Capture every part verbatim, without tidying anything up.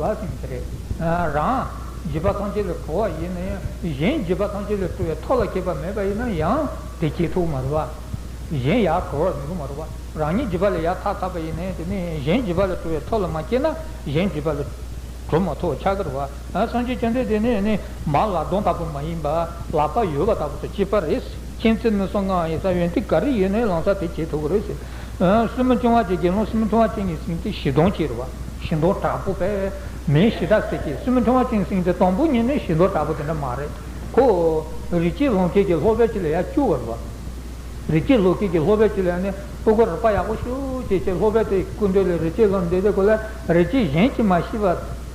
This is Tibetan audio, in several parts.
བ་ཟེར་གྱི་རེད། རང་འཇིགས་པ་ཐམས་ཅད་ལས་གྲོལ་བ་ཡིན་ན་ཡང་གཞན་འཇིགས་པ་ཐམས་ཅད་ལས་གྲོལ་བའི་ཐབས་ལ་མཁས་པ་མེད་པ་ཡིན་ན་ཡང་དེ་བྱེད་ཐུབ་མ་རེད་བ། གཞན་ཡར་གྲོལ་བར་མི་འགྲོ་མ་རེད་བ། རང་ཉིད་འཇིགས་པ་ལས་ཡར་ཐར་ཐར་པ་ཡིན་ན་ཡང་དེ་ནི་གཞན་འཇིགས་པ་ལས་གྲོལ་བའི་ཐབས་ལ་མ་སྐྱེས་ན་གཞན་འཇིགས་པ་ལས་གྲོལ་མ་ཐུབ་པ་ཆགས་ཀྱི་རེད་བ། སངས་རྒྱས་བཅོམ་ལྡན་འདས་ནི་ནི་མར་ལག་སྟོང་ལྟ་བུ་མ་ཡིན་པ་ལག་པ་ཡོད་པ་ལྟ་བུ་དང་གཅིག་པ་རེད། མཁྱེན་བརྩེ་ནུས་གསུམ་མངའ་བ་ཡིན་ཙང་ཡོན་ཏན་ག་རེ་ཡོད་ནའི་ལམ་སང་དེ་བྱེད་ཐུབ་ཀྱི་རེད་ཟེར། ཨ། བཙུན་མོ་ཆུང་བ་ཅན་དགེ་སློང་བཙུན་མོ་ཆུང་བ་ཅན་གྱི་སེམས་དེ་ཞི་མདངས་ཅན་རེད་བ། ཞི་མདངས་དྲག་པོ་བས་མིང་ཞི་དྲག་ཟེར་གྱི། བཙུན་མོ་ཆུང་བ་ཅན་གྱི་སེམས་དེ་དང་པོ་ཉིད་ནས་ཞི་མདངས་དྲག་པོ་དེ་འདྲ་མ་རེད། ཁོ་རིགས་གཅིག་ལོངས་སྐལ་གྱི་སློབ་དཔོན་ཅིག་ལ་ཡར་སྐྱུར་བ་རེད་བ། རིགས་གཅིག་ལོངས་སྐལ་གྱི་སློབ་དཔོན་ཅིག་ལ་ནི་སྤུ་གུ་རིག་པ་ཡག་པོ་ཞེ་པོ་ཅིག་བྱས། སློབ་དཔོན་དེའི་སྐུ་མདུན་ལ་རིགས་གཅིག་སློབ་འདི་དེ་ཁོ་ལ་རིགས་གཅིག་གཞན་གྱིས་མ་ཤེས་པ།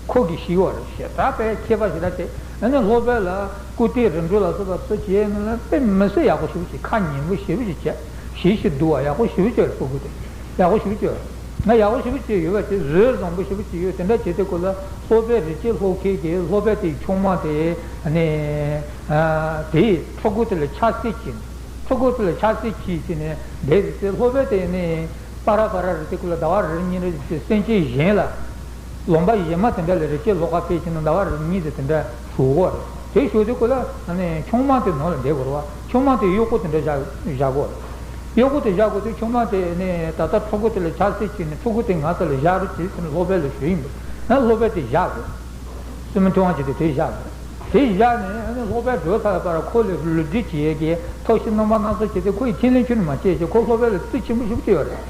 ཁོ་གིས་ཤེས་པ་རེད། ཞེ་དྲག་པས་མཁས་པ་ཞེ་དྲག་བྱས། ཨ་ནི་སློབ་དཔོན་ལ་སྐུ་རྟེན་རིམ་གྲོ་ལ་སོགས་པ་སུ་བྱས་ནས་ལ་དཔེ་མི་སྲིད་ཡག་པོ་ཞེ་པོ་ཅིག་ཁ་ཉན་པོ་ཞེ་པོ་ཅིག་བྱས། ཞེ་ཞེ་སྡུག་པ་ཡག་པོ་ཞེ་པོ་ཅིག་རེད། སྤུ་གུ་དེ་ཡག་པོ་ཞེ་པོ་ཅིག་ཡོད། ང་ཡག་པོ་ཞེ་པོ་ཅིག་ཡོད་པ་ཅིག་བཟོད་བཟང་པོ་ཞེ་པོ་ཅིག་ཡོད། དེ་འདྲ་བྱས་ཏེ་ཁོ་ལ་སློབ་དཔོན་རིགས་གཅིག་སློབ་མཁན་གྱི་སློབ་དཔོན་དེའི་ཆུང་མ་དེ་ནས་དེའི་ཕྲུ་གུ་དེ་ལ་ཆགས་སྲེད་བྱས། ཕྲུ་གུ་དེ་ལ་ཆགས་སྲེད་བྱས་བྱས་ནས་བསྡད་ཟེར་ཏེ། སློབ་དཔོན་དེ་ནས་པ་ར་པ་ར་རེད་དེ་ཁོ་ལ་ཟླ་བ་རེ་གཉིས་རེ་ཟེར་ཏེ་སེམས་ཅན་གཞན་ལ། ལུང་པ་གཞན་མ་དེ་འདྲ་ལ་རིགས་གཅིག་སློབ་ཁག་ཕེབས་ཕྱིན་ན་ཟླ་བ་རེ་གཉིས་ཙམ་དེ་འདྲ་བཞུགས་ཀྱི་ཡོད་རེད། དེ་བཞུགས་དུས་ཁོ་ལ་ཨ་ནི་ཆུང་མ་དེ་ནང་ལ་བསྡད་དགོས་རེད་བ། ཆུང་མ་དེ་གཡོག་པོ་དེ་འདྲ་བཞག་བཞག་དགོས་རེད། གཡོག་པོ་དེ་བཞག་དགོས་དུས་ཆུང་མ་དེ་ནི་ད་ལྟ་ཕྲུ་གུ་དེ་ལ་ཆགས་སྲེད་བྱས་ནས་ཕྲུ་གུ་དེ་ང་ཚོ་ལ་བཞག་རོགས་བྱེད་ཟེར་ནས་སློབ་དཔོན་ལ་ཞུས་ཡིན་པས། ཨ་ནི་སློབ་དཔོན་དེ་བཞག་དགོས། བཙུན་མོ་ཆུང་བ་ཅིག་དེ་དེ་བཞག་དགོས། དེ་བཞག་ནས་ཨ་ནི་སློབ་དཔོན་འགྲོ་ཚར་བའི་བར་ཁོ་ལ་ལུས་འབྲེལ་བྱེད་ཡས་ཀྱི་ཐབས་ཤེས་རྣམ་པ་སྣ་ཚོགས་བྱས་ཏེ་ཁོ་ཡི་ཁས་ལེན་ཁྱོན་ནས་མ་བྱས་ཤིང་། ཁོ་སློབ་དཔོན་ལ་བརྩི་ཆེན་པོ་ཞེ་པོ་ཅིག་ཡོད་རེད།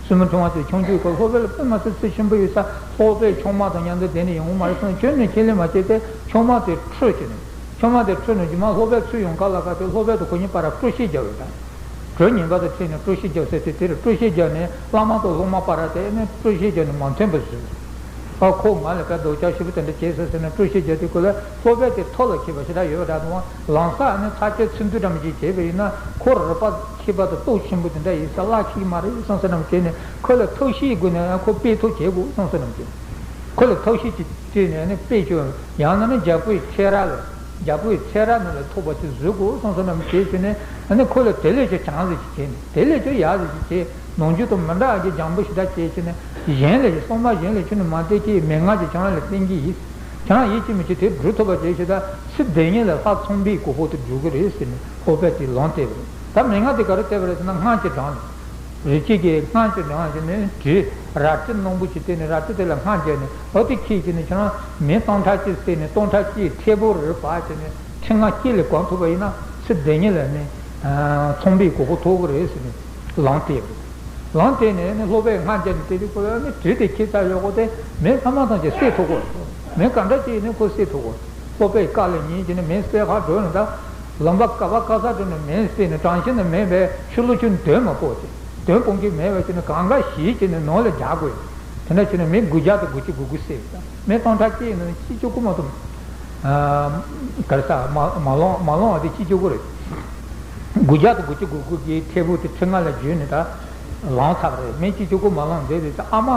བཙུན་མོ་ཆུང་བ་དེ་ཆུང་དུས་ཁོ་སློབ་དཔོན་ལ་དཔེ་མ་སྲིད་བརྩི་ཆེན་པོ་ཡོད་ས། སློབ་དཔོན་ཆུང་མ་དང་མཉམ་དུ་བསྡད་ནས་ཡོང་གི་མ་རེད་བསམ། ཁྱོན་ནས་ཁས་ལེན་མ་བྱས་ཏེ་ཆུང་མ་དེ་ཁྲིད་བྱས་ནས། ཆུང་མ་དེ་ཁྲིད་ནས་རྗེས་མ་སློབ་དཔོན་ཚུར་ཡོང་ག་ལ་ག་དེ་སློབ་དཔོན་དང་ཁོ་གཉིས་བར་ལ་དཀྲུག་ཤིང་རྒྱག་ཡོད་ད། གྲོ་ཉན་པ་དང་ཁྲིད་ནས་དཀྲུག་ཤིང་རྒྱག་ཟེར་ཏེ། དེར་དཀྲུག་ཤིང་རྒྱག་ནས་བླ་མ་དང་སློབ་མ་བར་ལ་དེ་ནས་དཀྲུག་ཤིང་རྒྱག་ནས་མ་མཐུན་པ་བཟོས། ཨ། ཁོ་ང་ལ་དཔེ་སྡུག་ཅག་ཞེ་པོ་དེ་འདྲ་བྱས་ཟེར་ཟེར་ནས་དཀྲུག་ཤིང་རྒྱག་དུས་ཁོ་ལ་སློབ་དཔོན་དེ་ཐབས་ལ་མཁས་པ་ཞེ་དྲག་ཡོད་པ་འདྲ་འདུག་ལམ་སང་ཨ་ནི་ཚར་གཅོད་ཚིག་འཛུལ་འདྲ་མི་ཅིག་བྱས་པ་ཡིན་ན་ཁོ་རིག་པ་མཁས་པ་དང་སྟོབས་ཆེན་པོ་དེ་འདྲ་ཡིན་ས་བརླག་ཤེས་ཀྱི་མ་རེད་བསམ་བསམ་འདྲ་མི་བྱས་ནས། ཁོ་ལ་ཐབས་ཤེས་སྒོ་ནས་ཨ་ཁོ་སྤེལ་ཐབས་བྱེད་དགོས་བསམ་བསམ་འདྲ་མི་བྱས། ཁོ་ལ་ཐབས་ཤེས་ཅིག་བྱས་ནས་ཨ་ནི་སྤེལ་ཆོག་ཡང་ན་ནི་རྒྱལ་པོའི་ཚེ་རབས་ལ། རྒྱལ་པོའི་ཚེ་རབས་ནང་ལ་ཐུག་པ་ཅིག་བཟོ་དགོས་བསམ་བསམ་འདྲ་མི་བྱས་བྱས་ནས། ཨ་ནི་ཁོ་ལ་དེ་ལས་ཀྱང་བྱང་ཟེར་ཅིག་བྱས་ནས། དེ་ལས་ཀྱང་ཡག་ཟེར་ཅིག་བྱས། ནམ་རྒྱུན་དང་མི་འདྲ་བ་གི་སྦྱང་བུ་ཞེ་དྲག་བྱས་བྱས་ནས། གཞན་ལ་ཞིག་གསང་བ་གཞན་ལ་ཁྱོན་ནས་མ་བལྟས་ཀྱི། མན་ངག་ཅིག་ཁྱེད་རང་ལ་བསྟན་གྱི་ཡིན། ཁྱེད་རང་ཡིད་ཆེས་མི་བྱེད་དེ་སྒྲུབ་ཐུབ་པ་བྱས་བྱས། ད་ཚེ་འདི་ཉིད་ལ་ལྷ་ཚངས་པའི་གོ་འཕང་དུ་འགྲོ་གི་རེད་ཟེར་ནས་སློབ་དཔོན་དེས་ལན་བསྟན་པ་རེད། ད་མན་ངག་དེ་ག་རེ་བསྟན་པ་རེད་ཟེར་ན། སྔགས་ཀྱི་གྲངས་ལས། རིགས་གཅིག་གི་སྔགས་ཀྱི་གྲངས་ལས་ནི་དྲི་རལ་གྲི་རྣོན་པོ་ཅིག་བཏོན་ནས། རལ་གྲི་དེ་ལ་སྔགས་བརྒྱབ་ནས། འོ་དེ་ཁྱེར་བྱས་ནས་ཁྱེད་རང་མི་སྟོང་ཕྲག་གཅིག་བསད་ནས་སྟོང་ཕྲག་གཅིག་ཐལ་པོ་རེ་སྦས་བྱས་ནས། ཁྲི་ལྔ་དཀྱིལ་ལ་གང་ཐུབ་པ་ཡིན་ན་ཚེ་འདི་ཉིད་ལ་ནི་ཚངས་པའི་གོ་འཕང་ཐོབ་ཀྱི་རེད་ཟེར་ནས་ལན་བསྟན་པ་རེད། ལན་བསྟན་ནས་ནི་སློབ་དཔོན་སྔགས་བརྒྱབ་ནས་བལྟས་དུས་ཁོ་ལ་ནི་དྲི་དེ་ཁྱེར་ཚར་ཡོད་ཀོ་དེ་མི་ཚང་མ་ཐམས་ཅད་བསད་ཐུབ་ཀྱི་རེད། མི་ག་འདྲ་ཅིག་ཡིན་ནའི་ཁོ་བསད་ཐུབ་ཀྱི་རེད། སློབ་དཔོན་བཀའ་ལ་ཉན་བྱས་ནས་མི་བསད་ཁ་འགྲོ་ནས། ད་ལུང་པ་ག་པ་ག་ས་འགྲོ་ནས་མི་བསད་ནས། གྲངས་ཤིག་ནས་མི་བས་ཕྱི་ལོགས་ཁྱོན་གདོན་མ་སྤོ་ཅིག་གདོན་སྤོང་གི་མེད་པ་བྱས་ནས་གང་ག་ཞིག་བྱས་ནས་ནང་ལ་རྒྱག་དགོས། དེ་འདྲ་བྱས་ནས་མི་དགུ་བརྒྱ་དང་དགུ་བཅུ་གོ་དགུ་བསད་པ་དང་། མི་སྟོང་ཕྲག་གཅིག་ཡིན་ན་གཅིག་གཅིག་པོ་མ་གཏོགས། ཨ། ག་རེ་ཟ། མ་མ་ལོང་མ་ལོང་བ་དེ་གཅིག་གཅིག་པོ་རེད། དགུ་བརྒྱ་དང་དགུ་བཅུ་གོ་དགུ་གི་ཐལ་པོ་དེ་ཁྲི་ལྔ་ལ་བརྒྱུས་ནས་ད་ལངས་ཚར་བ་རེད། མི་གཅིག་གཅིག་པོ་མ་ལོང་བསྡད་རེད། ད་ཨ་མ།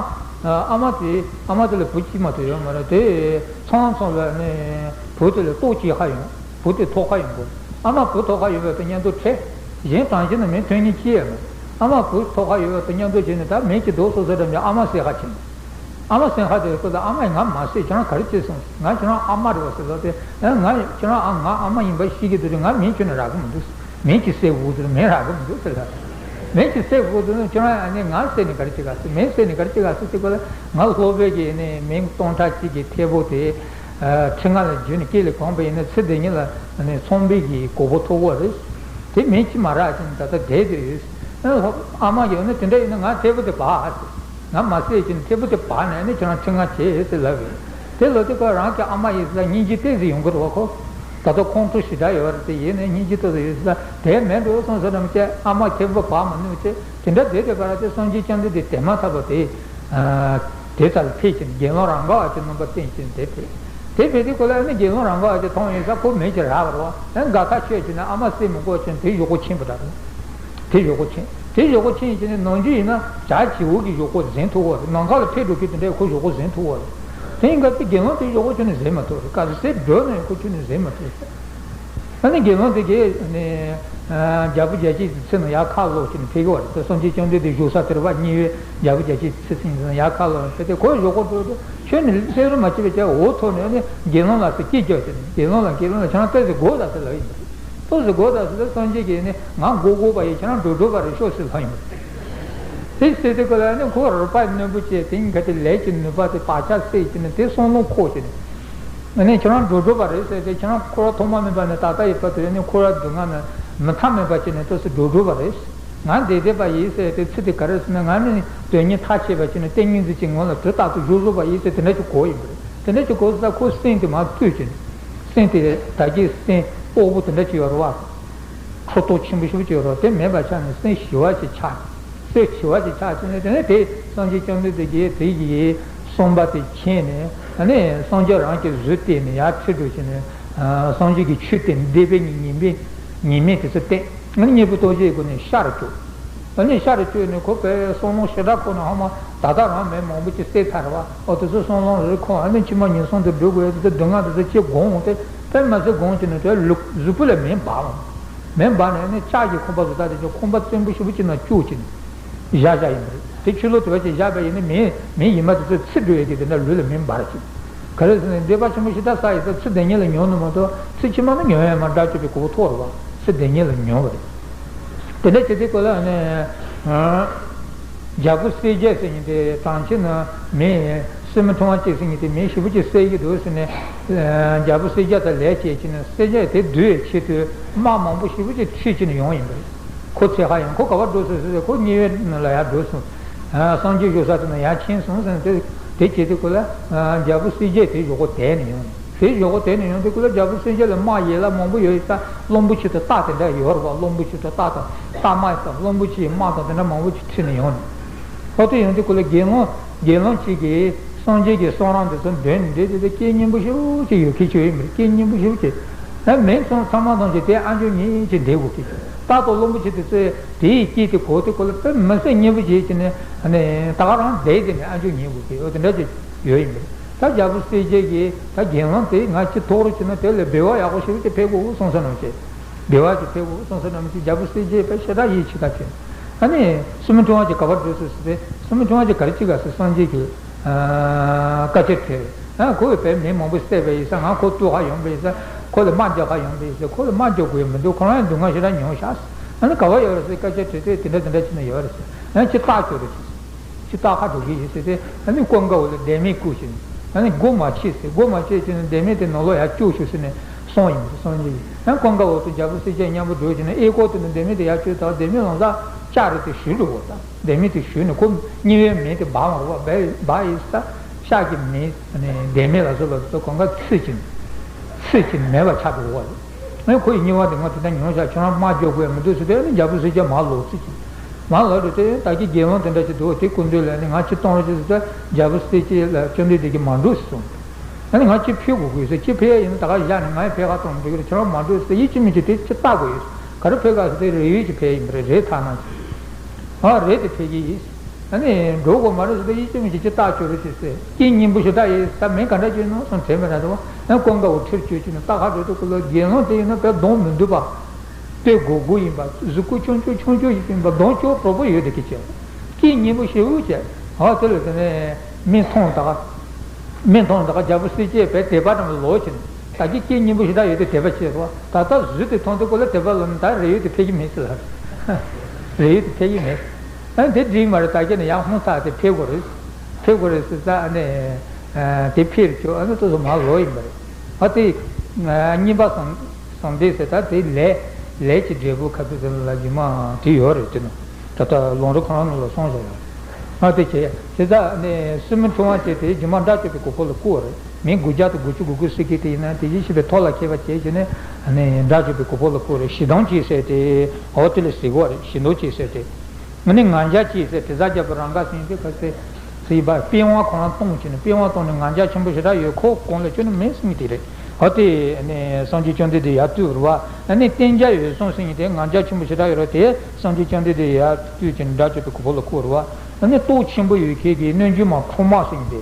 ཨ་མ་དེ་ཨ་མ་དེ་ལ་བུ་གཅིག་མ་གཏོགས་ཡོད་མ་རེད། དེ་ཚང་ཚང་ལ་ནི་བུ་དེ་ལ་ལྟོ་སྐྱེལ་ཁ་ཡོང་། བུ་དེ་ཐོག་ཁ་ཡོང་གོ། ཨ་མ་བུ་ཐོག་ཁ་ཡོད་པ་དང་མཉམ་དུ་ཁྲིད། གཞན་གྲངས་ཅན་ནི་མི་མཐུན་ཉིན་སྐྱེ་ཡོད་མ་རེད། ཨ་མ་བུ་ཐོག་ཁ་ཡོད་པ་དང་མཉམ་དུ་བྱས་ནས། ད་མི་གཅིག་སྡུག་སོ་སོ་འགྲམ་གྱི་ཨ་མ་བསད་ཁ་ཕྱིན། ཨ་མ་བསད་ཁ་དེ་ཁོ་ད་ཨ་མ་ཡིས་ང་མ་བསད། ཁྱེད་རང་ག་རེ་བྱས་སོང་། ང་ཁྱེད་རང་ཨ་མ་རེད་བ་ཟེར་ལབ་དུས། ཨ། ང་ཁྱེད་རང་ཨ། ང་ཨ་མ་ཡིན་པ་ཤེས་ཀྱི་འདུག་དུས། ང་མི་ཁྱོན་ནས་རག་གི་མི་འདུག་མི་གཅིག་བསད་དགོས་དུས་མི་རག་གི་མི་འདུག་ཟེར་ལབ། མི་གཅིག་བསད་དགོས་དུས་ཁྱེད་རང་ཨ་ནི་ང་བསད་ནས་ག་རེ་བྱེད་ག་ཟེར། མི་བསད་ནས་ག་རེ་བྱེད་ག་ཟེར་དུས་ཁོ་ལ། ང་སློབ་དཔོན་གྱིས་ནི་མི་སྟོང་ཕྲག་གཅིག་གི་ཐལ་པོ་དེ། ཨ། ཁྲི་ལྔ་ལ་བརྒྱུས་ནས་དཀྱིལ་ལ་གང་པ་ཡིན་ན་ཚེ་འདི་ཉིད་ལ་ནི་ཚངས་པའི་གི་གོ་འཕང་ཐོབ་ཀྱི་རེད། དེ་མི་གཅིག་མ་རག་ཅིང་ད་ལྟ་བསྡད་དེ་ཡོད། ཨ། ཨ་མ་གིས་ནི་དེ་འདྲ་ཡིན་ན་ང་ཐལ་པོ་དེ་སྦ་ཟེར། ང་མ་བསད་ཅིང་ཐལ་པོ་དེ་སྦ་ནས་ནི་ཁྱེད་རང་ཁྲི་ལྔ་བྱེད་ཟེར་ལབ་ཡོད། དེ་ལབ་དུས་ཁོ་རང་གི་ཨ་མ་ཡིན་ཟེར་སྙིང་རྗེ་ཏོག་ཙམ་ཡོང་གི་རེད་བ། ཁོ་ད་དུང་ཁོང་ཁྲོ་ཞེ་དྲག་ཡོད་རེད། དེ་ཡིན་ནའི་སྙིང་རྗེ་ཏོག་ཙམ་ཡོད་ཟེར། དེ་མེད་འགྲོ་སོང་ཟེར་ནམ་བྱས་ཨ་མ་ཐལ་པོ་སྦ་མ་ནུས་བྱས། དེ་འདྲ་བསྡད་དེ་བར་དེ་སངས་རྒྱས་བཅོམ་ལྡན་འདས་དེ་མ་ཐག་པ་དེ། ཨ། དེ་ཚ་ལ་ཕེབས་ཕྱིན་དགེ་སློང་རང་ག་བ་ཅིག་རྣམ་པ་བསྟན་ཕྱིན་དེ་ཕེབས། དེ་ཕེབས་དུས་ཁོ་ལ་ནི་དགེ་སློང་རང་ག་བ་ཅིག་མཐོང་ཡོད་ས། ཁོ་མི་གཅིག་རག་པ་རེད་བ། ཨ། དགའ་ཐག་ཆོད་ཕྱིན་ནས་ཨ་མ་བསད་མི་དགོས་ཕྱིན། དེ་ཞོག་ཁོ་ཕྱིན་པ་འདྲ་རེད། དེ་ཞོག་ཁོ་ཕྱིན། དེ་ཞོག་ཁོ་ཕྱིན་ཕྱིན་ནས་ནམ་རྒྱུན་ཡིན་ན་བྱ་བྱིའུ་གིས་ཞོག་ཁོ་འཛིན་ཐུབ་པ་རེད། ནམ་མཁའ་ལ་འཕུར་འགྲོ་མཁན་དེ་འདྲས་ཁོ་ཞོག་ཁོ་འཛིན་ཐུབ་པ་རེད། དེ་ཡིན་སྐབས་དེ་དགེ་སློང་དེ་ཞོག་ཁོ་ཁྱོན་ནས་འཛིན་མ་ཐུབ་རེད། ག་ཚོད་འགྲོ་ནའི་ཁོ་ཁྱོན་ནས་འཛིན་མ་ཐུབ་རེད། ཨ་ནི་དགེ་སློང་དེ་གས་ནི་རྒྱལ་པོ་རྒྱལ་བྱེད་ཀྱི་ཚལ་ནང་ཡར་ཁ་ལོག་བྱས་ནས་ཕེབས་ཀྱི་ཡོད་རེད། དེ་སངས་རྒྱས་བཅོམ་ལྡན་འདས་བཞུགས་ས་དེར་བ་གཉིས་པའི་རྒྱལ་པོ་རྒྱལ་བྱེད་ཀྱི་ཚལ་ཟེར་ནས་ཡར་ཁ་ལོག་བྱས་ཏེ་ཁོས་ཞོག་ཁོག་འགྲོ་དུས་ཁྱོད་ནི་ལྷོད་རུ་མ་བྱས་པའི་ཆ་འོ་ཐོག་ནས་ནི་དགེ་སློང་ལ་ཟེར་སྐད་རྒྱབ་བྱས་ནས་དགེ་སློང་ལ་དགེ་སློང་ལ་ཁྱེད་རང་ལྟོས་ཟེར་དགོས་ད་ཟེར་ལབ་ཡིན་པ་རེད། ལྟོས་ཟེར་དགོས་ད་ཟེར་ལ་སངས་རྒྱས་ཀྱིས་ནི་ང་མགོ་སྒུར་བ་ཡིན། ཁྱེད་རང་འགྲོ་འགྲོ་བ་རེད་ཤོག་ཟེར་ལབ་ཡིན་པ་རེད། དེ་ཟེར་དུས་ཀ་ལ་ནི་ཁོ་རོགས་པ་རྣོན་པོ་བྱས་དེ་གཉིས་ཀ་དེ་ལས་ཀྱི་ནུས་པ་དེ་བག་ཆགས་སད་བྱས་ནས་དེ་བསམ་བློ་འཁོར་བྱས་ནས། ཨ་ནི་ཁྱེད་རང་འགྲོ་འགྲོ་བ་རེད་ཟེར་ཏེ་ཁྱེད་རང་འཁོར་བ་ཐོག་མ་མེད་པ་ནས་ད་ལྟ་ཡི་བར་དུ་ནི་འཁོར་བ་སྡུག་བསྔལ་ནི་མི་མཐའ་མེད་པ་བྱས་ནས་ལྟོས་ཟེར་འགྲོ་འགྲོ་བ་རེད། ང་འདས་འདས་པ་ཡིན་ཟེར་ཏེ་ཚིག་དེ་ག་རེ་ཟེར་ན་ང་ནི་དོན་གཉིས་ཐག་ཆད་པ་བྱས་ནས་ཏིང་ངེ་འཛིན་གྱི་ངང་ལ་དུས་རྟག་ཏུ་བཞུགས་བཞུགས་པ་ཡིན་ཟེར་དེ་འདྲ་ཅིག་གོ་ཡིན་པ་རེད། དེ་འདྲ་ཅིག་གོ་ཟེར་ཁོ་སེམས་དེ་མར་བཏུལ་བྱས་ནས་སེམས་དེ་ད་གིན་སེམས་ལྐོག་པོ་དེ་འདྲ་ཅིག་ཡོད་རེད་བ། ཁྲོ་ཏོག་ཆེན་པོ་ཞེ་པོ་ཅིག་ཡོད་རེད་བ། དེ་མེད་པ་ཆགས་ནས་སེམས་ཞི་བ་ཞིག་ཆགས། སེམས་ཞི་བ་ཞིག་ཆགས་ཕྱིན་ནས་དེ་ནས་དེ་སངས་རྒྱས་བཅོམ་ལྡན་འདས་ཀྱིས་དེ་ཡི་གསུངས་པ་དེ་མཁྱེན་ནས་ཨ་ནི་སངས་རྒྱས་རང་གི་གཟུགས་བསྟན་ནས་ཡར་ཁྲིད་འགྲོ་ཕྱིན་ནས་སངས་རྒྱས་ཀྱི་ཆོས་བསྟན་འདས་པའི་ཉི་མའི་ཉི་མའི་དེ་ཚོ་བསྟན། ཨ་ནི་སྙིང་པོ་རྟོགས་བྱའི་སྒོ་ནས་ཤར་བཅུག་ཨ་ནི་ཤར་བཅུག་ནས་ཁོ་པའི་བསམ་བློ་ཞེ་དྲག་ཁོ་ན་ཧ་མ་ད་ལྟ་རང་མི་མང་པོ་ཅིག་བསད་ཚར་བ་ཨོ་དེ་ཚོ་བསམ་བློ་རེ་ཁོང་ཨ་ནི་ཕྱི་མ་ངན་སོང་དུ་འགྲོ་དགོས་ཡ་དེ་ཚོ་སྡུག་བསྔལ་དེ་ཚོ་ཅིག་སྒོམ་འོང་སྟེ་དཔེ་མ་ཚད་སྒོམ་བྱས་ནས་དེ་ལུག་གཟུགས་པོ་ལ་མེ་འབར་འོང་། མེ་འབར་ནས་ནི་ལྕགས་ཀྱི་ཁང་པ་བཟོ་ལྟ་དེ་ཚོ་ཁང་པ་བཙན་པོ་ཞེ་པོ་ཅིག་ནང་བཅུག་བྱས་ནས་བཞག་བཞག་ཡིན་པ་རེད། དེ་ཕྱི་ལོགས་དེ་བ་ཅིག་བཞག་པ་ཡིན་ན་མེ་མེ་ཡིན་མ་དེ་ཚོ་ཚིག་འགྲོ་ཡས་ཀྱི་དེ་འདྲ་ལུས་ལ་མེ་འབར་ཅིག་ག་རེ་ཟེར་ན་འདོད་པ་ཆེན་པོ་ཞེ་དྲག་ཟ་ཡི་ད་ཚེ་འདི་ཉིད་ལ་མྱོང་ནི་མ་གཏོགས་ཚེ་ཕྱི་མ་ནི་མྱོང་ཡ་མ་དགྲ་བཅོམ་པའི་གོ་ཐོག་རེད་བ། ཚེ་འདི་ཉིད་ལ་མྱོང་བ་རེད། དེ་འདྲ་བྱེད་དུས་སྐོར་ལ་ནི། རྒྱལ་པོ་གསལ་རྒྱལ་ཟེར་མཁན་དེ་གྲངས་ཆེ་ན་མི་སྲིན་མོ་ཕྲེང་བ་ཅན་ཟེར་མཁན་དེ་མི་ཞེ་པོ་ཅིག་བསད་ཀྱི་འདུག་ཟེར་ནས། རྒྱལ་པོ་གསལ་རྒྱལ་དང་ལས་བྱེད་ཀྱི་ནི་གསལ་རྒྱལ་དེ་བསྡུ་བའི་ཆེད་དུ་དམག་མང་པོ་ཞེ་པོ་ཅིག་ཁྲིད་ཀྱི་ནི་ཡོང་ཡིན་པ་རེད། ཁོ་ཚེ་ཧ་ཡང་ཁོ་ག་པར་འགྲོ་སོང་ཟེར་ཟེར་ཁོ་དམྱལ་བའི་ནང་ལ་ཡར་འགྲོ་སོང་། སངས་རྒྱས་བཞུགས་ས་དེ་ན་ཡར་ཕྱིན་སོང་ཟེར་ནས་དེ་དེ་བྱེད་དུས་སྐོར་ལ་རྒྱལ་པོ་གསལ་རྒྱལ་དེ་ཞོག་ཁོ་དེད་ནས་ཡོང་ནས། དེ་ཞོག་གོ་དེ་ནས་ཡོང་དུས་ཀུན་ལ་རྒྱལ་པོ་གསལ་རྒྱལ་ལ་དམག་ཡན་ལག་མང་པོ་ཡོད་ཡིན་ས་གླང་པོ་ཆེ་དང་སྟག་དེ་འདྲ་ཡོད་རེད་བ། གླང་པོ་ཆེ་དང་སྟག་དང་སྟག་དམག་དང་གླང་པོ་ཆེའི་དམག་དང་དེ་འདྲ་མང་པོ་ཅིག་ཁྲིད་ནས་ཡོང་ནས། ཨོ་དེ་ཡོང་དུས་ཀུན་ལ་དགེ་སློང་དགེ་སློང་གཅིག་གིས་སངས་རྒྱས་ཀྱི་གསུང་རབ་འདི་ཚོ་འདོན་ནས་འདྲེ་དེ་དེ་སྐད་སྙན་པོ་ཞེ་པོ་ཅིག་ཡོད་མཁན་ཅིག་ཡོད་ཡིན་པས་སྐད་སྙན་པོ་ཞེ་པོ་ཅིག་ཨ་མིང་ཚང་ཚང་མ་ཐམས་ཅད་དེ་ཨ་མཆོག་ཉིད་ཅེས་འདྲེ་དགོས་ཀྱི་ཅིག་སྟག་དང་གླང་པོ་ཆེ་དེ་ཚོས་དེའི་སྐད་དེ་གོ་དུས་ཀུན་ལ་དཔེ་མི་སྲིད་སྙན་པོ་བྱས་ཀྱི་ནས་ད་ག་རང་བསྡད་དེ་ནས་ཨ་མཆོག་ཉིད་དགོས་ཀྱི་ཨོ་དེ་འདྲ་ཅིག་ཡོད་ཡིན་པས། ད་རྒྱལ་པོ་གསལ་རྒྱལ་གྱིས་ད་དགེ་སློང་དེ་ང་ཅི་ཐོག་རུ་ཕྱིན་ན་དེ་ལ་འབུལ་བ་ཡག་པོ་ཞེ་པོ་ཅིག་ཕེབས་དགོས་གསུངས་ས་རྣམས་ཀྱིས། འབུལ་བ་ཅིག་ཕེབས་དགོས་གསུངས་ས་རྣམས་ཀྱིས་རྒྱལ་པོ་གསལ་རྒྱལ་དཔེ་ཞེ་དྲག་ཡིད་ཆེས་ད་བྱས། ཨ་ནི་སྲིན་མོ་ཕྲེང་བ་ཅིག་ག་པར་འགྲོ་སོང་ཟེར་ཏེ་སྲིན་མོ་ཕྲེང་བ་ཅིག་ག་རེ་ཅིག་ག་ཟེར་སངས་རྒྱས་ཀྱིས་བཀའ་ཆད་བྲལ་བས་ཨ་ཁོ་བས་དཔེ་མི་མང་པོ་བསད་པ་ཡིན་ས་ང་ཁོ་བཏུལ་ཁ་ཡོང་པ་ཡིན་ས་ཁོ་ལ་དམག་རྒྱག་ཁ་ཡོང་པ་ཡིན་ས་ཁོ་ལ་དམག་རྒྱག་དགོས་ཡ་མི་འདུག་ཁོ་རང་ཡང་སྡུག་བསྔལ་ཞེ་དྲག་མྱོང་ཤག་ཨ་ནི་ག་པར་ཡོད་རེད་ཟེར་བཀའ་ཆད་བྲལ་ཏེ་དེ་འདྲ་དེ་འདྲ་བྱས་ནས་ཡོད་རེད་ཟེར་ཨ་ནི་ཅི་རྟགས་ཁྱོད་རེད་ཟེར། ཅི་རྟགས་ཁ་འགྲོ་གི་ཡིན་ཟེར་ཏེ་ཨ་ནི་ཀུན་དགའ་བོ་ལ་ལྡེ་མིག་བསྐུས་ཤིང་ཨ་ནི་སྒོ་མ་ཕྱེ་ཟེར་སྒོ་མ་ཕྱེ་ཅི་ནས་ལྡེ་མིག་དེ་ནང་ལོགས་ཡར་བཅུག་ཤོག་ཟེར་ནས་སོང་ཡིན་ཟེར་སངས་རྒྱས་ཀྱིས་ཨ་ནི་ཀུན་དགའ་བོ་དང་རྒྱལ་པོ་གསལ་རྒྱལ་མཉམ་པོ་འགྲོ་ཅི་ནས་ཨེ་ཀོ་དེ་ནས་ལྡེ་མིག་དེ་ཡར་བཅུག་དང་ལྡེ་མིག་ལོང་ཙང་ལྕགས་རི་དེ་ཞུ་འགྲོ་བ་དང་ལྡེ་མིག་དེ་ཞུ་ནས་ཁོ་དམྱལ་བའི་མེ་དེ་འབར་འོང་བ་སྦས་ཡིན་ས་ཤག་གི་མེ་ལྡེ་མིག་ལ་སོགས་པ་དེ་ཚོ་གང་ག་ཚིག་ཅིང་ཚིག་ཅིང་མེད་པ་ཆགས་འགྲོ་བ་རེད། ཨེ་ཁོ་ཡི་སྙིང་བ་དེ་ང་དེ་ལྟར་མྱོང་བཞག་ཁྱོད་རང་དམག་རྒྱག་དགོས་ཡ་མི་འདུག་ཟེར་ཏེ་ཨ་ནི་རྒྱལ་པོ་གསལ་རྒྱལ་མར་ལོག་ཚིག་ཅིག་མར་ལོག་འགྲོ་དེ་ད་གི་དགེ་སློང་དེ་འདྲ་ཞིག་འདུག་དེ་སྐུ་མདུན་ལ་ནི་ང་ཅི་གཏོང་རོགས་ཞེས་ཟེར་ཏེ་རྒྱལ་པོ་གསལ་རྒྱལ་ལ་བཅོམ་ལྡན་འདས་ཀྱིས་མ་འགྲོ་ཟེར་གསུངས། ཨ་ནི་ང་ཅི་ཕེབས་དགོས་དགོས་ཟེར་ཅི་ཕེབས་ཡ་ཡིན་ན་ད་ག་བཞག་ནས་ང་ཡི་ཕེབས་ཁ་གཏོང་མི་འགྲོ་གི་རེད་ཁྱོད་རང་མ་འགྲོ་ཟེར་ཏེ་ཡིད་ཆེས་མི་བྱེད་དེ་ཅི་ལྟ་དགོས་ཡོད་ག་རེ་ཕེབས་ག་ཟེར་ཏེ་རས་ཡོལ་ཅིག་ཕེབས་ཡིན་པ་རེད་རས་ཐག་ན་ཟེར། ཨ་རས་དེ་ཕེབས་ཀྱི་ཡིན། ཨ་ནི་འགྲོ་དགོས་མ་རེད་ཟེར་ཏེ་ཡིད་ཆེས་མི་བྱེད་ཅི་ལྟ་ཆོག་རེད་ཟེར་ཟེར་སྐད་སྙན་པོ་ཞིག་ད་ཡིན་ས་མིང་ག་འདྲ་ཅིག་ནོ་སོང་དྲན་མེད་ན་དུ་ཨ་ཀོང་ཀ་འོ་ཁྲིར་བཅོས་ཅིག་ནི་ལྟ་ཁ་འགྲོ་དུས་ཀུན་ལ་དགེ་སློང་དེ་ཡིན་ན་དཔེ་གདོང་མི་འདུག་པ། དཔེ་སྒོར་སྒོར་ཡིན་པ་གཟུགས་སྐུ་ཆུང་ཆུང་ཆུང་ཆུང་ཞིག་ཡིན་པ་གདོང་ཅོག་གྲོགས་པོ་ཡོད་དེ་སྐད་ཆ། སྐད་སྙན་པོ་ཞེ་པོ་བྱས་ཨ་དེ་ལ་དེ་ནས་མི་མཐོང་ད་ག་མི་མཐོང་ད་ག་རྒྱལ་པོ་གསལ་རྒྱལ་དཔེ་དད་པ་རང་ལོག་ཕྱིན་ད་གི་སྐད་སྙན་པོ་ཞིག་ད་ཡོད་དེ་དད་པ་བྱེད་རོགས་ད་ལྟ་གཟུགས་དེ་མཐོང་དུས་ཀུན་ལ་དད་པ་ལོག་ནས་ད་རས་ཡོལ་དེ་ཕེབས་ཀྱི་མེད་ཟེར་ལ་རས་ཡོལ་དེ་ཕེབས་ཀྱི་མེད། ཨ་དེ་འགྲིག་མ་རེད་ད་ཁྱེད་ནི་ཡང་ཧོན་ཚ་དེ་ཕེབས་དགོས་རེད། ཕེབས་དགོས་རེད་ཟེར་ས་ཨ་ནི། དེ་ཕེབས་ཆོག་ཨ་ནི་ཏོག་ཙམ་མ་ལོག་ཡིན་པ་རེད། ཨ་དེ། གཉིས་པ་སང་སང་དེ་ཟེར་ད་དེ་ལས་ལས་ཀྱི་འབྲས་བུ་ཁ་ཐུག་དེ་ལ་རྗེས་མ་དེ་ཡོད་རེད་དེ་ནི། ད་ལྟ་ལུང་རིགས་ཁོ་རང་ནང་ལ་གསུངས་བཞག་ཡོད་རེད། ཨ་དེ་བྱས་དེ་ད་ནི་སྲིན་མོ་ཕྲེང་བ་བྱས་དེ་རྗེས་མ་དགྲ་བཅོམ་པའི་གོ་འཕང་ལ་བཀོད་རེད། མི་དགུ་བརྒྱ་དང་དགུ་བཅུ་གོ་དགུ་ཟེར་མཁན་དེ་ཡིན་ན་དེ་བཞིན་གཤེགས་པའི་ཐོག་ལ་མཁས་པ་བྱས་བྱས་ནས་ནི་དགྲ་བཅོམ་པའི་གོ་འཕང་ལ་བཀོད་རེད། ཞི་མདངས་བཅས་ཟེར་ཏེ་འོ་དེ་ལ་ཟེར་གོ་རེད། ཞི་མདངས་བཅས་ཟེར་ཏེ། ཨ་ནི་ང་རྒྱལ་བཅས་ཟེར་དེ་ཟ་རྒྱལ་པོ་རང་ག་ཟིན་ཏེ་ག་ཚེ་ཚེ་བ་པི་ཝང་ཁོ་རང་གཏོང་བྱས་ནས་པི་ཝང་གཏོང་ནས་ང་རྒྱལ་ཆེན་པོ་ཞེ་དྲག་ཡོད་ཁོ་གོང་ལ་ཁྱོད་ནི་མེད་ཟིན་གི་དེ་རེད། འོ་དེ་ནི་སངས་རྒྱས་བཅོམ་ལྡན་འདས་ཡར་བཏུལ་རུ་བ་ཨ་ནི་བསྟན་རྒྱལ་འོད་སྲུང་ཟིན་གི་དེ་ང་རྒྱལ་ཆེན་པོ་ཞེ་དྲག་ཡོད་རོགས་དེ་སངས་རྒྱས་བཅོམ་ལྡན་འདས་ཡར་བཏུལ་བྱས་ནས་དགྲ་བཅོམ་པའི་གོ་འཕང་ལ་བཀོད་རུ་བ་ཨ་ནི་སྟོབས་ཆེན་པོ་ཡོད་མཁན་གྱི་གནོད་སྦྱིན་མ་ཁུག་མ་ཟིན་གི་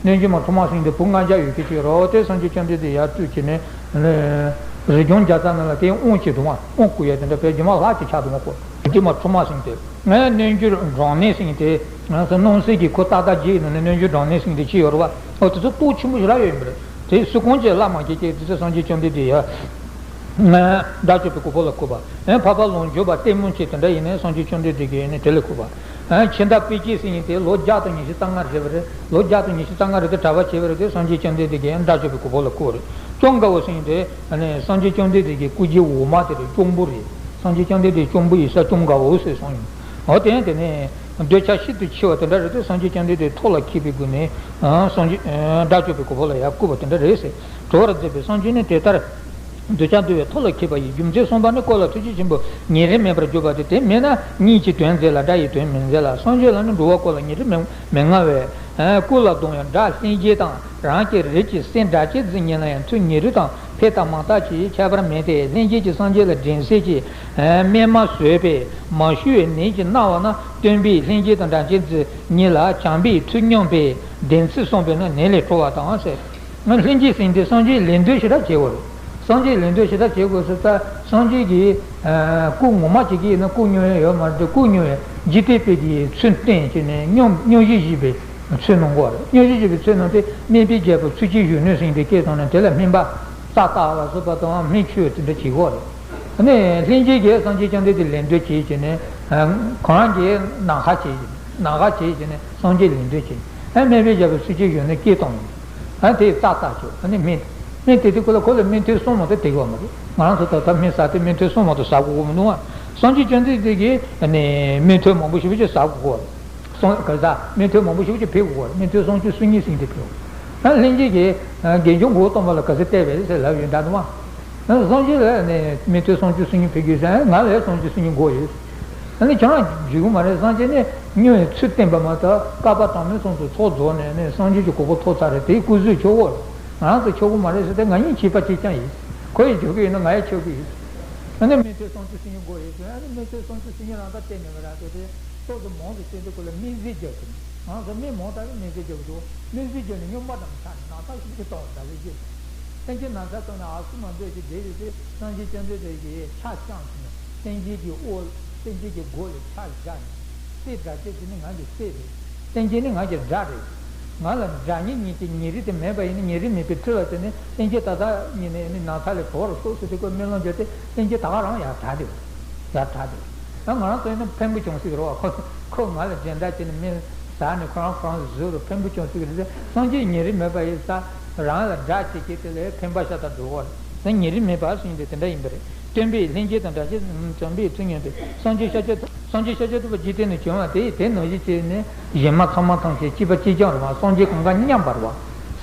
དེ། གནོད་སྦྱིན་མ་ཁུག་མ་ཟིན་དེ་བུ་ལྔ་བརྒྱ་ཡོད་མཁན་ཅིག་རོ་དེ་སངས་རྒྱས་བཅོམ་ལྡན་འདས་ཡར་བཏུལ་བྱས་ནས་ རི་ལྗོངས་རྒྱལ་ས་ནང་ལ་དེ་དབང་ཆེ་དུ་མ་དབང་བསྐུར་ཡ་དེ་འདྲ་བས་རྒྱུ་མ་ལྷག་ཅིག་ཆགས་འདུག་མ་ཁོ། རྒྱུ་མ་ཁྲོ་མ་ཟིན་ཏེ། ངས་རྣལ་འབྱོར་འབྲང་གནས་ཟིན་ཏེ། ང་ཚོ་སྣང་སྲིད་ཀྱི་ཁོ་ཏག་ཏག་རྗེས་ནང་ནས་རྣལ་འབྱོར་འབྲང་གནས་ཟིན་ཏེ་ཅི་ཡོད་རེད་བ། ཨོ་དེ་ཚོ་སྟོབས་ཆེན་པོ་ཞིག་རག་ཡོད་ཡིན་པ་རེད། དེ་སུ་གང་ཅིག་བླ་མ་ཁྱེད་ཀྱིས་དེ་ཚོ་སངས་རྒྱས་བཅོམ་ལྡན་འདས་ཡ། དགྲ་བཅོམ་པའི་གོ་འཕང་ལ་བཀོད་པ། ཨེ་འཕགས་པ་ལམ་འཇུག་པ་ལྟད་མོ་ཆེ་དེ་འདྲ་ཡིན་ནའི་སངས་རྒྱས་བཅོམ་ལྡན་འདས་ཀྱིས་ནི་དེ་ལ་བཀོད་པ། ཨེ་ཕྱི་མཐའ་དཔེ་བྱད་ཟེར་ཡིན་ཏེ་ལོ་བརྒྱ་དང་ཉི་ཤུ་རྩ་ལྔ་རེད་པ་རེད། ལོ་བརྒྱ་དང་ཉི་ཤུ་རྩ་ལྔ་རེད་དེ་གྲྭ་པ་བྱས་པ་རེད་དེ་སངས་རྒྱས་བཅོམ་ལྡན་འདས་ཀྱིས་དགྲ་བཅོམ་པའི་གོ་འཕང་ལ་བཀོད་རེད། ཅུང་དགའ་བོ་ཟེར་ཡིན་ཏེ་ཨ་ནི་སངས་རྒྱས་བཅོམ་ལྡན་འདས་ཀྱི་སྐུ་རྒྱན་འོ་མ་དེ་རེད། གཅུང་པོ་རེད། སངས་རྒྱས་བཅོམ་ལྡན་འདས་གཅུང་པོ་ཡིན་ས་ཅུང་དགའ་བོ་ཟེར་སོང་ཡིན། འོ་དེ་ཡང་དེ་ནས་འདོད་ཆགས་ཤིན་ཏུ་ཆེ་བ་དེ་འདྲ་རེད་དེ་སངས་རྒྱས་བཅོམ་ལྡན་འདས་ཐོག་ལ་འཁྱེར་བའི་སྒོ་ནས་ཨ་སངས་རྒྱས་ཨ་དགྲ་བཅོམ་པའི་གོ་འཕང་ལ་ཡར་བཀོད་པ་དེ་འདྲ་རེད་ཟེར། གྲོལ་བར་མཛད་པའི་སངས་རྒྱས་ནི་དེ་ལྟར། འདོད་ཆགས་འདུལ་བའི་ཐབས་ལ་མཁས་པ་ཡི། རྒྱུ་མཚན་གསུམ་པ་ནི་བཀོད་ལ་ཐུགས་རྗེ་ཆེན་པོས་ཉེ་རིང་མེད་པར་བརྗོད་པ་སྟེ། དེ་མེད་ན་གཉིས་ཀྱི་དོན་མཛད་ལ་དགྲ་ཡི་དོན་མི་མཛད་ལ། སངས་རྒྱས་ལ་ནི་འགྲོ་བ་ཀུན་ལ་ཉེ་རིང་མི་མི་མངའ་བས། ཀུན་ལ་གདུང་བའི་དགྲ་ལྷན་སྐྱེས་དང་རང་གི་རིགས་ཀྱི་སྲས་སྒྲ་གཅན་འཛིན་གཉིས་ལ་ཡང་ཚུར་ཉེ་རིང་དང་འཕེལ་དང་མང་དག་ཅིག་ཁྱད་པར་མེད་དེ། ལྷན་སྐྱེས་ཀྱི་སངས་རྒྱས་ལ་འགྲན་སེམས་ཀྱིས་སྨད་མ་བཟོད་པས་མ་ཞུ་བའི་ནད་ཀྱིས་མནར་བ་ན། སྟོན་པས་ལྷན་སྐྱེས་དང་སྒྲ་གཅན་འཛིན་གཉིས་ལ་བྱམས་པས་ཚུར་སྙོམས་པའི་བདེན་ཚིག་གསུངས་པས་ན་ནད་ལས་གྲོལ་བ་དང་ཟེར། ང་ལྷན་སྐྱེས་ཟེར་དེ་སངས་རྒྱས་ལད་ཟློས་ཞེ་དྲག་བྱེད་དགོས་རེད། སངས་རྒྱས་ལད་ཟློས་ཞེ་དྲག་བྱེད་དགོས་ཟེར་ད་སངས་རྒྱས་ཀྱིས་སྐུ་ངོ་མ་བྱེད་ཀྱི་ཡིན་ན་སྐུ་སྙུང་ཡ་ཡོད་མ་རེད་དེ་སྐུ་སྙུང་བའི་འཇིག་རྟེན་པའི་གི་ཚུལ་བསྟན་བྱས་ནས་སྙུང་སྙུང་གཞི་བཞི་པའི་ཚུལ་གནང་དགོས་རེད། སྙུང་གཞི་བཞི་པའི་ཚུལ་གནང་སྟེ་སྨན་པའི་རྒྱལ་པོ་ཚུལ་གྱིས་གཞོན་ནུ་ཟེར་དེ་སྐད་བཏང་ནས་དེ་ལ་སྨན་པ་རྩ་བརྟག་ལ་སོགས་པ་དང་སྨན་བཅོས་དེ་འདྲ་བྱེད་དགོས་རེད། ཨ་ནི་ལྷན་སྐྱེས་ཀྱིས་སངས་རྒྱས་བཅོམ་ལྡན་འདས་ལད་ཟློས་བྱས་བྱས་ནས་ཁོ་རང་གིས་ནམ་མཁའ་བྱས་ནམ་མཁའ་བྱས་བྱས་ནས་སངས་རྒྱས་ལད་ཟློས་བྱས། ཨ་སྨན་པའི་རྒྱལ་པོ་ཚུལ་གྱིས་གཞོན་ནུ་སྐད་བཏང་ཡོད། ཨ་དེ་རྩ་བརྟག་བྱས་ཨ་ནི་སྨན་སྨན་དེ་དུས་ཁོ་ལ་ཁོ་ལ་སྨན་ཐུན་གསུམ་མ་གཏོགས་དེ་དགོས་མ་རེད། ང་རང་ཚོ་ད་ལྟ་སྨན་ཟ་དུས་སྨན་ཐུན་གསུམ་མ་གཏོགས་ཟ་དགོས་ཀྱི་མི་འདུག་ཨ། སངས་རྒྱས་བཅོམ་ལྡན་འདས་ཀྱིས་ཨ་ནི་སྨན་ཐུན་མང་པོ་ཞེ་པོ་ཅིག་ཟ་དགོས་ཀྱི་རེད། སོང་ག་ས་སྨན་ཐུན་མང་པོ་ཞེ་པོ་ཅིག་ཕེབས་དགོས་ཀྱི་རེད། སྨན་ཐུན་སུམ་ཅུ་སོ་གཉིས་ཟིན་ཏེ་ཕེབས། ཨ་ལྷན་སྐྱེས་ཀྱིས་ཨ་དགེ་སྦྱོང་མགོ་བོ་སྟོང་པ་ལ་ག་ཚོད་བལྟས་པས་ཟེར་ལབ་ཡོད་འདྲ་འདུག་ཨ། སངས་རྒྱས་ལ་ནི་སྨན་ཐུན་སུམ་ཅུ་སོ་གཉིས་ཕེབས་རྒྱུ་ཟེར་ང་ལ་སུམ་ཅུ་སོ་གཉིས་འགོར་ཡོད། ཨ་ནི་ཁྱོད་རང་འཇིགས་ཀྱི་མ་རེད། སངས་རྒྱས་ནི་སྨྱུང་བའི་ཚུལ་བསྟན་པ་མ་གཏོགས་བསྐལ་པ་གྲངས་མེད་གསུམ་དུ་ཚོགས་རྫོགས་ནས་ནི་སངས་རྒྱས་ཀྱི་གོ་འཕང་ཐོབ་ཚར་རེད། དེའི་སྐུ་གཟུགས་ཆོག་གོ། ང་རང་ཚོ་ཆོག་གི་མ་རེད་ཟེར་ཏེ་ང་གཉིས་ཁྱད་པར་གཅིག་རྐྱང་ཡིན། ཁོ་ཡིས་འཇོག་གི་ཡོད་ན་ང་ཡང་ཆོག་གི་ཡིན། ཨ་ནི་སྨན་ཐུན་སུམ་ཅུ་སོ་གཉིས་འགོར་ཡོད་ཟེར། ཨ་ནི་སྨན་ཐུན་སུམ་ཅུ་སོ་གཉིས་རང་ད་བལྟས་མེད་པ་ར་དེ་དེ་ཏོག་ཙམ་མང་དུ་བཤད་དུས་ཁོ་ལ་སྨན་རྫས་རྒྱག་གི་ང་ཚོ་སྨན་མང་དྲགས་ནས་སྨན་རྫས་རྒྱག་གི་འདུག་སྨན་རྫས་རྒྱག་ནས་སྨྱོན་པ་དང་ཆ་ནས་ནང་ཚགས་ཤིག་གི་གཏོང་བ་ཟླ་བའི་རྗེས། སེམས་ཅན་ན་ཚ་སོགས་ནས་ཨ་སུ་མ་འདོད་ཀྱི་བསྡད་ཡོད་དུས་སངས་རྒྱས་བཅོམ་ལྡན་འདས་ཀྱིས་ཕྱག་བརྐྱངས་ནས་སེམས་ཅན་གྱི་དབུ་སེམས་ཅན་གྱི་མགོ་ལ་ཕྱག་བཞག་ནས་སྲས་སྒྲ་གཅན་འཛིན་ནི་ང་གི་སྲས་རེད། སེམས་ཅན་ནི་ང་གི་དགྲ་རེད། ང་ལ་དགྲ་གཉེན་གཉིས་ཀྱི་ཉེ་རིང་དེ་མེད་པ་ཡིན་ན་ཉེ་རིང་མེད་པའི་འཕྲུལ་ལ་བརྟེན་ནས་སེམས་ཅན་ད་ལྟ་ཉིད་ནས་ནི་ན་ཚ་ལས་གྲོལ་བར་ཤོག་ཟེར་དུས་ཁོས་སྨོན་ལམ་བརྒྱབ་སྟེ་སེམས་ཅན་ད་ག་རང་ཡར་དྲག་སྟེ་ཡར་དྲག་སྟེ། ད་ང་རང་ཚོ་ཡིན་ན་ཕན་པོ་བྱུང་སྲིད་རོགས། ཁོ་ཁོ་ང་ལ་དེ་འདྲ་བྱས་ནས་སྨན་ཟ་ནས་ཁོ་རང་ཁོ་རང་གཟུགས་ལ་ཕན་པོ་བྱུང་སྲིད་ཀྱི་རེད། སངས་རྒྱས་ཉེ་རིང་མེད་པ་ཡིན་ཙང་རང་ལ་དགྲ་བྱེད་ཀྱི་དེ་ལས་ཕན་པ་ཤ་སྟག་འགྲོ་གི་རེད། ད་ཉེ་རིང་མེད་པ་ཟེར་དེ་དེ་འདྲ་ཡིན་པ་རེད། སྟོན་པས་ལྷན་སྐྱེས་དང་སྒྲ་གཅན་བྱམས་པས་ཚུར་སྙོམས་ཏེ། སངས་རྒྱས་ཤཱཀྱ་སངས་རྒྱས་ཤཱཀྱ་ཐུབ་པ་འཇིག་རྟེན་ན་བྱོན་པ་དེ་དེ་ནང་བཞིན་བྱས་ནས་གཞན་མ་ཚང་མ་ཐམས་ཅད་གཅིག་པ་གཅིག་རྐྱང་རེད་བ། སངས་རྒྱས་གང་ག་མཉམ་པ་རེད་བ།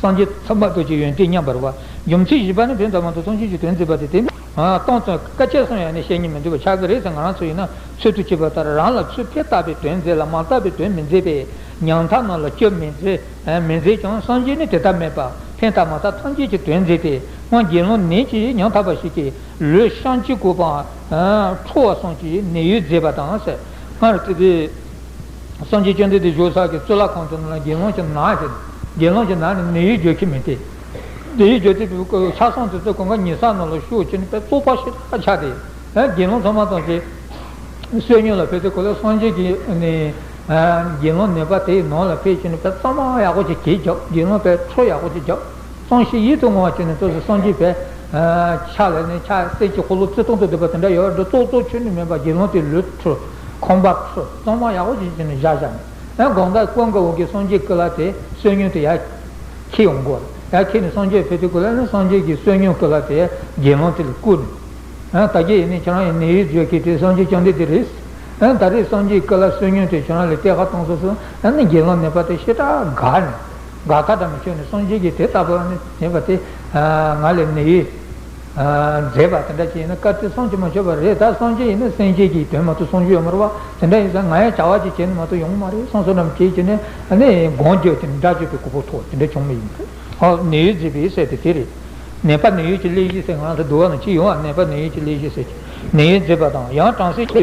སངས་རྒྱས་ཚང་མ་ཐམས་ཅད་ཡོན་ཏན་མཉམ་པ་རེད་བ། རྒྱུ་མཚན་བཞི་པ་ནི་དོན་དམ་པར་སངས་རྒྱས་ཀྱི་དོན་མཛད་པ་དེ་དེ་ནི་སྟོང་ཙམ་སྐད་ཆ་གསུང་ཡང་ནི་བཤད་སྙིང་མི་འདོད་པ་ཆགས་ཀྱི་རེད་ཟེར། ང་རང་ཚོ་ཡིན་ན་ཚུལ་དུ་བྱེད་པ་ལྟར་རང་ལ་ཚུར་ཕན་བཏགས་པའི་དོན་མཛད་ལ་མ་བཏགས་པའི་དོན་མི་མཛད་པས་ཉམ་ཐག་རྣམས་ལ་སྐྱོབ་མི་མཛད། མི་མཛད་ཀྱང་སངས་རྒྱས་ནི་དེ་ལྟར་མེད་པ་ཕན་བཏགས་མ་བཏགས་ཐམས་ཅད་ཀྱི་དོན་མཛད་དེ། སྔར་དགེ་སློང་ནད་ཀྱིས་ཉམ་ཐག་པ་ཞིག་གིས་ལུས་བཤང་གཅི་བཀོད་པའམ་འཕྲོ་བ་སོགས་ཀྱི་ནད་ཡོད་མཛད་པ་དང་ཟེར། སྔར་དེ་དུས་སངས་རྒྱས་བཅོམ་ལྡན་འདས་བཞུགས་ས་ཀྱི་གཙུག་ལག་ཁང་དུ་ནང་ལ་དགེ་སློང་ཞིག་ན་ཞིག་དགེ་སློང་ཞིག་ན་ནས་ནད་ཡོད་བརྗོད་ཀྱི་མེད་དེ། ནད་ཡོད་བརྗོད་དེ་ཆ་ཚང་དེ་ཚོ་གང་ག་ཉལ་ས་ནང་ལ་ཤོག་ཅེས་ནས་དཔེ་བཙོག་པ་ཞིག་ཆགས་ཏེ། དགེ་སློང་ཚང་མ་ཐམས་ཅད་བསོད་སྙོམས་ལ་ཕེབས་ཏེ་ཁོ་ལ་སངས་རྒྱས་ཀྱི་ནི་དགེ་སློང་ནད་པ་དེའི་ནང་ལ་ཕེབས་ཕྱིན་ནས་དཔེ་གཙང་མ་ཡག་པོ་ཅིག་གྱིས་རྒྱབ། དགེ་སློང་དཔེ་ཁྲོ་ཡག་པོ་ཅིག་རྒྱབ། གཙང་ཞིང་ཡིད་དུ་འོང་བ་བྱས་ནས་ཏོག་ཙམ་སངས་རྒྱས་དཔེ་ཕྱག་ལས་ནི་ཕྱག་གསེར་གྱི་འཁོར་ལོ་བརྩེགས་གཏོང་དུ་བསྡུས་པ་དེ་འདྲ་ཡོད་འགྲོ། ཙོག་ཙོག་ཁྱོན་ནས་མེད་པ་དགེ་སློང་དེའི་ལུས་ཁྲོ་ཁང་པ་ཁྲོ་གཙང་མ་ཡག་པོ་ཅིག་བྱས་ནས་བཞག་བཞག་ནས། ཨེ་དགོང་དག་ཀུན་དགའ་བོ་གིས་སངས་རྒྱས་སྐུ་ལ་དེ་བསོད་སྙོམས་དེ་ཡར་འཁྱེར་ཡོང་གོ། ཡར་འཁྱེར་ནས་སངས་རྒྱས་ཕེབས་དུས་སྐུ་ལ་ནི་སངས་རྒྱས་ཀྱི་བསོད་སྙོམས་སྐུ་ལ་དེ་དགེ་སློང་དེ་ལ་བསྐུར་ནས། ཨེ་ད་གིན་ཡིན་ནའི་ཁྱེད་རང་ཡི་ནད་ཡོད་བརྗོད་མཁན་དེ་སངས་རྒྱས་བཅོམ་ལྡན་འདས་རེད། ཨེ་ད་རེས་སངས་རྒྱས་སྐུ་ལ་བསོད་སྙོམས་དེ་ཁྱེད་རང་ལ་གཏད་ཁ་བཏང་སོང་ཟེར། ཨེ་ནི་དགེ་སློང་ནད་པ་དེ་ཞེ་དྲག་དགའ་ནས་དགའ་ཁ་འདྲ་མི་ཆོད་ནས་སངས་རྒྱས་ཀྱིས་དེ་ལྟ་བུ་ནི་བྱས་པ་དེ་ང་ལ་ནད་ཡོད། མཛད་པ་དེ་འདྲ་ཅིག་ཡིན་ན་བཀའ་དྲིན་བསམ་གྱིས་མི་ཁྱབ་པ་རེད། ད་སངས་རྒྱས་ཡིན་ན་སེམས་ཅན་གྱི་དོན་མ་གཏོགས་གསུང་རྒྱུ་ཡོད་མ་རེད་བ། དེ་འདྲ་ཡིན་ཙང་ང་ཡང་བྱ་བ་ཅིག་བྱས་ན་མ་གཏོགས་ཡོང་གི་མ་རེད་བསམ་བསམ་འདྲ་བྱས་བྱས་ནས་ཨ་ནི་སྒོམ་རྒྱབ་ཀྱི་དགྲ་བཅོམ་པའི་གོ་འཕང་ཐོབ་དེ་འདྲ་བྱུང་བ་ཡིན། ཨ་ནད་ཡོད་མཛད་པའི་ཟེར་དེ་དེ་རེད། ནད་པ་ནད་ཡོད་ཀྱི་ལས་བཞི་ཟེར་ང་རང་ཚོ་འདུལ་བ་ནང་ཅི་ཡོང་བ། ནད་པ་ནད་ཡོད་ཀྱི་ལས་བཞི་ཟེར་གྱི་ནད་ཡོད་མཛད་པ་དང་ཡང་དྲང་སྲོང་ཆེ་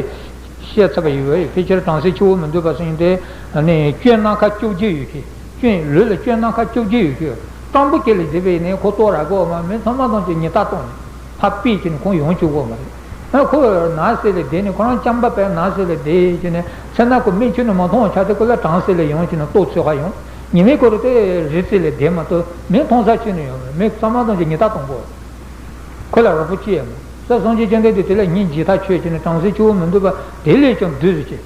བཤད་ཚར་བ་ཡོད་པས་ཕལ་ཆེར་དྲང་སྲོང་ཆེ་བོ་མི་འདུག་པ་ཟེར་ཡིན་ཏེ་ཨ་ནི་སྐྱོན་སྣ་ཁ་བཅོ་བརྒྱད་ཡོད་ཀྱི། སྐྱོན་ལུས་ལ་སྐྱོན་སྣ་ཁ་བཅོ་བརྒྱད་ཡོད་ཀྱི། སྤྲང་པོ་སྐྱེ་ལས་བྱེད་པའི་ནི་ཁོ་ལྟོ་ར་གོ་མ་མི་ཚང་མ་ཐམས་ཅད་ཉེས་རྡུང་གཏོང་ནས། ཕ་པས་ཀྱི་ནི་ཁོང་ཡོང་བཅུག་གོ་མ་རེད། ཨ་ཁོ་ནགས་གསེབ་ལ་བསྡད་ནས་ཁོ་རང་རྐྱང་པ་པས་ནགས་གསེབ་ལ་བསྡད་ཀྱི་ནི་ཚེ་ན་ཁོ་སྨན་ཆུ་ནི་མ་མཐོང་བ་ཆ་དེ་ཁོ་ལ་གྲང་གསེབ་ལ་ཡོང་ཀྱི་ནི་ལྟོ་འཚོལ་ག་ཡོང་། ཉི་མའི་སྐོར་དེ་རི་རྩེ་ལ་བསྡད་མ་གཏོགས་མི་མཐོང་ས་ཅི་ནས་ཡོང་མེད། མི་ཚང་མ་དང་གི་ཉི་ལྟ་གཏོང་གོ། ཁོ་ལ་རོགས་པོ་ཅི་ཡང་མེད། ས་སངས་རྒྱས་བཅོམ་ལྡན་འདས་དེ་ལ་སྙིང་རྗེ་ཐག་ཆོད་ཀྱི་ནི་གྲང་གསེབ་ཆུ་བོ་མི་འདུག་པ་དེ་ལས་ཀྱང་བདུད་ཟེར་གྱི།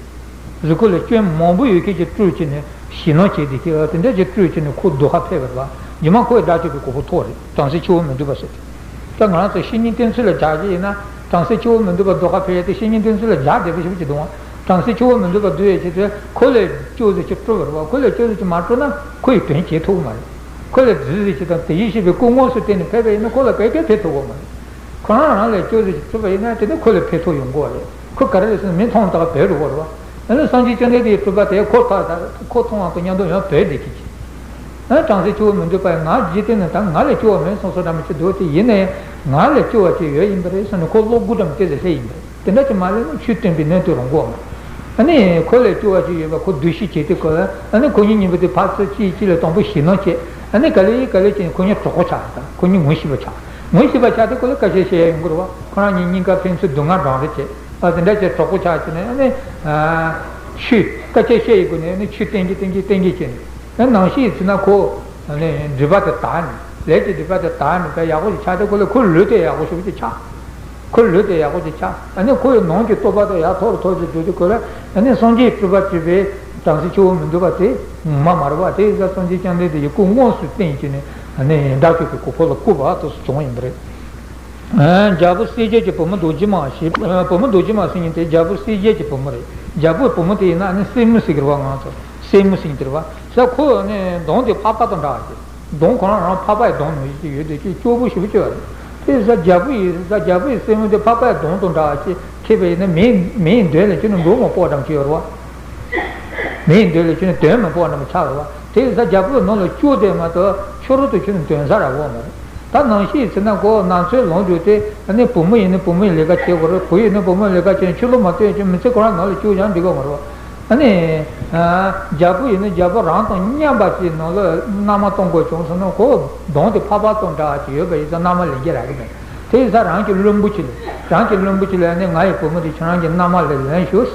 གཟུགས་སྐུ་ལ་སྐྱོན་མང་པོ་ཡོད་མཁན་གྱི་སྤྲུལ་གྱི་ནི་ཞེད་སྣང་བྱས་ཏེ་ཁྱེད་དེ་འདྲ་ཅིག་སྤྲུལ་གྱི་ནི་ཁོ་སྡུག་ཁ་ཕེབས་པ་རེད་པ། རྗེས་མ་ཁོའི་དགྲ་བཅོམ་པའི་གོ་འཕང་ཐོབ་རེད། གྲང་གསེབ་ཆུ་བོ་མི་འདུག་པ་ཟེར་ཏེ། ད་ང་རང་ཚོ་བཤེས་གཉེན་བསྟེན་ཚུལ་ལ་སྦྱར་གྱི་ཡིན་ན་གྲང་གསེབ་ཆུ་བོ་མི་འདུག་པ་སྡུག་ཁ་ཕེབས་ཡ་དེ་བཤེས་གཉེན་བསྟེན་ཚུལ་ལ་སྦྱར་བསྡད་པ་ཞིག་ཅིག་འདུག་བ། གྲང་གསེབ་ཆུ་བོ་མི་འདུག་པ་སྡུག་ཡ་ཅིག་དེ་ཁོ་ལས་སྐྱོ་ཟེར་ཅིག་སྤྲུལ་བ་རེད་པ། ཁོ་ལས་སྐྱོ་ཟེར་ཅིག་མ་སྤྲུལ་ན་ཁོ་ཡི་དོན་བྱེད་ཐུབ་ཀྱི་མ་རེད། ཁོ་ལས་བདུད་ཟེར་ཅིག་དང་དེ་བཞིན་གཤེགས་པའི་སྐུ་དངོས་སུ་བསྟན་ནས་ཕེབས་པ་ཡིན་ན་ཁོ་ལ་ག་གེ་ཕན་ཐོགས་ཀྱི་མ་རེད། ཁོ་རང་རང་ལས་སྐྱོ་ཟེར་ཅིག་སྤྲུལ་པ་ཡིན་ན་དེ་ནི་ཁོ་ལ་ཕན་ཐོགས་ཡོང་གི་རེད། ཁོ་ག་རེ་རེད་ཟེར་ན་མི་མཐོང་དག་བོད་རུ་བོར་བ། ཨ་ནི་སངས་རྒྱས་བཅོམ་ལྡན་འདས་སྤྲུལ་པ་དེ་ཁོ་ཐོག་ད་ཁོ་མཐོང་བ་དང་མཉམ་དུ་ཡང་བོད་བསྡད་ཀྱི་ཅི། ཨ་གྲང་གསེབ་ཆུ་བོ་མི་འདུག་པ་ཡིན་ན་འཇིག་རྟེན་ནི་ད་ང་ལས་སྐྱོ་བ་མེད་སོང་སོ་འདྲ་མི་ཅི་འདུག་དེ་ཡིན་ནའི་ང་ལས་སྐྱོ་བ་ཅིག་ཡོད་ཡིན་པ་རེད་ཟེར་ནས་ཁོ་བློ་དགུ་འགྲམ་དེ་ལས་སླེབས་ཡིན་པ་རེད། དེ་འདྲ་ཅིག་མ་སླེབས་ན་ཆོས་སྟོན་པའི་ནོན་དུ་རུང་གོ། ཨ་ནི་ཁོ་ལས་སྐྱོ་བ་ཅིག་ཡོད་པ་ཁོ་འདུ་ཤེས་བྱེད་དུས་སྐབས་ཨ་ནི་ཁོ་གཉིས་གཉིས་པོ་དེ་ཕར་ཚུར་གཅིག་གཅིག་ལ་དང་པོ་ཞེད་སྣང་སྐྱེ། ཨ་ནི་ག་ལེ་ཡིན་ག་ལེ་ཅན་ཁོ་གཉིས་གྲོགས་པོ་ཆགས་ད་ཁོ་གཉིས་ངོ་ཤེས་པ་ཆགས། ངོ་ཤེས་པ་ཆགས་དུས་ཁོ་ལ་སྐད་ཆ་བཤད་ཡ་ཡོང་གི་རེད་བ། ཁོ་རང་གཉིས་གཉིས་ཀ་ཕན་ཚུན་སྡུག་བསྔལ་འགྲངས་རེ་བྱེད། ཨ་དེ་འདྲ་བྱས་གྲོགས་པོ་ཆགས་ཀྱི་ནས་ཨ་ནི་ཆོས་སྐད་ཆ་བཤད་ཡི་གོ་ནས་ཨ་ནི་ཆོས་བསྟན་གྱི་བསྟན་གྱི་བསྟན་གྱི་བྱས་ནས། ཨ་ནང་བཞིན་ཡིན་ན་ཁོ་ཨ་ནི་སྒྲིབ་པ་དེ་དག་ནས་ལས་ཀྱི་སྒྲིབ་པ་དེ་དག་ནས་དཔེ་ཡག་པོ་ཞིག་ཆགས་ཏེ་ཁོ་ལ་ཁོ་ལུས་དེ་ཡག་པོ་ཞིག་ཅིག་ཆགས། ཁོ་ལུས་དེ་ཡག་པོ་ཅིག་ཆགས། ཨ་ནི་ཁོ་ཡི་ནང་གི་རྟོགས་པ་དེ་ཡར་མཐོ་རུ་མཐོ་རུ་འགྲོ་དུས་ཁོ་ལ་ཨ་ནི་སངས་རྒྱས་སྤྲུལ་པ་སྤྲུལ་པའི་གྲངས་སུ་ཆེ་བོ་མི་འདུག་པ་དེ་ངོ་མ་མ་རེད་བ། དེ་ཡིན་ཙང་སངས་རྒྱས་བཅོམ་ལྡན་འདས་ཀྱི་སྐུ་དངོས་སུ་བསྟན་གྱི་ནི་ཨ་ནི་དགྲ་བཅོམ་པའི་གོ་འཕང་ལ་བཀོད་པ་དེ་སུ་བྱུང་ཡིན་པ་རེད། ཨ་རྒྱལ་པོ་གསལ་རྒྱལ་གྱི་བུ་མོ་རྡོ་རྗེ་མ་ཞེས། བུ་མོ་རྡོ་རྗེ་མ་ཟེར་མཁན་དེ་རྒྱལ་པོ་གསལ་རྒྱལ་གྱི་བུ་མོ་རེད། རྒྱལ་པོའི་བུ་མོ་དེ་ཡིན་ན་ཨ་ནི་སྲས་མོ་ཟེར་གི་རེད་བ། ང་ཚོ་སྲས་མོ་ཟེར་མཁན་དེ་རེད་བ། ས་ཁོ་ནི་གདོང་དེ་ཕག་པ་དང་འདྲ་བ་ཅིག་གདོང་ཁོ་རང་རང་ཕག་པའི་གདོང་ནང་བཞིན་ཅིག་ཡོད་དེ་ཅིག་སྐྱོ་པོ་ཞེ་པོ་ཅིག་ཡོད་རེད། དེ་ས་རྒྱལ་པོ་ཡིན་ས་རྒྱལ་པོ་ཡི་སྲས་མོ་དེ་ཕག་པའི་གདོང་དང་འདྲ་བ་ཅིག་ཁེབས་པ་ཡིན་ན་མིའི་མིའི་མདུན་ལ་ཁྱོད་ནི་འགྲོ་མ་ཕོག་འགྲམ་ཅིག་ཡོད་རེད་བ། མིའི་མདུན་ལ་ཁྱོད་ནི་དོན་མ་ཕོག་འགྲམ་ཆགས་རེད་བ། དེ་ས་རྒྱལ་པོའི་ནང་ལ་སྐྱོ་དེ་མ་གཏོགས་ཕྱི་རོལ་དུ་ཁྱོད་ནི་དོན་ས་ར་བོ་མ་རེད། ད་ནང་བཞིན་ཟེར་ན་ཁོ་ནང་ཚོའི་ལོངས་སྤྱོད་དེ་ཨ་ནི་བུ་མོ་ཡིན་ན་བུ་མོའི་ལས་ཀ་བྱེད་དགོས་རེད། བུ་ཡིན་ན་བུ་མོའི་ལས་ཀ་བྱེད། ཕྱི་ལོགས་མ་སྟོན་ཀྱང་མི་ཚེ་ཁོ་རང་ནང་ལ་བཅུག་ཀྱང་འགྲིག་གི་མ་རེད། ཨ་ནི་རྒྱལ་པོ་ཡིན་ན་རྒྱལ་པོ་རང་དང་མཉམ་པ་ཅིག་ནང་ལ་མནའ་མ་གཏོང་དགོས་བྱུང་སོང་ན་ཁོ་གདོང་དེ་ཕག་པ་དང་འདྲ་བ་ཅིག་ཡོད་པ་ཡིན་ཙང་མནའ་མ་ལེན་གྱི་རག་གི་མེད། དེ་ཡིན་ཙང་རང་གི་བློན་པོ་ཅིག་ལ་རང་གི་བློན་པོ་ཅིག་ལ་ནི་ང་ཡི་བུ་མོ་དེ་ཁྱེད་རང་གི་མནའ་མ་ལ་ལེན་ཞུ།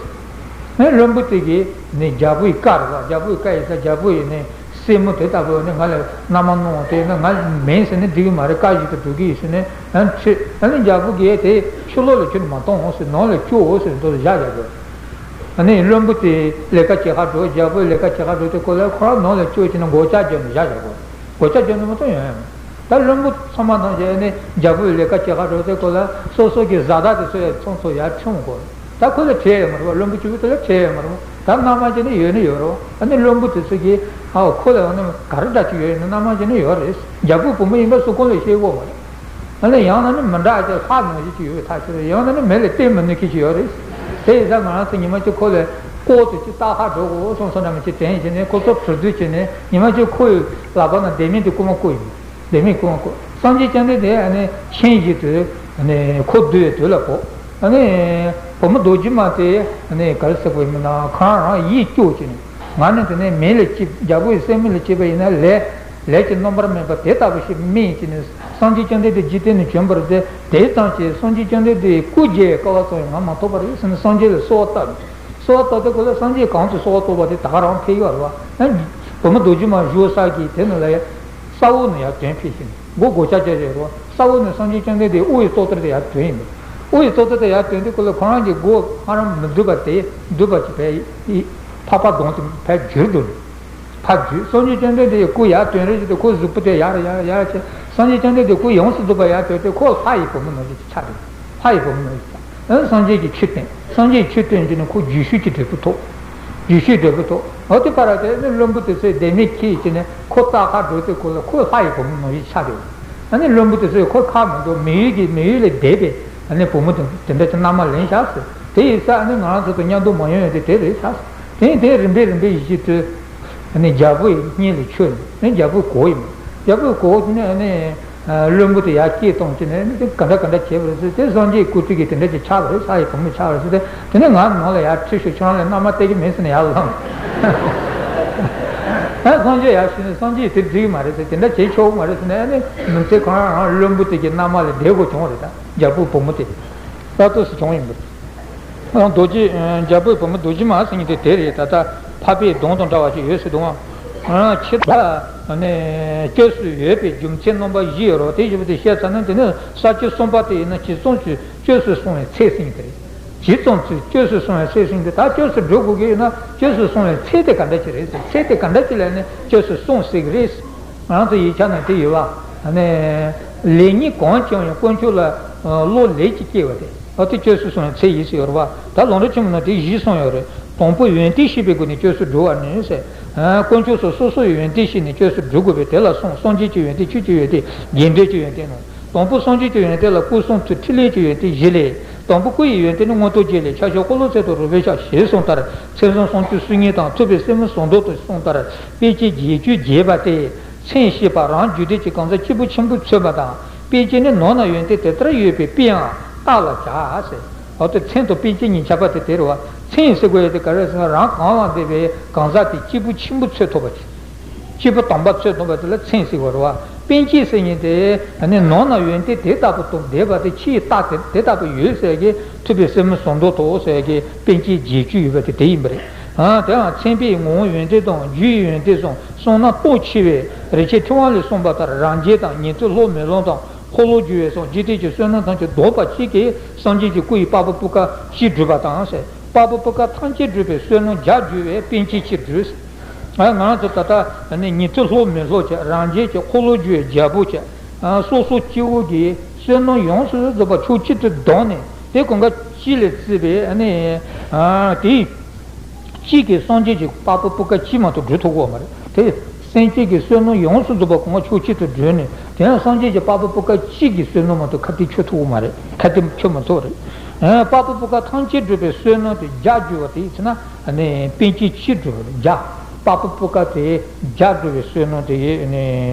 ཨ་ནི་བློན་པོ་དེ་གིས་ནི་རྒྱལ་པོ་ཡི་བཀའ་རེད་བ། རྒྱལ་པོ་ཡི་བཀའ་ཡིན་ཙང་རྒྱལ་པོ་ཡིས་ནི། སྲས་མོ་དེ་ལྟ་བུ་ནི་ང་ལ་མནའ་མ་གནང་དེ་ནི་ང་མིན་ཟེར་ནས་འགྲིག་གི་མ་རེད། བཀའ་བཞིན་དུ་སྒྲུབ་ཀྱི་ཡིན་ཟེར་ནས་ཨ་ནི་ཁྲིད། ཨ་ནི་རྒྱལ་པོ་གིས་དེ་ཕྱི་ལོགས་ལ་ཁྱོད་མ་གཏོང་འོང་ཟེར། ནང་ལ་བཅུག་འོང་ཟེར་འདུག་བཞག་བཞག་དགོས། ཨ་ནི་བློན་པོ་དེ་ལས་ཀ་བྱེད་ཁ་འགྲོ། རྒྱལ་པོའི་ལས་ཀ་བྱེད་ཁ་འགྲོ་དུས་ཁོ་ལ་ཁོ་རང་ནང་ལ་བཅུག་བྱས་ནས་སྒོ་ལྕགས་བརྒྱབ་ནས་བཞག་བཞག་དགོས། སྒོ་ལྕགས་བརྒྱབ་ནས་མ་གཏོང་ཡོང་ཡ་མེད། ད་བློན་པོ་ཚང་མ་ཐམས་ཅད་ནི་རྒྱལ་པོའི་ལས་ཀ་བྱེད་ཁ་འགྲོ་དུས་ཁོ་ལ་སོ་སོ་གི་བཟའ་ཟླ་དེ་ཚོ་ཡར་ཚོང་ཚོ་ཡར་ཁྲིད་འོང་དགོས། ད་ཁོ་ལ་ཁྲིད་ཡོད་མ་རེད་བ། བློན་པོ་གཅིག་པུ་དེ་ལ་ཁྲིད་ཡོད་མ་རེད་བ། ད་མནའ་མ་བྱས་ནས་ཡོད་ནི་ཡོད་རེད་བ། ཨ་ནི་བློན་པོ་དེ་ཚོ་གིས་ཨའོ་ཁོ་ལ་ཨ་ནི་ག་རེ་འདྲ་ཅིག་ཡོད་ཡིན་ན་མནའ་མ་བྱས་ནས་ཡོད་རེད། རྒྱལ་པོའི་བུ་མོ་ཡིན་པ་སུ་གང་ལ་བཤད་ཡོད་མ་རེད། ཨ་ནི་ཡང་ན་ནི་མི་འདྲ་ཅིག་ལྷ་ནང་བཞིན་ཅིག་ཡོད་པའི་ཐག་ཆོད་རེད། ཡང་ན་ནི་མི་ལ་བསྟན་མི་ནུས་མཁན་ཅིག་ཡོད་རེད། དེ་ཡིན་ཙང་ང་རང་ཚོ་ཉི་མ་གཅིག་ཁོ་ལ་ལྐོག་ཏུ་ཅིག་ལྟ་ཁ་འགྲོ་དགོས་སོང་སོང་འདྲ་མི་ཅིག་དྲན་བྱས་ནས་ཁོ་ཚོ་གྲོས་བསྡུར་བྱས་ནས་ཉི་མ་གཅིག་ཁོ་ཡི་ལག་པ་ན་ལྡེ་མིག་དེ་རྐུ་མ་རྐུ་ཡིན། ལྡེ་མིག་རྐུ་མ་རྐུ། སངས་རྒྱས་བཅོམ་ལྡན་འདས་ཨ་ནི་ཆིངས་བཞིན་དུ་ཨ་ནི་ཁོ་བསྡུ་བའི་དུས་ལ་བབ། ཨ་ནི་བུ་མོ་རྡོ་རྗེ་མ་དེ་ཨ་ནི་ག་རེ་ཟེར་དགོས་ཡིན་ན་ཁོ་རང་རང་ཡིད་སྐྱོ་བྱས་ནས་ང་ནི་དེ་ནས་མི་ལ་སྐྱིད། རྒྱལ་པོ་ཡི་སྲས་མོ་ལ་སྐྱིད་པ་ཡིན་ན་ལས་ལས་ཀྱི་རྣམ་པར་སྨིན་པ་དེ་ལྟ་བུ་ཞིག་སྨིན་བྱས་ནས་སངས་རྒྱས་བཅོམ་ལྡན་འདས་འཇིག་རྟེན་ནས་བྱོན་པར་མཛད། དེ་ཙམ་གྱིས་སངས་རྒྱས་བཅོམ་ལྡན་འདས་ཀྱི་སྐུ་མཇལ་བའི་སྐལ་བ་ཙམ་ཡང་ང་མ་ཐོབ་པ་རེད་ཟེར་ནས་སངས་རྒྱས་ལ་གསོལ་བ་བཏབ། གསོལ་བ་བཏབ་དུས་ཁོ་ལ་སངས་རྒྱས་གང་དུ་གསོལ་བ་བཏབ་པ་དེ་ད་ག་རང་ཕེབས་ཡོད་རེད་བ། ཡང་བུ་མོ་རྡོ་རྗེ་མ་བཞུགས་ས་གི་དེ་ནང་ལ་ཡ་ས་འོག་ནས་ཡར་དོན་ཕེབས་ཤིང་སྒོ་སྒོ་ལྕགས་བརྒྱབ་བཞག་རེད་བ། ས་འོག་ནས་སངས་རྒྱས་བཅོམ་ལྡན་འདས་དབུ་ཡི་ཏོག་ཙམ་དེ་ཡར་དོན་ཡིན་པས། དབུ་ཡི་ཏོག་ཙམ་དེ་ཡར་དོན་དུས་ཁོ་ལ་ཁོ་རང་གི་སྒོ་སྔ་རང་མི་བསྡུས་པ་དེ་བསྡུས་པ་ཅིག་ཕར་ཕག་པ་གདོང་དེ་ཕར་བསྒྱུར་འདུག་ཕར་བསྒྱུར། སངས་རྒྱས་བཅོམ་ལྡན་འདས་ཀྱི་སྐུ་ཡར་དོན་རེ་བྱེད་དུས་ཁོ་གཟུགས་པོ་དེ་ཡར་ཡར་ཡར་བྱས། སངས་རྒྱས་བཅོམ་ལྡན་འདས་སྐུ་ཡོངས་སུ་བསྡུས་པ་ཡར་དོན་དུས་ཁོ་ལྷ་ཡི་བུ་མོ་ནང་བཞིན་ཆགས་འདུག་ལྷ་ཡི་བུ་མོ་ནང་བཞིན་ཆགས། ཨ་ནི་སངས་རྒྱས་ཀྱི་ཆོས་བསྟན། སངས་རྒྱས་ཀྱི་ཆོས་བསྟན་གྱི་ནི་ཁོ་རྗེས་ཤུལ་གྱི་འབྲས་བུ་ཐོབ། རྗེས་ཤུལ་འབྲས་བུ་ཐོབ། འོ་དེ་བར་དེ་ནི་བློན་པོ་དེ་ཚོས་ལྡེ་མིག་ཁྱེར་བྱས་ནས་ཁོ་ལྟ་ཁ་འགྲོ་དུས་ཁོ་ལ་ཁོ་ལྷ་ཡི་བུ་མོ་ནང་བཞིན་ཆགས་འདུག་ཨ་ནི་བློན་པོ་དེ་ཚོས་ཁོ་ཁ་མི་འདུག་མི་ཡུལ་གྱི་མི་ཡུལ་ལས་འདས་པའི་ཨ་ནི་བུ་མོ་དེ་དེ་འདྲ་ཅིག་མནའ་མ་ལེན་བཞག་ཟེར། དེ་ཡིན་ཙང་ཨ་ནི་ང་རང་ཚོ་དང་མཉམ་དུ་མ་ཡོང་ཡོང་དེ་དེ་རེད་ཤག་དེ་ཡིན་དེ་རིམ་པས་རིམ་པས་ཡིད་ཆེས་ཐོས། ཨ་ནི་རྒྱལ་པོ་ཡི་སྙིང་ལ་ཆོས་ནས་རྒྱལ་པོས་གོ་ཡིན། རྒྱལ་པོས་གོ་བྱས་ནས་ཨ་ནི་བློན་པོ་དེ་ཡར་སྐད་བཏང་བྱས་ནས་ཨ་ནི་དེ་ག་འདྲ་ག་འདྲ་བྱས་པ་རེད་ཟེར་དེ་སངས་རྒྱས་སྐུ་ཚེ་གི་དེ་འདྲ་ཅིག་ཆགས་པ་རེད། ལྷ་ཡི་བུ་མོ་ཆགས་པ་རེད་ཟེར་དེ་དེ་ནས་ང་ནང་ལ་ཡར་ཁྲིད་ཤོག་ཁྱོད་རང་ལ་མནའ་མ་སྟེར་གྱི་མིན་ཟེར་ནས་ཡར་ལངས། ད་སངས་རྒྱས་ཡར་ཞུས་ནས་སངས་རྒྱས་དེ་འགྲིག་གི་མ་རེད་ཟེར། དེ་འདྲ་བྱེད་ཆོག་གི་མ་རེད་ཟེར་ནས། ཨ་ནི་མི་ཚེ་གང་རང་བློན་པོ་དེ་གི་མནའ་མ་ལས་བསྡད་དགོས་བྱུང་བ་རེད། ད་རྒྱལ་པོའི་བུ་མོ་དེ་ལྟ་ཏོག་ཙམ་བྱུང་ཡིན་པ་རེད། རྡོ་རྗེ། རྒྱལ་པོའི་བུ་མོ་རྡོ་རྗེ་མ་ཟེར་མཁན་དེ་དེ་རེད། ད་ལྟ་འཕགས་པའི་གདུང་དང་འདྲ་བ་ཞིག་ཡོད་ཟེར་འདུག་ཨང་། ཁྱེད་ལ་ནི་སྐྱབས་སུ་ཡོད་པའི་རྒྱུ་མཚན་རྣམ་པ་བཞི་ཡོད་རེད་པ། དེ་བཞི་པོ་དེ་བཤད་ཚར་ན། དེ་ནི་ས་བཅད་གསུམ་པ་དེ་ཡིན་ན་ཇི་ཙམ་ཞིག་སྐྱབས་སུ་སོང་བའི་ཚེ་ཟེར་མཁན་དེ་རེད། ཇི་ཙམ་ཞིག་སྐྱབས་སུ་སོང་བའི་ཚེ་ཟེར་མཁན་དེ། ད་སྐྱབས་སུ་འགྲོ་དགོས་ཀྱི་ཡོད་ན་སྐྱབས་སུ་སོང་བའི་ཚེ་དེ་ག་འདྲ་ཅིག་རེད་ཟེར། ཚེ་དེ་ག་འདྲ་ཅིག་ལ་ནི་སྐྱབས་སུ་སོང་ཟེར་གི་རེད། ང་ཚོ་ཡིག་ཆ་ནང་དེ་ཡོད་པ། ཨ་ནི་ལེགས་ཉེས་གང་བྱུང་ཡང་དཀོན་མཆོག་ལ་བློ་ལེགས་ཀྱིས་སྐྱེ་བ་དེ། ཨ་དེ་སྐྱབས་སུ་སོང་བའི་ཚེ་ཡིན་ཟེར་ཡོད་རེད་པ། ད་ལམ་རིམ་ཆེན་མོ་ནང་དེ་བཞི་གསུངས་ཡོད་རེད། དང་པོ་ཡོན་ཏན་ཤེས་པའི་སྒོ་ནས་སྐྱབས་སུ་འགྲོ་བ་ནི་ཟེར། ཨ་དཀོན་མཆོག་སོགས་སོ་སོའི་ཡོན་ཏན་ཤེས་ནས་སྐྱབས་སུ་འགྲོ་དགོས་པས། དེ་ལ་གསུངས། སངས་རྒྱས་ཀྱི་ཡོན་ཏན། ཆོས་ཀྱི་ཡོན་ཏན། དགེ་འདུན་གྱི་ཡོན་ཏན་ནོ། དང་པོ་སངས་རྒྱས་ཀྱི་ཡོན་ཏན་ལ་སྐུ་གསུང་ཐུགས་ཕྲིན་ལས་ཀྱི་ཡོན་ཏན་བཞི་ལས། དང་པོ་སྐུ་ཡི་ཡོན་ཏན་ནི་མངོན་རྟོགས་རྒྱན་ལས། ཕྱག་བཞི་འཁོར་ལོ་ཚད་དང་རིམ་པས་བཤད། ཞེས་གསུངས་ལྟར། མཚན་བཟང་སུམ་ཅུ་སོ་གཉིས་དང་ཐུབ་པའི་སེམས་ཟུང་དུ་གསུངས་ལྟར། དཔེ་བྱད་བརྒྱད་ཅུས་བརྒྱན་པ་སྟེ། མཚན་ཞེས་པ་རང་རྒྱུད་སྡེ་གྱི་གང་ཟག་སྐྱེས་བུ་ཆེན་པོས་མཚོན་པ་དང་། དཔེ་བྱད་ནི་ནང་ན་ཡོན་ཏན་དེ་ལྟར་ཡོད་པའི་དཔེའང་བཏགས་ལ་བྱ་ཟེར། འོ་དེ་མཚན་དང་དཔེ་བྱད་གཉིས་ཆགས་པ་དེ་དེ་རེད་པ། མཚན་ཟེར་དགོས་ཡ་དེ་ག་རེ་ཟེར་ན། རང་གང་ལ་འདས་པའི་གང་ཟག་དེ་སྐྱེས་བུ་ཆེན་པོས་མཚོན་ཐུབ་པ་ཅིག་སྐྱེས་བུ་དམ་པ་མཚོན་ཐུབ་པ་དེ་ལ་མཚན་ཟེར་བ་རེད་པ། དཔེ་བྱད་ཟེར་མཁན་དེ་ནི་ནང་ན་ཡོན་ཏན་དེ་ལྟ་བུ་དང་ལྡན་པ་དེ། ཕྱིའི་རྟགས་དེ་དེ་ལྟ་བུ་ཡོད་ཟེར་གྱི་ཐུབ་པའི་སེམས་ཟུང་དུ་གསུངས་ཟེར་གྱི་དཔེ་བྱད་བརྒྱད་ཅུ་ཡོད་པ་དེ་དེ་ཡིན་པ་རེད། ཨ་དེའང་མཚན་དཔེའི་ངོ་བོ་ཡོན་ཏན་དང་། རྒྱུ་ཡི་ཡོན་ཏན་གསུམ། གསུངས་ན་སྟོབས་ཆེ་བས། རིན་ཆེན་ཕྲེང་བ་ལས་གསུངས་པ་ལྟར། རང་རྒྱལ་དང་། ཉན་ཐོས་སློབ་མི་སློབ་དང་། འཁོར་ལོས་སྒྱུར་བའི་གསུམ། འཇིག་རྟེན་གྱི་བསོད་ནམས་ཐམས་ཅད་བསྡོམས་པ་གཅིག་གིས་སངས་རྒྱས་ཀྱི་སྐུ་ཡི་པ་ཕ་བུ་ཀ་སྤྱི་བསྒྲུབས་པ་དང་ཟེར། པ་ཕ་བུ་ཀ་ཐམས་ཅད་སྒྲུབ་པའི་བསོད་ནམས་བརྒྱ་བསྒྲུབས་པས་དཔེ་བྱད་གཅིག་བསྒྲུབས། ཨ་ང་ཚོ་ད་ལྟ་ནི་ཉན་ཐོས་སློབ་མི་སློབ་བྱས། རང་རྒྱལ་གྱི། འཁོར་ལོས་སྒྱུར་བའི་རྒྱལ་པོ་བྱས། ཨ་སོ་སོ་སྐྱེ་བོ་གི་བསོད་ནམས་ཡོངས་སུ་རྫོགས་པ་ཕྱོགས་གཅིག་ཏུ་བསྡོམས་ནས། དེ་གང་ག་གཅིག་ལས་བརྩིས་པའི་ཨ་ནི་ཨ་དེ་གཅིག་གིས་སངས་རྒྱས་ཀྱི་པ་ཕ་བུ་ཀ་གཅིག་མ་གཏོགས་སྒྲུབ་ཐུབ་ཀྱི་མ་རེད་དེ། སེམས་ཅན་གྱི་བསོད་ནམས་ཡོངས་སུ་རྫོགས་པ་གང་ག་ཕྱོགས་གཅིག་ཏུ་བསྒྲུབས་ནས། དེ་ཡང་སངས་རྒྱས་ཀྱི་པ་ཕ་བུ་ཀ་གཅིག་གི་བསོད་ནམས་མ་གཏོགས་ཁ་གཏད་གཅོག་ཐུབ་ཀྱི་མ་རེད། ཁ་གཏད་གཅོག་མི་ཐུབ་རེད། ཨ་པ་ཕ་བུ་ཀ་ཐམས་ཅད་སྒྲུབ་པའི་བསོད་ནམས་དེ་བརྒྱ་བསྒྲུབས་པ་དེ་ཡིན་ན། ཨ་ནི་དཔེ་བྱད་གཅིག་བསྒྲུབས་པ་རེད། བརྒྱ། པ་ཕ་བུ་ཀ་དེ་བརྒྱ་བསྒྲུབས་པའི་བསོད་ནམས་དེ་ཡིན་ནི་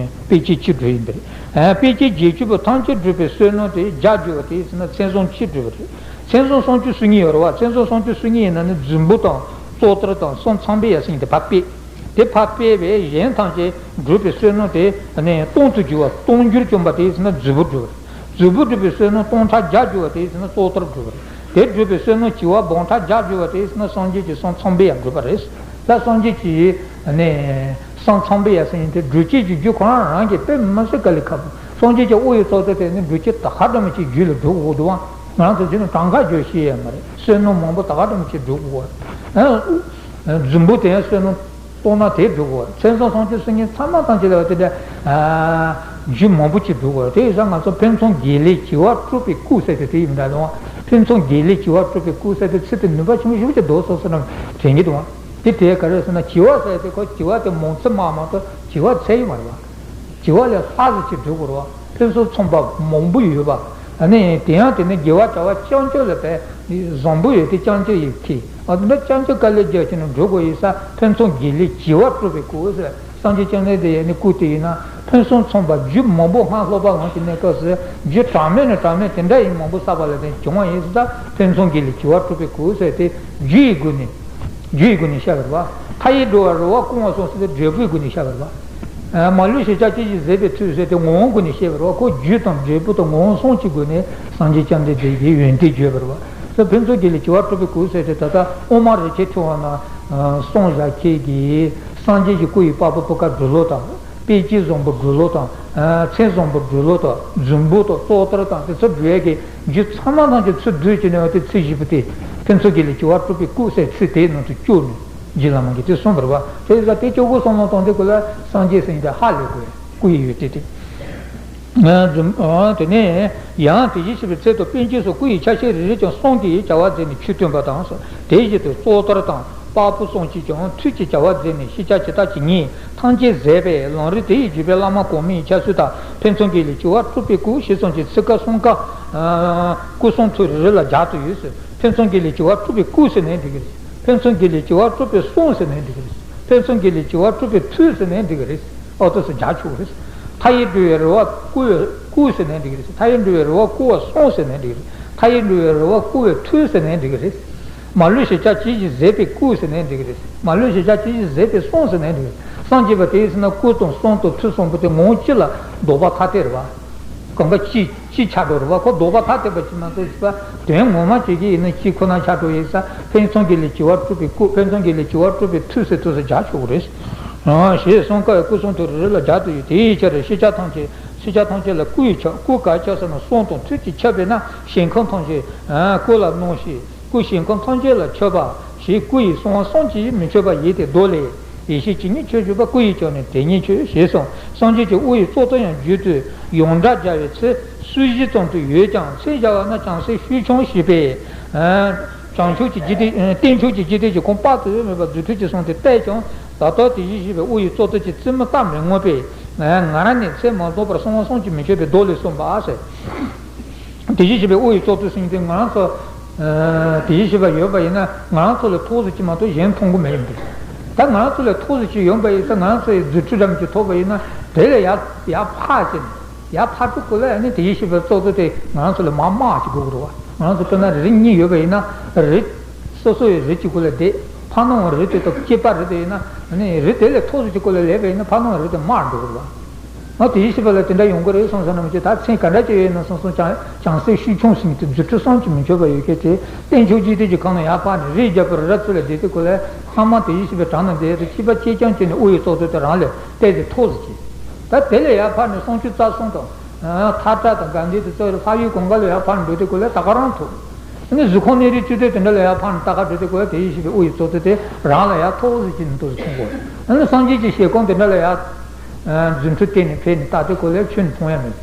དཔེ་བྱད་གཅིག་བསྒྲུབས་ཡིན་པ་རེད། ཨ་དཔེ་བྱད་བརྒྱད་ཅུ་པོ་ཐམས་ཅད་སྒྲུབ་པའི་བསོད་ནམས་དེ་བརྒྱ་བསྒྲུབས་པ་དེ་ཡིན་ན་མཚན་བཟང་གཅིག་བསྒྲུབས་པ་རེད། མཚན་བཟང་སུམ་ཅུ་སོ་གཉིས་ཡོད་རེད་པ། མཚན་བཟང་སུམ་ཅུ་སོ་གཉིས་ཡིན་ན་ནི་རྫུན་པོ་དང་། རྩོག་ལྟར་དང་། གསུམ་ཚངས་པའི་ཡ་ཟེར་མཁན་དེ་ཕར་སྤེལ། དེ་ཕར་སྤེལ་བས་གཞན་ཐམས་ཅད་སྒྲུབ་པའི་བསོད་ནམས་དེ་ནི་སྟོང་དུ་གྱུར་པ། སྟོང་འགྱུར་བྱུང་བ་དེ་ཡིན་ན་རྫུན་པོ་བསྒྲུབས་པ་རེད། རྫུན་པོ་སྒྲུབ་པའི་བསོད་ནམས་སྟོང་ཕྲག་བརྒྱ་བསྒྲུབས་པ་དེ་ཡིན་ན་རྩོག་ལྟར་བསྒྲུབས་པ་རེད། དེ་སྒྲུབ་པའི་བསོད་ནམས་བྱེ་བ་སྦོམ་ཕྲག་བརྒྱ་བསྒྲུབས་པ་དེ་ཡིན་ན་སངས་རྒྱས་ཀྱི་གསུང་ཚངས་པའི་ཡ་བསྒྲུབས་པ་རེད། ད་སངས་རྒྱས་ཀྱི་ནི་གསུང་ཚངས་པའི་ཡ་ཟེར་མཁན་དེ་སྒྲུབ་བྱེད་ཀྱི་རྒྱུ་ཁོ་རང་རང་གི་དཔེ་མི་སྲིད་དཀའ་ལས་ཁག་པོ། སངས་རྒྱས་ཀྱི་དབུ་ཡི་ཚོགས་དེ་དེ་ནི་སྒྲུབ་བྱེད་ད་ག་འདྲ་མོ་ཅིག་རྒྱུད་ལ་སྒྲུབ་དགོས་འདུག་ཨང་། ང་རང་ཚོ་རྒྱུད་ནས་གྲངས་ཀ་བརྗོད་ཤེས་ཡ་མ་རེད། བསོད་ནམས་མང་པོ་ད་ག་འདྲ་མོ་ཅིག་སྒྲུབ་དགོས། རྫུན་པོ་དེ་ཡང་བསོད་ནམས་གཏོང་ན་དེ་སྒྲུབ་དགོས། མཚན་བཟང་སུམ་ཅུ་སོ་གཉིས་ཚང་མ་ཐམས་ཅད་ལ་དེ་འདྲ་རྒྱུ་མང་པོ་ཅིག་སྒྲུབ་དགོས། དེ་ཡིན་ཙང་ང་ཚོ་ཕུན་སུམ་དགེ་ལེགས་བྱེ་བ་དཀྲུགས་པའི་སྐུ་ཟེར་དེ་དེ་ཡིན་འདྲ་དང་། ཕུན་སུམ་དགེ་ལེགས་བྱེ་བ་དཀྲུགས་པའི་སྐུ་ཟེར་དེ་ཚིག་དེ་ནུས་པ་ཆེན་པོ་ཞེ་པོ་ཅིག་འདུག་སོ་སོ་རང་དྲན་གྱི་འདུག་བ། དེ་དེ་ག་རེ་ཟེར་ན། བྱེ་བ་ཟེར་དེ་ཁོ་བྱེ་བ་དེ་མང་ཙམ་མ་མ་གཏོགས་བྱེ་བ་ཚད་ཡོད་མ་རེད་བ། བྱེ་བ་ལས་ལྷག་ཙམ་ཅིག་སྒྲུབ་དགོས་རེད་བ། ཕུན་སུམ་ཚོགས་པ་མང་པོ་ཡོད་པ། ཨ་ནི་དེ་ཡང་དེ་ནི་དགེ་བ་བྱ་བ་རྐྱང་རྐྱང་ལ་བས་བཟང་པོ་ཡོད་དེ་རྐྱང་རྐྱང་ཡིན་གྱི། ཨ་ནི་རྐྱང་རྐྱང་དཀའ་ལས་རྒྱག་བྱས་ནས་འགྲོ་དགོས་ཡིན་ཙང་ཕུན་སུམ་དགེ་ལེགས་བྱེ་བ་དཀྲུགས་པའི་སྐུ་ཟེར། སངས་རྒྱས་བཅོམ་ལྡན་འདས་ཡ་ནི་སྐུ་དེ་ཡིན་ན་ཕུན་སུམ་ཚོགས་པ་རྒྱུ་མང་པོ་སྔར་སློབ་པ་ལམ་གྱི་གནས་སྐབས་སུ་རྒྱུ་གྲངས་མེད་ནས་གྲངས་མེད་དེ་འདྲ་ཡིན་མང་པོ་བསགས་པ་ལ་བརྟེན་བྱུང་བ་ཡིན་ཙང་ཕུན་སུམ་དགེ་ལེགས་བྱེ་བ་དཀྲུགས་པའི་སྐུ་ཟེར་དེ་རྒྱུ་ཡི་སྒོ་ནས། རྒྱུ་ཡི་སྒོ་ནས་བཤད་པ་རེད་བ། མཐའ་ཡས་འགྲོ་བའི་རེ་བ་བསྐང་བ་སོགས་ཟེར་ཏེ་འབྲས་བུའི་སྒོ་ནས་བཤད་པ་རེད་བ། མ་ལུས་ཞེས་བྱ་ཅི་ཞིག་ཟད་པའི་མཐུས་ཟེར་ཏེ་ངོ་བོའི་སྒོ་ནས་བཤད་པ་རེད་བ། ཁོ་རྒྱུ་དང་འབྲས་བུ་དང་ངོ་བོ་གསུམ་གྱི་སྒོ་ནས་སངས་རྒྱས་བཅོམ་ལྡན་འདས་ཀྱི་ཡོན་ཏན་བརྗོད་པ་རེད་བ། ཕུན་སུམ་དགེ་ལེགས་བྱེ་བ་དཀྲུགས་པའི་སྐུ་ཟེར་ཏེ་ད་ལྟ་དབུ་མ་རིན་ཆེན་ཕྲེང་བ་ནང་གསུངས་བཞག་ཁྱེད་ཀྱིས་སངས་རྒྱས་ཀྱི་སྐུ་ཡི་པ་ཕ་བུ་ཀ་སྒྲུབ་ལུགས་དང་། དཔེ་བྱད་བཟང་པོ་སྒྲུབ་ལུགས་དང་། མཚན་བཟང་པོ་སྒྲུབ་ལུགས་དང་། རྫུན་པོ་དང་རྩོག་ལྟར་དང་དེ་ཚོ་སྒྲུབ་ཡས་ཀྱི་རྒྱུ་ཚང་མ་ཐམས་ཅད་ཚུར་བསྡུས་བྱས་ནས་འོ་དེ་ཚིག་བཞི་པོ་དེ་ཕུན་སུམ་དགེ་ལེགས་བྱེ་བ་དཀྲུགས་པའི་སྐུ་ཟེར་ཚིག་དེའི་ནང་དུ་བཅུག་ནས་རྗེ་བླ་མ་གིས་དེ་གསུངས་པ་རེད་བ། དེ་ཡིན་ཙང་དེ་སྐྱབས་སྒོ་གསུམ་ལ་གཏོང་དུས་སྐུ་ལ་སངས་རྒྱས་ཟེར་ཡིན་ད་ཧ་ལས་དགོས་སྐུ་ཡི་ཡོད་དེ་དེ། རྫུན། དེ་ནས་ཡང་དེ་བཞིན་གཤེགས་པའི་ཚད་དང་དཔེ་བྱད་སོགས་སྐུ་ཡི་ཆ་ཤས་རེ་རེ་ཀྱང་གསུམ་གྱིས་བྱ་བ་མཛད་ནས་ཆོས་སྟོན་པ་དང་། དེ་བཞིན་དུ་རྩོག་ལྟར་དང་། པ་ཕ་གསུམ་གྱིས་ཀྱང་མཐུས་ཀྱིས་བྱ་བ་མཛད་ནས་ཤེས་བྱ་ཇི་ལྟ་ཇི་སྙེད་ཐམས་ཅད་ཟད་པས་ལམ་རིམ་དེ་ཡི་བརྒྱུད་པའི་བླ་མ་གོང་མའི་ཕྱག་སྲོལ་ལྟར་ཕུན་སུམ་དགེ་ལེགས་བྱེ་བ་དཀྲུགས་པའི་སྐུ་ཞེས་གསུངས་ཀྱི་ཚིག་ཁ་གསུམ་ཀ་སྐུ་གསུང་ཐུགས་རེ་རེ་ལ་སྦྱར་དུ་ཡོད་ཟེར། ཕུན་སུམ་དགེ་ལེགས་བྱེ་བ་དཀྲུགས་པའི་སྐུ་ཟེར་ནའི་འགྲིག་གི་རེད། ཕུན་སུམ་དགེ་ལེགས་བྱེ་བ་དཀྲུགས་པའི་གསུང་ཟེར་ནའི་འགྲིག་གི་རེད། ཕུན་སུམ་དགེ་ལེགས་བྱེ་བ་དཀྲུགས་པའི་མཐུས་ཟེར་ནའི་འགྲིག་གི་རེད། ཨོ་ཏོ་སུ་རྒྱག་ཆོག་རེད། མཐའ་ཡས་འགྲོ་བའི་རེ་བ་བསྐུལ་བའི་སྐུ་ཟེར་ནའི་འགྲིག་གི་རེད། མཐའ་ཡས་འགྲོ་བའི་རེ་བ་བསྐུལ་བ་གསུང་ཟེར་ནའི་འགྲིག་གི་རེད། མཐའ་ཡས་འགྲོ་བའི་རེ་བ་བསྐུལ་བའི་མཐུས་ཟེར་ནའི་འགྲིག་གི་རེད། མ་ལུས་ཞེས་བྱ་ཇི་ཞིག་ཟད་པའི་སྐུ་ཟེར་ནའི་འགྲིག་གི་རེད། མ་ལུས་ཞེས་བྱ་ཇི་ཞིག་ཟད་པའི་གསུང་ཟེར་ནའི་འགྲིག་གི་རེད། སངས་རྒྱས་པ་དེ་ཡིན་ཟེར་ན་སྐུ་དང་གསུང་དང་ཐུགས་གསུམ་པོ་དེ་ངོ་བོ་གཅིག་ལ་ལྡོག་པ་ཐ་དད་རེད་བ། གང་ག་གཅིག་གཅིག་ཆགས་འགྲོ་རེད་བ། ཁོ་ལྡོག་པ་ཐ་དད་པ་ཅིག་མ་གཏོགས་ཞིག་པ་དོན་ངོ་མ་བྱེད་ཀྱི་ཡིན་ན་གཅིག་ཁོ་ན་ཆགས་འགྲོ་ཡིན་ས། ཕན་ཚུན་གྱི་ལས་བྱེད་པ་གྲུབ་པའི་སྐུ། ཕན་ཚུན་གྱི་ལས་བྱེད་པ་གྲུབ་པའི་ཐུགས་ཟེར་ཐུགས་སུ་སྦྱར་ཆོག་གི་རེད། ཞེས་གསུངས་སྐབས་སྐུ་གསུང་ཐུགས་རེ་རེ་ལ་སྦྱར་དུ་ཡོད། དེའི་ཕྱིར་ཤེས་བྱ་ཐམས་ཅད་ཤེས་བྱ་ཐམས་ཅད་ལ་སྐུ་ཡིས་ཁྱབ། སྐུ་ག་ཁྱབ་ཟེར་ན་གསུང་དང་ཐུགས་ཀྱིས་ཁྱབ་པས་ན་ཞིང་ཁམས་ཐམས་ཅད་སྐུ་ལ་སྣང་ཞིང་། སྐུ་ཞིང་ཁམས་ཐམས་ཅད་ལ་ཁྱབ་པ་ཞེས་སྐུ་ཡི་གསང་བ་གསུམ་གྱིས་མི་ཁྱབ་པ་ཡིན་ཏེ། མདོ་ལས། ཡེ་ཤེས་ཇི་སྙེད་ཁྱབ་བརྗོད་པ། སྐུ་ཡིས་ཀྱང་ནི་དེ་སྙེད་ཁྱབ། ཞེས་གསུངས། སངས་རྒྱས་ཀྱི་དབུ་ཡི་གཙུག་ཏོར་ཡང་བརྗོད་དུས་ཡོངས་གྲགས་སྦྱར་བའི་ཚེ་སུ་གཞི་ཙམ་དུ་ཡོད་ཀྱང་། མཚན་སྦྱར་བ་ན་བྱང་སེམས་ཤུགས་ཆུང་ཞེས་པས། བྱང་ཆུབ་ཀྱི་འཇིག་རྟེན། བསྟན་ཆོས་ཀྱི་འཇིག་རྟེན་གྱི་ཁམས་དཔག་ཏུ་མེད་པ་རྫུ་འཕྲུལ་གྱིས་སོང་སྟེ་བལྟས་ཀྱང་། ད་ལྟ་དེ་བཞིན་གཤེགས་པའི་དབུ་ཡི་གཙུག་ཏོར་གྱི་རྩེ་མོ་ལྟ་མི་མངོན་པས། ང་རང་ནི་ཚད་མ་རྫོགས་པར་གསང་བ་གསུམ་གྱིས་མི་ཁྱབ་པའི་མདོ་ལས་གསུངས་པ་ཟེར། དེ་བཞིན་གཤེགས་པའི་དབུ་ཡི་གཙུག་ཏོར་ཟེར་མཁན་དེ་ང་རང་ཚོ། ཨ། དེ་བཞིན་གཤེགས་པ་ཡོད་པ་ཡིན་ན་ང་རང་ཚོ་ལས་མཐོ་ས་ཅིག་མ་གཏོགས་གཞན་མཐོང་གི་མེད་ཡིན་པས། ད་ང་རང་ཚོ་ལས་མཐོ་ས་ཅིག་ཡོད་པ་ཡིན་ཙང་ང་རང་ཚོ་ཡི་རྫུ་འཕྲུལ་འདྲ་མིན་ཅིག་ཐོབ་པ་ཡིན་ན་དེ་ལས་ཡར་ཡར་འཕར་ཅིག་ནས་ཡར་འཕར་དུས་སྐབས་ལ་ཨ་ནི་དེ་བཞིན་གཤེགས་པའི་གཙུག་ཏོར་དེ་ང་རང་ཚོ་ལས་མར་དམག་ཅིག་དགོས་ཀྱི་རེད་བ། ང་རང་ཚོ་དཔེར་ན་རི་གཉིས་ཡོད་པ་ཡིན་ན་རི། སོ་སོ་ཡི་རི་གཅིག་སྐོར་ལ་བསྡད། ཕར་ནང་རི་དེ་དང་གཅིག་པ་རི་དེ་ཡིན་ན་ཨ་ནི་རི་དེ་ལས་མཐོ་ས་ཅིག་སྐོར་ལ་སླེབས་པ་ཡིན་ན་ཕར་ནང་རི་དེ་དམར་འགྲོ་གི་རེད་བ། ང་དེ་བཞིན་གཤེགས་པ་ལ་དེ་འདྲ་ཡོང་གི་རེད་བསམ་བསམ་ན་མི་བྱེད། ད་མཚན་ག་འདྲ་ཅིག་ཡོད་ན་སོང་སོང་། བྱང་བྱང་སེམས་ཤུགས་ཆུང་ཟེར་མཁན་དེ་རྫུ་འཕྲུལ་གསུམ་གྱིས་མི་ཁྱབ་པ་ཡོད་མཁན་དེ་བསྟན་ཆོས་འཇིག་རྟེན་གྱི་ཁམས་ལ་ཡར་འཕར་ནས་རིའི་རྒྱལ་པོ་རི་རབ་ཚོ་ལ་བསྡད་དུས་སྐབས་ལ་ལྷག་མ་དེ་བཞིན་གཤེགས་པའི་དྲུང་ན་བསྡད་དེ་ཅིག་པ་གཅིག་རྐྱང་གཅིག་ནས་དབུ་ཡི་གཙུག་ཏོར་དེ་རང་ལས་བལྟས་ཏེ་མཐོ་ཟེར་གྱི། ད་དེ་ལས་ཡར་འཕར་ནས་སུམ་ཅུ་རྩ་གསུམ་དང་། ཐག་ཁྲ་དང་དགའ་ལྡན་དེ་ཚོ་ལྷ་ཡུལ་གང་ག་ལ་ཡར་འཕར་འགྲོ་དུས་སྐབས་ལ་ད་ག་རང་མཐོ། ཨ་ནི་གཟུགས་ཁམས་གནས་རིས་བཅུ་དྲུག་དེ་འདྲ་ལ་ཡར་འཕར་ནས་ལྟ་ག་འགྲོ་དུས་སྐབས་ལ་དེ་བཞིན་གཤེགས་པའི་དབུ་ཡི་གཙུག་ཏོར་དེ་རང་ལ་ཡར་མཐོ་ཟེར་གྱི་ནི་འདུག་ཟེར་མཐོང་གོ། ཨ་ནི་སངས་རྒྱས་ཀྱི་ཞལ་སྐོང་དེ་འདྲ་ལ་ཡར། རྫུ་འཕྲུལ་བསྟན་ནས་ཕེབས་ནས་ལྟ་དུས་སྐབས་ལ་ཁྱོན་ནས་མཐོང་ཡ་མེད།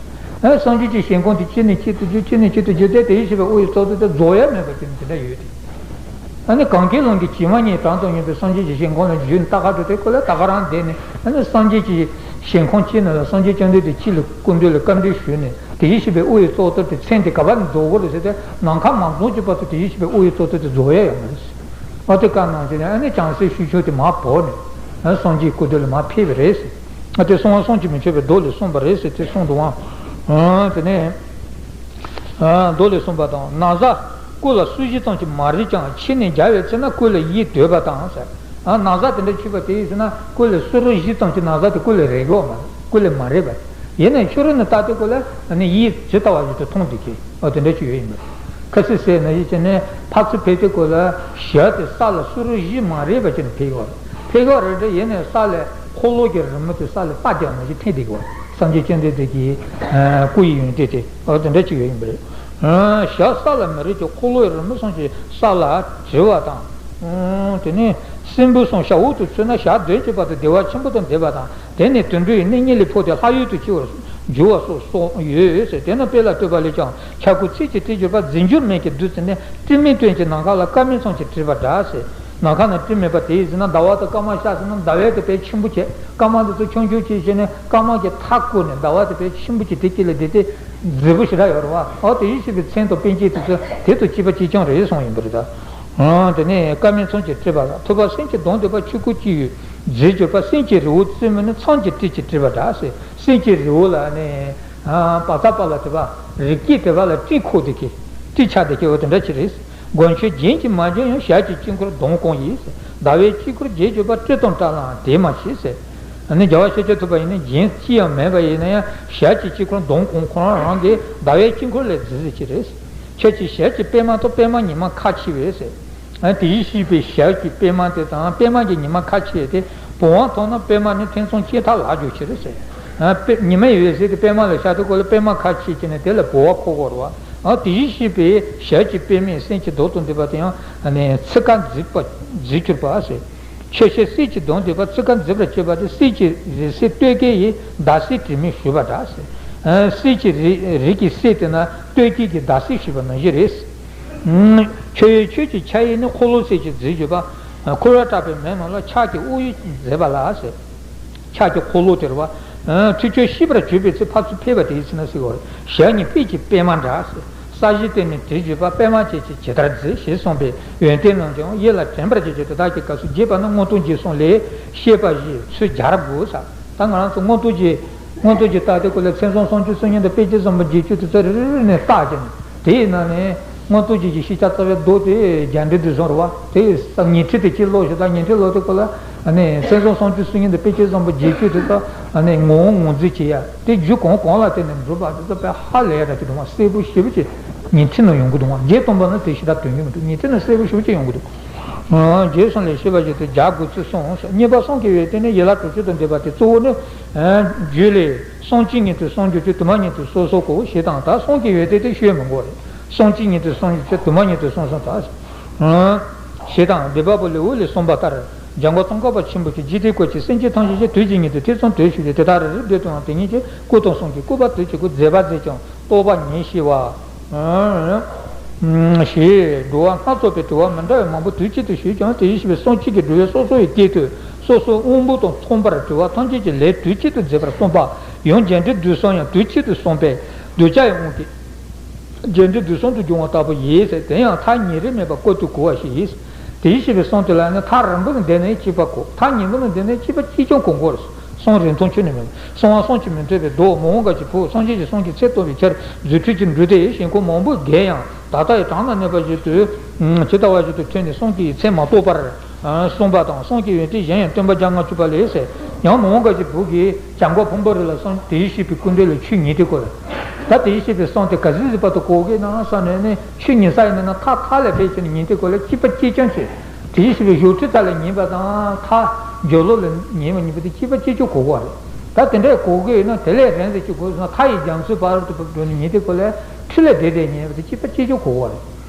ཨ་སངས་རྒྱས་ཀྱི་ཞལ་སྐོང་དེ་གཅིག་ནས་གཅིག་ཏུ་བརྒྱུད། གཅིག་ནས་གཅིག་ཏུ་བརྒྱུད་དེ་དེ་བཞིན་གཤེགས་པའི་དབུ་ཡི་གཙུག་ཏོར་དེ་རྫོགས་ཡ་མེད་པ་ཅིག་དེ་འདྲ་ཡོད་དེ། ཨ་ནི་གང་གཱའི་ལུང་གི་བྱེ་མ་སྙེད་དྲང་དུ་ཉེ་བའི་སངས་རྒྱས་ཀྱི་ཞལ་སྐོང་ལ་བརྒྱུད་ནས་ལྟ་ག་འགྲོ་དུས་སྐབས་ལ་ད་ག་རང་བསྡད་ནས། ཨ་ནི་སངས་རྒྱས་ཀྱི་ཞལ་སྐོང་གཅིག་ནང་ལ་སངས་རྒྱས་བཅོམ་ལྡན་འདས་གཅིག་ལ་སྐུ་མདུན་ལ་བཀའ་འདྲི་ཞུས་ནས་དེ་བཞིན་གཤེགས་པའི་དབུ་ཡི་གཙུག་ཏོར་དེ་མཚན་དེ་ག་པར་ནས་རྫོགས་དགོས་རེད་ཟེར་ཏེ་ནམ་མཁའ་མ་རྫོགས་ཀྱི་བར་དུ་དེ་བཞིན་གཤེགས་པའི་དབུ་ཡི་གཙུག་ཏོར་དེ་རྫོགས་ཡ་ཡོད་མ་རེད་ཟེར། ཨ་དེ་བཀའ་གནང་བྱས་ནས་ཨ་ནི་བྱང་སེམས་ཤུགས་ཆུང་དེ་མར་བབས་ནས་ཨ་སངས་རྒྱས་སྐུ་མདུན་ལ་མར་ཕེབས་པ་རེད་ཟེར། ཨ་དེ་གསང་བ་གསུམ་གྱིས་མི་ཁྱབ་པའི་མདོ་ལས་གསུངས་པ་རེད་ཟེར་དེ་གསུངས་འདུག་ཨང་། དེ་ནས། མདོ་ལས་གསུངས་པ་དང་། ན་བཟའ་སྐུ་ལ་སོར་བཞི་ཙམ་གྱིས་མ་རེག་ཀྱང་ཕྱི་ནས་སྦྱར་བའི་ཚེ་ན་སྐུ་ལ་ཡིད་དོད་པ་དང་ཟེར། ན་བཟའ་དེ་འདྲ་ཕྱུ་པ་དེ་ཡིན་ཟེར་ན་སྐུ་ལ་སོར་བཞི་ཙམ་གྱིས་ན་བཟའ་དེ་སྐུ་ལ་རེག་གི་ཡོད་མ་རེད། སྐུ་ལ་མ་རེག་པ་རེད། ཡིན་ནའི་ཕྱི་རོལ་ནས་ལྟ་དུས་སྐབས་ལ་ཡིད་ཇི་ལྟ་བ་བཞིན་དུ་མཐོང་བསྡད་ཀྱི་འོ་དེ་འདྲ་ཅིག་ཡོད་ཡིན་པ་རེད། ཁ་སི་སེ་ན་ཡིད་བྱས་ནས་ཕར་ཚུར་ཕེབས་དུས་སྐབས་ལ་ཞབས་དེ་ས་ལ་སོར་བཞི་མ་རེག་པ་བྱས་ནས་ཕེབས་ཀྱི་ཡོད་རེད། ཕེབས་ཀྱི་ཡོད་རེད་དེ་ཡིན་ནའི་ས་ལ་འཁོར་ལོ་གི་རི་མོ་དེ་ས་ལ་པ་རྒྱབ་ནང་བཞིན་འཐེན་བསྡད་ཀྱི་ཡོད་རེད། སངས་རྒྱས་བཅོམ་ལྡན་འདས་ཀྱི་སྐུ་ཡི་ཡོན་ཏན་དེ་འོ་དེ་འདྲ་ཅིག་ཡོད་ཡིན་པ་རེད། ཞབས་ས་ལ་མི་རེག་ཅིང་འཁོར་ལོའི་རི་མོ་གསུམ་གྱིས་ས་ལ་བྲི་བ་དང་། དེ་ནས་སྲིན་བུ་གསུམ་ཞབས་འོག་ཏུ་ཚུད་ན་ཞག་བདུན་གྱི་བར་དུ་བདེ་བ་ཆེན་པོ་དང་ལྡན་པ་དང་། དེ་ནས་དུད་འགྲོའི་གནས་གཉིད་ལས་འཕོས་ཏེ་ལྷ་ཡུལ་དུ་སྐྱེ་བར་འགྱུར་བ་སོགས་སོགས་ཡོད་ཟེར། དེ་རྣམས་དཔེ་ལ་ལྟོས་པ་ལས་ཀྱང་ཁྱབ་ཁུངས་ཚིགས་ཀྱི་སྤྲུལ་གྱུར་པ་རྫས་འགྱུར་མེད་ཀྱི་བདུད་རྩི་ནི་སྤྲིན་མེད་སྟོན་གྱི་ནམ་མཁའ་ལ་སྐར་མའི་ཚོམས་ཀྱིས་བྲིས་པ་འདྲ་ཟེར། ནམ་མཁའ་ན་སྤྲིན་མེད་པ་དེ་ཡིན་ཟེར་ན་ཟླ་བ་དང་སྐར་མ་ཤར་ཟེར་ན་ཟླ་བས་དེ་དཔེ་ཆེན་པོ་བྱས། སྐར་མ་དེ་ཚོ་ཆུང་ཆུང་བྱས་བྱས་ནས་སྐར་མ་གྱི་མཐའ་བསྐོར་ནས་ཟླ་བ་དེ་དཔེ་ཆེན་པོ་གྱི་དེ་དཀྱིལ་ལ་བསྡད་དེ་མཛེས་པོ་ཞེ་དྲག་ཡོད་རེད་བ། འོ་དེ་ཡིན་ཞེས་པའི་མཚན་དང་པཎ་ཆེན་དེ་ཚོ་དེ་དང་གཅིག་པ་གཅིག་རྐྱང་རེད་གསུངས་ཡིན་པ་རེད་ད། དེ་ནས་སྐར་མའི་ཚོམས་ཀྱིས་བྲིས་པ་ལ་ཐུབ་པ་སེམས་ཀྱི་སྡོང་དེ་པ་ཆོས་སྐུ་སྤྱི་ཡི་རྫས་གྱུར་པ་སེམས་ཀྱི་རི་བོ་རྩེ་མོ་ནི་ཚངས་ཀྱི་སྤྲིན་གྱིས་བྲིས་པ་འདྲ་ཟེར། སེམས་ཀྱི་རི་བོ་ལ་ནི་བ་ཚ་པ་ལ་དེ་པ་རི་སྐེད་དེ་པ་ལ་སྤྲིན་ཁོག་དེ་གི་སྤྲིན་ཆགས་དེ་གི་འོ་དེ་འདྲ་ཅིག་རེད། སྒོ་མཆོད་རྒྱན་གྱིས་མ་བརྒྱན་ཡང་ཞལ་གྱི་དཀྱིལ་འཁོར་མདངས་གང་ཡིན་ཟེར། ཟླ་བའི་དཀྱིལ་འཁོར་རྒྱན་བརྗོད་པ་སྤྲིན་དང་བྲལ་ལའང་དེ་མ་མཆིས་ཟེར། ཨ་ནི་རྒྱལ་བ་ཤཱཀྱ་ཐུབ་པ་ཡིན་ན་རྒྱན་ཅི་ཡང་མེད་པ་ཡིན་ན་ཡང་ཞལ་གྱི་དཀྱིལ་འཁོར་མདངས་གང་ཁོ་རང་རང་གི་ཟླ་བའི་དཀྱིལ་འཁོར་ལས་རྫིག་རྫིག་ཅིག་རེད། ཁྱོད་ཀྱི་ཞལ་གྱི་པད་མ་དང་པད་མ་ཉི་མ་ཁ་ཕྱེ་བས་ཟེར། ཨ་དེ་བཞིན་གཤེགས་པའི་ཞལ་གྱི་པད་མ་དེ་དང་པད་མ་གི་ཉི་མ་ཁ་ཕྱེ་དེ་བུང་བ་མཐོང་ན་པད་མ་ནི་ཐེ་ཚོམ་སྐྱེ་ཐག་ལག་འཇུ་ཕྱིར་ཟེར། ཨ་པད་ཉི་མ་ཡོད་ཟེར་དེ་པད་མ་ལ་ཤར་དུས་སྐབས་ལ་པད་མ་ཁ་ཕྱེ་བྱས་ནས་དེ་ལ་བུང་བ་འཁོར་དགོས་རེད་བ། ཨ་དེ་བཞིན་གཤེགས་པའི་ཞལ་གྱི་པད་མས་སེམས་ཀྱི་མདོག་དང་ལྡན་པ་དེ་ཡང་ནི་ཚིག་ཁ་མཛེས་པ་མཛེས་གྱུར་པ་ཟེར། ཁྱོད་ཞལ་གསེར་གྱི་མདོག་ལྡན་པ་ཚིག་ཁ་མཛེས་པར་བྱེད་པ་དེ་གསེར་གྱི་རི་གསེར་གཏོད་སྐལ་ཡིས་ཟླ་གསེར་དྲི་མས་བྱུགས་པ་འདྲ་ཟེར། གསེར་གྱི་རི་རི་གི་གསེར་དེ་ན་གཏོད་སྐལ་གྱི་ཟླ་གསེར་ཞེས་པ་ནང་བཞིན་རེད། ཁྱོད་ཁྱོད་ཀྱི་ཕྱག་གཡས་ནི་འཁོར་ལོ་གསེར་གྱི་རྫས་བརྗོད་པ། འཁོར་བ་གྲགས་པའི་མེ་རྣམས་ལ་ཕྱག་གི་དབུ་གཡས་མཛད་པ་ལ་ཟེར། ཕྱག་གི་འཁོར་ལོ་དེ་རེད་བ། ཁྱོད་ཁྱོད་ཤེས་པར་གྱུར་པའི་ཚེ་ཕར་ཚུར་ཕེབས་པ་དེ་ཡིན་ཟེར་ན་ཟེར་བ་རེད། ཞལ་ནི་པད་ཀྱི་པད་མ་འདྲ་ཟེར། ས་གཞི་སྟེང་ནས་དྲི་བརྗོད་པ་པད་མ་ཅན་གྱིས་ཇི་ལྟར་མཛེས་ཞེས་གསུངས་པའི་ཡོན་ཏན་རྣམས་ཀྱང་ཡིད་ལ་དྲན་པར་བྱེད་ཀྱི་དེ་དག་གི་སྐབས་སུ་རྒྱས་པ་ནི་མངོན་རྟོགས་རྒྱས་གསུམ་ལས་བཤད་པ་བཞིན་ཚུལ་སྦྱར་དགོས་ས། ད་ང་རང་ཚོ་མངོན་རྟོགས་རྒྱས། མངོན་རྟོགས་རྒྱས་ལྟ་དེ་སྐོར་ལ་མཚན་བཟང་སུམ་ཅུ་སོ་གཉིས་དང་དཔེ་བྱད་བཟང་པོ་བརྒྱད་ཅུ་དེ་ཚོ་རེ་རེ་རེ་ནས་བརྟག་བྱས་ནས་དེའི་ནང་ནས་མངོན་རྟོགས་རྒྱས་ཀྱི་ཤེས་བྱ་རྩ་བའི་མདོ་དེ་རྒྱ་འགྲེལ་དུ་བཟུང་རེད་བ། དེ་ཉི་ཁྲི་དེ་ཅི་ཀློག་ཞིག་དང་ཉི་ཁྲི་ཀློག་དེ་སྐོར་ལ་ ཨ་ནི་མཚན་བཟང་གསུང་ཆོས་སྲོལ་གཉིས་དང་དཔེ་བྱད་བཟང་པོ་རྗེས་གཅོད་དེ་ཚོ་ཨ་ནི་ངོ་བོ་ངོས་འཛིན་བྱེད་ཡ་དེ་རྒྱུ་གང་གང་ལ་བརྟེན་ནས་འགྲུབ་པ་དེ་ཚོ་དཔེ་ཧ་ལས་ཡ་འདྲ་ཅིག་འདུག་མ། གསལ་པོ་ཞེ་པོ་ཅིག་ཉིན་མཐའི་ནང་ཡོང་གི་འདུག་མ། རྗེས་སྟོན་པ་ནི་དེ་ཞེ་དྲག་སྟོན་གྱི་མི་འདུག་ཉིན་མཐའི་ནང་གསལ་པོ་ཞེ་པོ་ཅིག་ཡོང་གི་འདུག་ཨ། རྗེས་གསུམ་ལས་ཤེས་པར་བྱེད་དུ་བྱ་དགོས་ཚུལ་གསུངས། གཉིས་པ་གསུང་གི་ཡོན་ཏན་ནི་ཡན་ལག་དྲུག་ཅུ་དང་ལྡན་པ་སྟེ། གཙོ་བོ་ནི། ཨ། རྒྱུད་ལས། གསུང་གཅིག་ཉིད་དུ་གསུང་གྱུར་ཅིག་དུ་མ་ཉིད་དུ་སོ་སོ་གོ་ཞེས་དང་། ད་གསུང་གི་ཡོན་ཏན་དེ་ཤོད་མི་དགོས་རེད། གསུང་གཅིག་ཉིད་དུ་གསུང་གྱུར་ཅིག་དུ་མ་ཉིད་དུ་གསུང་གསུངས་ད། ཨ། ཞེས་དང་འདུས་པ་པོ་ལས་འོག་ལས་གསུངས་པ་ལྟར། འཇམ་མགོན་ཙོང་ཁ་པ་ཆེན་པོ་གིས་འཇིག་རྟེན་སྐོར་གྱི་སེམས་ཅན་ཐམས་ཅད་ཀྱང་དུས་གཅིག་ཉིད་དུ་ཐེ་ཚོམ་དུ་ཞུགས་ཏེ། དེ་དག་རེ་རེ་བསྡུས་དང་དེ་ཉིད་ཀྱི་སྐུ་དང་གསུང་གི་སྐུར་བ་དུས་གཅིག་གོ་མཛད་པ་མཛད་ཀྱང་རྟོགས་པ་ཉིད་ཤེས་པ། ཞེས་འགྲོ་བ་སྣ་ཚོགས་པའི་དྲི་བ་མི་འདྲ་བ་མང་པོ་དུས་གཅིག་ཏུ་ཞུས་ཀྱང་། དེ་བཞིན་གཤེགས་པའི་གསུང་གཅིག་གིས་འགྲོ་བའི་སོ་སོ་ཡི་སྐད་དུ་སོ་སོའི་དབང་པོ་དང་མཚུངས་པར་དྲི་བ་ཐམས་ཅད་ཀྱི་ལན་དུས་གཅིག་ཏུ་མཛད་པར་གསུངས་པ་ཡང་རྒྱས་འབྲིང་བསྡུས་གསུམ་ཡང་དུས་གཅིག་ཏུ་གསུངས་པས་གདུལ་བྱ་ཡི་དབང་གིས་རྒྱས་འབྲིང་བསྡུས་གསུམ་དུ་འབྱུང་བ་ལྟ་བུ་ཡིན་ཟེར། དེ་ཡང་མཐའ་ཉིན་རེ་མེད་པར་བསྐོར་དུ་གོ་བ་ཞིག་ཡིན། དེ་བཞིན་གཤེགས་པའི་གསུང་དེ་ལ་ནི་མཐའ་རིང་པོ་ནས་བསྡད་ནའི་ཤེས་པ་གོ། མཐའ་ཉིན་པོ་ནས་བསྡད་ནའི་ཤེས་པ་གཅིག་ཀྱང་གོ་དགོས། གསུང་རིང་ཐུང་ཁྱོན་ནས་མེད། གསང་བ་གསུང་གིས་མི་ཐེག་པའི་མདོ། མི་འོང་འགའ་ཞིག་བུ་སངས་རྒྱས་ཀྱི་གསུང་གིས་ཚེ་སྟོང་བའི་ཕྱིར་རྫུ་འཕྲུལ་གྱིས་འགྲུབ་སྟེ་ཞིང་ཁམས་མང་པོར་བརྒལ་ཡང་ད་ལྟ་ཡི་གྲངས་ལ་གནས་པ་ཞིག་ཏུ། ཇི་ལྟ་བ་བཞིན་དུ་ཐོས་ནས་གསུང་གི་ཚད་མ་རྟོགས་པར་གསུངས་པ་དང་། གསུང་གི་ཡོན་ཏན་གཞན་ཡང་སྟོན་པ་བརྒྱ་ལྔ་བཅུ་པ་ལས་ཟེར། ཡང་མི་འོང་འགའ་ཞིག་བུ་གིས་བྱམས་མགོན་ཕུང་པོ་རི་ལ་གསུངས། དེ་བཞིན་གཤེགས་པའི་སྐུ་མདུན་ལ་ཆོས་ཉན་དུས་སྐོར་ལ། ད་དེ་བཞིན་གཤེགས་པའི་གསུང་དེ་ག་ཚོད་ཅིག་བར་དུ་གོ་གི་ན་བསམ་ནས་ནི། ཆོས་ཉན་ས་ཡིན་ན་ན་མཐའ་མཐའ་ལ་ཕེབས་ཕྱིན་ཉན་དུས་སྐོར་ལ་གཅིག་པ་གཅིག་རྐྱང་བྱས། དེ་བཞིན་གཤེགས་པའི་ཞབས་ཁྲིད་ཚ་ལ་ཉན་པ་དང་མཐའ་སྦྱོར་ཀློག་ལ་ཉན་པ་གཉིས་པོ་དེ་གཅིག་པ་གཅིག་རྐྱང་གོ་གི་རེད། ད་དེ་འདྲ་གོ་གི་ཡོད་ན་དེ་ལས་རིང་ཙམ་ཅིག་གོ་སོང་ན། མཐའ་ཡི་རྒྱ་མཚོའི་བར་དུ་འགྲོ་ནས་ཉན་དུས་སྐོར་ལ་འཁྲིས་ལ་བསྡད་བསྡད་ཉན་པ་དེ་གཅིག་པ་གཅིག་རྐྱང་གོ་གི་རེད།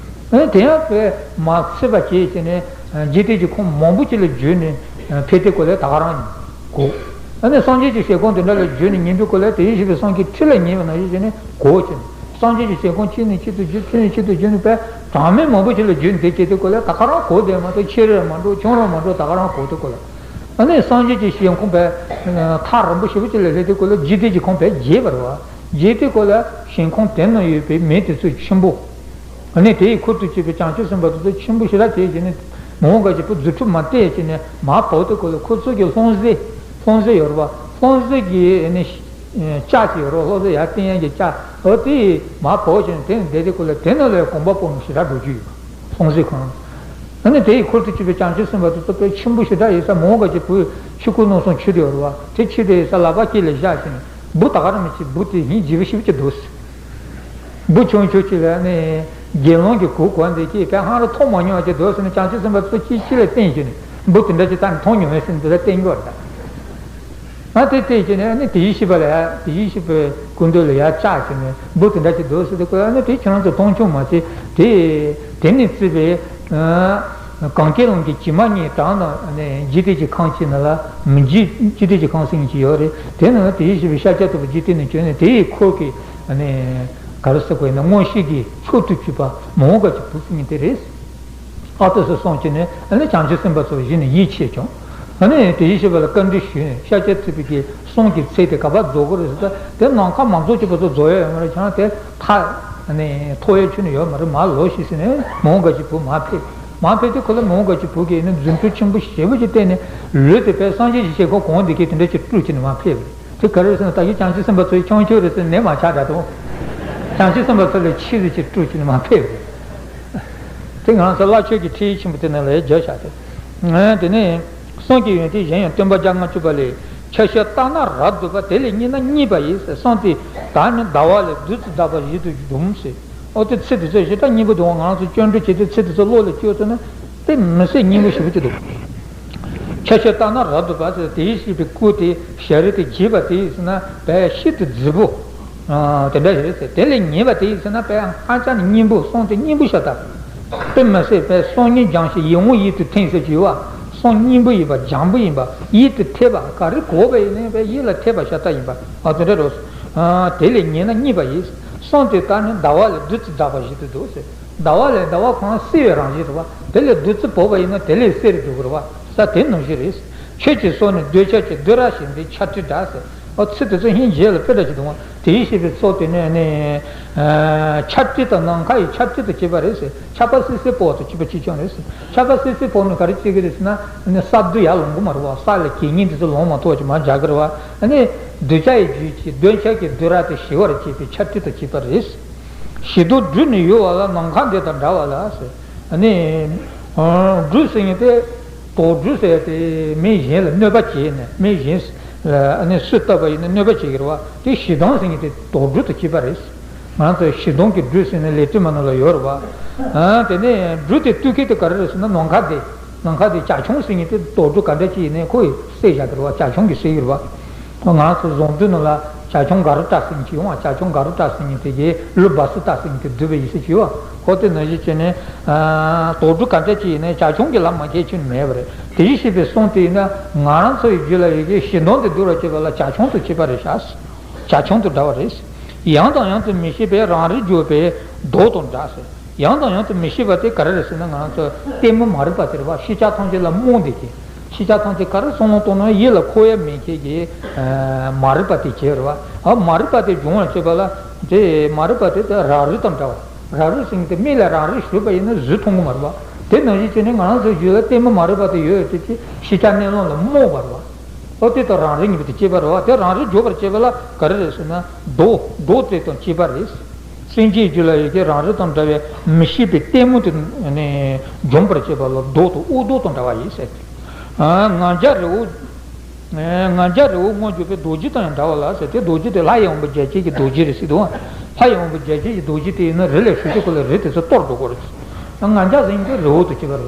ཨ་ནི་དེ་ཡང་དཔེ་མ་ཚད་པ་བྱས་བྱས་ནས་འཇིག་རྟེན་གྱི་ཁམས་མང་པོ་ཅིག་ལ་བརྒྱུད་ནས་ཕེབས་དུས་སྐོར་ལ་ད་ག་རང་གོ། ཨ་ནི་སངས་རྒྱས་ཀྱི་ཞལ་སྐོང་དེ་འདྲ་ལ་བརྒྱུད་ནས་ཉན་དུས་སྐོར་ལ་དེ་བཞིན་གཤེགས་པའི་གསུང་གི་འཁྲིས་ལ་ཉན་པ་ནང་བཞིན་བྱས་ནས་གོ་བྱས་ནས། སངས་རྒྱས་ཀྱི་ཞལ་སྐོང་གཅིག་ནས་གཅིག་ཏུ་བརྒྱུད། གཅིག་ནས་གཅིག་ཏུ་བརྒྱུད་ནས་དཔེ་གྲངས་མེད་མང་པོ་ཞིག་ལ་བརྒྱུད་ནས་དེ་སྐད་དུ་གོ་ལ་ད་ག་རང་གོ་བསྡད་མ་གཏོགས། ཆེ་རུ་ཡང་མ་འགྲོ་ཆུང་རུ་ཡང་མ་འགྲོ། ད་ག་རང་གོ་དུས་གོ་ལ། ཨ་ནི་སངས་རྒྱས་ཀྱི་ཞལ་སྐོང་དཔེ་མཐའ་རིང་པོ་ཞེ་པོ་ཅིག་ལ་སླེབས་དུས་གོ་ལ་འཇིག་རྟེན་གྱི་ཁམས་དཔེ་རྒྱས་པ་རེད་བ། རྒྱས་དུས་གོ་ལ་ཞིང་ཁམས་དེ་ན་ཡོད་པའི་མི་དེ་ཚོ་ཆེན་པོ། ཨ་ནི་དེ་ཡི་ཁུར་དུ་བཅུག་པའི་བྱང་ཆུབ་སེམས་དཔའ་དེ་ཚོ་ཆེན་པོ་ཞེ་དྲག་བྱས་བྱས་ནས་མི་འོང་འགའ་ཞིག་བུ་རྫུ་འཕྲུལ་མ་བསྟན་བྱས་ནས་མར་བབས་དུས་གོ་ལ་ཁོ་ཚོ་གི་ལྷུང་བཟེད། ལྷུང་བཟེད་ཡོད་རེད་བ། ལྷུང་བཟེད་ཀྱི་ཨ་ནི་ལྕགས་ཅིག་ཡོད་རེད། ལྷུང་བཟེད་ཡར་བསྟན་ཡས་ཀྱི་ལྕགས། འོ་དེ་མར་བབས་བྱས་ནས་དེ་ནས་བསྡད་དུས་གོ་ལ་དེ་ནང་ལ་གོམ་པ་སྤོ་མཁན་ཞེ་དྲག་འགྲོ་རྒྱུ་ཡོད། ལྷུང་བཟེད་ཁང་། ཨ་ནི་དེ་ཡི་ཁུར་དུ་བཅུག་པའི་བྱང་ཆུབ་སེམས་དཔའ་དེ་ཚོ་དཔེ་ཆེན་པོ་ཞེ་དྲག་ཡོད་ས། མི་འོང་འགའ་ཞིག་བུ་ཆོས་སྐུ་ནང་སོང་ཆུད་དེ་ཡོད་རེད་བ། དེ་ཆུད་དེ་ཡོད་ས་ལག་པ་དཀྱིལ་ལ་བཞག་བྱས་ནས་བུ་ད་ག་རང་མི་བྱེད། བུ་དེ་ཡིན་བྱེད་པ་ཞིབ་ཀྱི་འདུག་བུ་ཆུང་ཆུང་ཅིག་ལ་ནི་དགེ་སློང་གི་གུར་གོན་དེ་ཅིག་དཔེ་ཧང་རུ་མཐོང་མ་མྱོང་བ་ཅིག་འདུག་ཟེར་ནས་བྱང་ཆུབ་སེམས་དཔའ་ཚོ་གཅིག་གཅིག་ལ་བསྟན་བྱས་ནས་བུ་དེ་འདྲ་ཅིག་ད་ནི་མཐོང་མྱོང་མེད་ཟེར་ནས་དེ་ལ་བསྟན་གྱི་ཡོད་རེད། ཨ་དེ་བལྟས་བྱས་ནས་ཨ་ནི་དེ་བཞིན་གཤེགས་པ་ལ། དེ་བཞིན་གཤེགས་པའི་སྐུ་མདུན་ལ་ཡར་བཅར་བྱས་ནས་བུ་དེ་འདྲ་ཅིག་འདུག་ཟེར་དུས་ཀོ། ཨ་ནི་དེ་ཁྱེད་རང་ཚོ་མཐོང་ཆུང་མ་བྱེད། དེ་དེ་ནས་བརྩིས་པའི་གངས་ཅན་ལུང་གི་བྱེ་མ་སྙེད་གྲངས་དང་ནི་འཇིག་རྟེན་གྱི་ཁམས་ཀྱི་ནང་ལ་མི་འཇིག་འཇིག་རྟེན་གྱི་ཁམས་ཟེར་མཁན་ཅིག་ཡོད་རེད། དེ་ནང་དེ་བཞིན་གཤེགས་པའི་ཤཱཀྱ་ཐུབ་པ་འཇིག་རྟེན་ནས་བྱོན་ནས་དེ་ཡི་འཁོར་གྱི་ནི་ག་རེ་ཟེར་དགོས་ཡིན་ན་མངོན་ཤེས་ཀྱི་མཆོག་ཏུ་གྱུར་པ་མི་འོང་འགའ་ཞིག་བུ་ཟེར་མཁན་དེ་རེད། ཨ་ཏོ་སོ་སོང་ཅི་ནས་ཨ་ནི་བྱང་ཆུབ་སེམས་དཔའ་ཚོ་གཞི་ནས་ཡིད་ཆེས་བྱུང་། ཨ་ནི་དེ་བཞིན་གཤེགས་པ་ལ་བཀའ་འདྲི་ཞུས་ནས་ཤཱཀྱ་ཐུབ་པའི་གི་གསུང་གི་ཚིག་དེ་ག་པར་རྫོགས་ཀྱི་རེད་ཟེར་ད། དེ་ནམ་མཁའ་མ་རྫོགས་ཀྱི་བར་དུ་རྫོགས་ཡ་ཡོད་མ་རེད། ཁྱེད་རང་དེ་མཐའ་ནས་ཐོགས་ཡ་ཁྱོན་ནས་ཡོད་མ་རེད། མར་ལོག་ཤིག་ཟེར་ནས་མི་འོང་འགའ་ཞིག་བུ་མར་ཕེབས། མར་ཕེབས་དུས་ཁོ་ལ་མི་འོང་འགའ་ཞིག་བུ་གིས་ནི་རྫུ་འཕྲུལ་ཆེན་པོ་ཞེ་པོ་ཅིག་བསྟན་ནས་ལུས་དེ་དཔེ་སངས་རྒྱས་ཀྱི་ཞལ་སྐོར་གོང་དེ་གས་དེ་འདྲ་ཅིག་དཀྲུགས་བྱས་ནས་མར་ཕེབས་རེད། དེ་ག་རེ་ཟེར་ན་ད་གིན་བྱང་ཆུབ་སེམས་དཔའ་ཚོ་ཡི་ཆུང་ཆུང་རེད་ཟེར་ནས་མ་ཆགས་འདྲ་དང་། བྱང་ཆུབ་སེམས་དཔའ་ཚོ་ལས་ཆེ་ཟེར་ཅིག་དཀྲུགས་བྱས་ནས་མར་ཕེབས་རེད། དེ་ང་ཚོ་བླ་མཆོད་ཀྱི་ཁྲིད་ཡིག་ཆེན་པོ་དེ་ནང་ལ་བརྗོད་བཞག་སྟེ། དེ་ནས་གསུང་གི་ཡོན་ཏན་གཞན་ཡང་སྟོན་པ་བརྒྱ་ལྔ་བཅུ་པ་ལས། ཆ་ཤས་ལྟ་ན་རབ་ཏུ་བབ། དེ་ལས་རྙེད་ན་རྙེད་པ་ཡིན་ཟེར། གསུང་དེ་དག་ནི་ཟླ་བ་ལས་བདུད་རྩི་འཛག་པ་བཞིན་དུ་འབྱུང་ཟེར། ཨོ་དེ་ཚིག་དེ་ཚོ་ཞེ་དྲག་སྙན་པོ་འདུག་ང་ཚོ་སྐྱོན་བྲལ་བྱེད་དུས་ཚིག་དེ་ཚོ་བློ་ལ་བཅོལ་ཐུབ་ན་དཔེ་མི་སྲིད་སྙན་པོ་ཞེ་པོ་ཅིག་འདུག་ཆ་ཤས་ལྟ་ན་རབ་ཏུ་བབ་ཟེར། དེ་བཞིན་གཤེགས་པའི་སྐུ་དེ་ཞལ་རས་དེ་བརྗིད་པ་དེ་ཡིན་ཟེར་ན་དཔེ་ཤིན་ཏུ་མཛེས་པོ། ཨ། དེ་འདྲ་ཞིག་རེད་ཟེར། དེ་ལས་ཉེས་པ་དེ་ཡིན་ཟེར་ན་དཔེ་ཧ་ཅང་ནས་སྙན་པོ། གསུང་དེ་སྙན་པོ་ཤ་སྟག་དཔེ་མི་སྲིད་དཔེ་གསུང་སྙན་སྦྱངས་ཤིང་ཡིད་འོང་ཡིད་དུ་འཐེན་ཟེར་གྱི་ཡོད་བ། གསུང་སྙན་པོ་ཡིན་པ། སྦྱངས་པོ་ཡིན་པ། ཡིད་དུ་འཐད་པ། ག་རེ་གོ་བ་ཡིན་ནའི་དཔེ་ཡིད་ལ་འཐད་པ་ཤ་སྟག་ཡིན་པ། ཨ། དེ་འདྲ་རེད། ཨ། དེ་ལས་ཉེས་ན་རྙེད་པ་ཡིན། གསུང་དེ་ལྟར་ནི་ཟླ་བ་ལས་བདུད་རྩི་འཛག་པ་བཞིན་དུ་འདུག་ཟེར། ཟླ་བ་ལས། ཟླ་བ་ཁོ་རང་བསིལ་བའི་རང་བཞིན་རེད་བ། དེ་ལས་བདུད་རྩི་བབས་པ་ཡིན་ན་དེ་ལས་བསིལ་རུ་འགྲོ་གི་རེད་བ། ས་དེ་ནང་བཞིན་རེད། ཆོས་ཀྱི་སོ་ནི་འདོད་ཆགས་ཀྱི་བདུད་ར་བཞིན་ཏེ་ཆར་སྤྲིན་འདྲ་ཟེར། ཨོ་ཚིག་དེ་ཚོ་ཧིན་རྗེས་ལ་དཔེ་འདྲ་ཞིག་འདུག་བ། དེའི་ཤེས་པའི་ཚོགས་དེ་ནི་ནི། ཨ། ཆར་སྤྲིན་དང་ནམ་མཁའ་ཡི་ཆར་སྤྲིན་དང་བཅས་པ་རེད་ཟེར། ཆར་པ་སིལ་སིལ་ཕོག་དང་གཅིག་པ་གཅིག་རྐྱང་རེད་ཟེར། ཆར་པ་སིལ་སིལ་ཕོག་ནི་ག་རེ་བྱེད་ཀྱི་རེད་ཟེར་ན་ནི་ས་རྡུལ་ཡར་ལོང་གི་མ་རེད་བ། ས་ལ་གད་སྙིགས་དེ་ཚོ་ལོང་མ་ཐུབ་པ་ཅིག་མར་འཇགས་ཀྱི་རེད་བ། ཨ་ནི་གདུལ་བྱ་ཡི་རྒྱུད་ཀྱི་འདོད་ཆགས་ཀྱི་བདུད་ར་དེ་ཞི་བར་བྱེད་པའི་ཆར་སྤྲིན་དང་བཅས་པ་རེད། ཞི་དུལ་སྦྲུལ་ནི་ཡུ་བ་ལ། ནམ་མཁའ་འདི་དང་འདྲ་བ་ལ་ཟེར། ཨ་ནི་སྦྲུལ་ཟེར་མཁན་དེ། དུག་སྦྲུལ་ཟེར་ཏེ་མི་གཞན་ལ་གནོད་པ་བྱས་ནས་མི་གཞན་ལ་ཨ་ནི་སུས་བཏབ་པ་ཡིན་ན་གནོད་པ་བྱེད་ཀྱི་རེད་བ། དེ་ཞེ་སྡང་ཟེར་མཁན་དེ་དུག་སྦྲུལ་དུ་སྐྱེས་པ་རེད། ང་ཚོ་ཞེ་སྡང་གི་སྦྲུལ་ཟེར་ནས་ལེགས་བཤད་མ་ནོར་ལ་ཡོད་རེད་བ། ཨ་དེ་ནས་སྦྲུལ་དེ་གཏུབ་མཁན་དེ་ག་རེ་རེད་ཟེར་ན་ནམ་མཁའ་དེ། ནམ་མཁའ་དེ་བྱ་ཁྱུང་ཟེར་མཁན་དེ་དུག་སྦྲུལ་ག་འདྲ་ཅིག་ཡིན་ནའི་ཁོ་ཡིས་བསད་བཞག་གི་རེད་བ། བྱ་ཁྱུང་གིས་བསད་ཀྱི་རེད་བ། ང་ཚོ་བཟང་པོའི་ནང་ལ་བྱ་ཁྱུང་དགའ་རོ་བཀྲ་ཟེར་མཁན་ཅིག་ཡོང་བ། བྱ་ཁྱུང་དགའ་རོ་བཀྲ་ཟེར་མཁན་དེ་གའི་ལུས་སྦ་སུ་བཏགས་ཟེར་མཁན་དེ་བསྡུས་པའི་ཡི་སྲིད་ཅིག་ཡོད་བ། ཁོ་དེ་ནང་བཞིན་བྱས་ནས་དུག་སྦྲུལ་ག་འདྲ་ཅིག་ཡིན་ནའི་བྱ་ཁྱུང་གི་ལམ་མ་ཁྱེར་ཁྱོན་ནས་མེད་པ་རེད། དེ་བཞིན་གཤེགས་པའི་གསུང་དེ་ཡིན་ན་ང་རང་ཚོ་ཡི་རྒྱུད་ལ་ཡོད་ཀྱི་ཞེ་སྡང་དེ་སྡུག་རུ་སྐྱེས་པ་ལ་བྱ་ཁྱུང་དུ་སྐྱེས་པ་རེད་ཤག་བྱ་ཁྱུང་དུ་འདྲ་བ་རེད། ཡང་དང་ཡང་དུ་མི་ཤེས་པས་རང་རིག་འགྱོད་པའི་མདོག་དང་འདྲ་ཟེར། ཡང་དང་ཡང་དུ་མི་ཤེས་པ་དེ་ག་རེ་རེད་ཟེར་ན་ང་རང་ཚོ་ལྟད་མོ་མ་རིག་པ་དེ་རེད་བ། ཤེས་བྱ་ཐམས་ཅད་ལ་རྨོངས་བསྡད་ཀྱི། ཤེས་བྱ་ཐམས་ཅད་ག་རེ་བསམ་བློ་གཏོང་ན་ཡིད་ལ་འཁོར་ཡ་མེད་མཁན་གྱི་མ་རིག་པ་དེ་སྐྱེ་རེད་བ། ཨ་མ་རིག་པ་དེ་འབྱུང་བར་བྱེད་པ་ལ་དེ་མ་རིག་པ་དེ་དེ་རབ་རིབ་དང་འདྲ་བ། རབ་རིབ་ཟེར་མཁན་དེ་མིག་ལ་རབ་རིབ་ཞུགས་པ་ཡིན་ན་གཟུགས་མཐོང་གི་མ་རེད་བ། དེ་ནང་བཞིན་བྱས་ནས་ང་རང་ཚོའི་རྒྱུད་ལ་ལྟད་མོ་མ་རིག་པ་དེ་ཡོད་དེ་ཅི་ཤེས་བྱ་གནས་ལུགས་ལ་རྨོངས་པ་རེད་བ། ཨོ་དེ་དང་རང་རིག་གཉིས་པོ་དེ་སྐྱེས་པ་རེད་བ། དེ་རང་རིག་འགྱོད་པར་བྱེད་པ་ལ་ག་རེ་རེད་ཟེར་ན་མདོག་མདོག་དེ་དང་བཅས་པ་རེད། སེམས་ཅན་རྒྱུད་ལ་ཡོད་ཀྱི་རང་རིག་དང་འདྲ་བའི་མི་ཤེས་པའི་ལྟད་མོ་དེ་ནས་འཇོམས་པར་བྱེད་པ་ལ་མདོག་དང་དབུགས་མདོག་དང་འདྲ་བ་ཡིན་ཟེར་ཏེ། ང་རྒྱལ་རི་བོ། ང་རྒྱལ་རི་བོ་རྔོ་འགྱོད་པའི་རྡོ་རྗེ་དང་ཡང་འདྲ་བ་ལ་ཟེར་ཏེ། རྡོ་རྗེ་དེ་ལྷ་ཡི་དབང་པོ་བརྒྱ་བྱིན་གྱི་རྡོ་རྗེ་རེད་ཟེར་འདུག་ལྷ་ཡི་དབང་པོ་བརྒྱ་བྱིན་གྱི་རྡོ་རྗེ་དེ་ཡིན་ན་རི་ལ་ཞུགས་དུས་སྐབས་ལ་རི་དེ་ཚོ་གཏོར་འགྲོ་གི་རེད། ང་རྒྱལ་ཟེར་མཁན་དེ་རི་བོ་དང་བཅས་པ་རེད་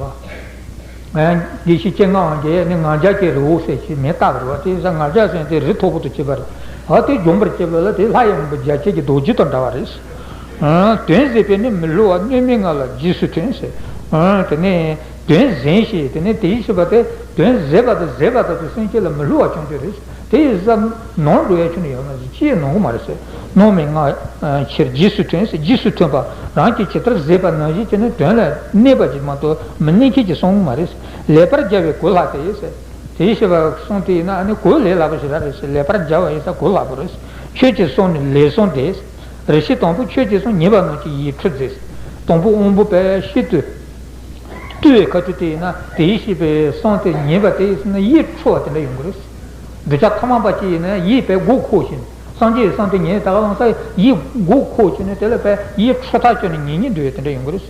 བ། དགེ་བཤེས་སྤྱན་སྔ་དབང་གིས་ནི་ང་རྒྱལ་གྱི་རི་བོ་ཟེར་ཞིག་མིང་བཏགས་པ་རེད་བ། དེ་ཡིན་ཙང་ང་རྒྱལ་ཟེར་དེ་རི་མཐོ་པོ་དང་བཅས་པ་རེད། ཨ་དེ་འཇོམས་པར་བྱེད་པ་ལ་དེ་ལྷ་ཡི་དབང་པོ་བརྒྱ་བྱིན་གྱི་རྡོ་རྗེ་དང་འདྲ་བ་རེད། དོན་ཟད་པས་ནི་མི་བསླུ་བ་གནོད་མེད་ང་ལ་རྗེས་སུ་མཐུན་ཟེར། དེ་ནས་དོན་ཟད་ཞེས་དེ་ནས་དེ་ཡིས་ཞེས་པ་དེ་དོན་ཟད་པ་དང་ཟད་པ་དང་དེ་སེམས་ཅན་ལ་མི་བསླུ་བ་བྱུང་རྒྱུ་རེད། དེ་ཡིས་ས་ནོར་འགྲོ་ཡ་ཁྱོན་ནས་ཡོད་མ་རེད། ཅི་ཡང་ནོར་གི་མ་རེད་ཟེར། གནོད་མེད་ང་ཕྱིར་རྗེས་སུ་མཐུན་ཟེར། རྗེས་སུ་མཐུན་པ་རང་གིས་ཇི་ལྟར་ཟད་པ་ནང་བཞིན་བྱས་ནས་དོན་ལ་གནས་པ་ཅིག་མ་གཏོགས་མི་གནས་མཁན་ཅིག་གསུང་གི་མ་རེད། ལེགས་པར་སྦྱར་བས་གོ་སླ་སྟེ་ཟེར། དེ་ཞེས་པ་གསུངས་ཏེ་ཡིན་ན་ཨ་ནི་གོ་ལས་སླ་པོ་ཞེ་དྲག་རེད་ཟེར། ལེགས་པར་སྦྱར་བ་ཡིན་ས་གོ་སླ་པོ་རེད། ཆོས་ཀྱི་གསུང་ནི་ལེགས་གསུངས་ཏེ། རེ་ཞིག་དང་པོ་ཆོས་ཀྱི་གསུང་ཉན་པ་རྣམས་ཀྱི་ཡིད་འཕྲོག་མཛད། དང་པོ་དབང་པོ་པའི་ཤིན་ཏུ་བཏུལ་བའི་ཁ་ཐུག་དེ་ཡིན་ན་དེ་ཡིས་ཤེས་པའི་གསུང་དེ་ཉན་པ་དེ་ཡིན་ན་ཡིད་འཕྲོག་པ་དེ་འདྲ་ཡོང་གི་རེད། འདོད་ཆགས་ཐ་མལ་པ་ཅིག་ཡིན་ན་ཡིད་དཔེ་མགོ་འཁོར་བྱས་ནས་སངས་རྒྱས་ཀྱི་གསུང་དེ་ཉན་ད་ག་ལོང་ས་ཡིད་མགོ་འཁོར་བྱས་ནས་དེ་ལ་དཔེ་ཡིད་འཕྲོག་ཐག་ཆོད་ནས་ཉན་ཉན་འདོད་ཡོད་དེ་འདྲ་ཡོང་གི་རེད།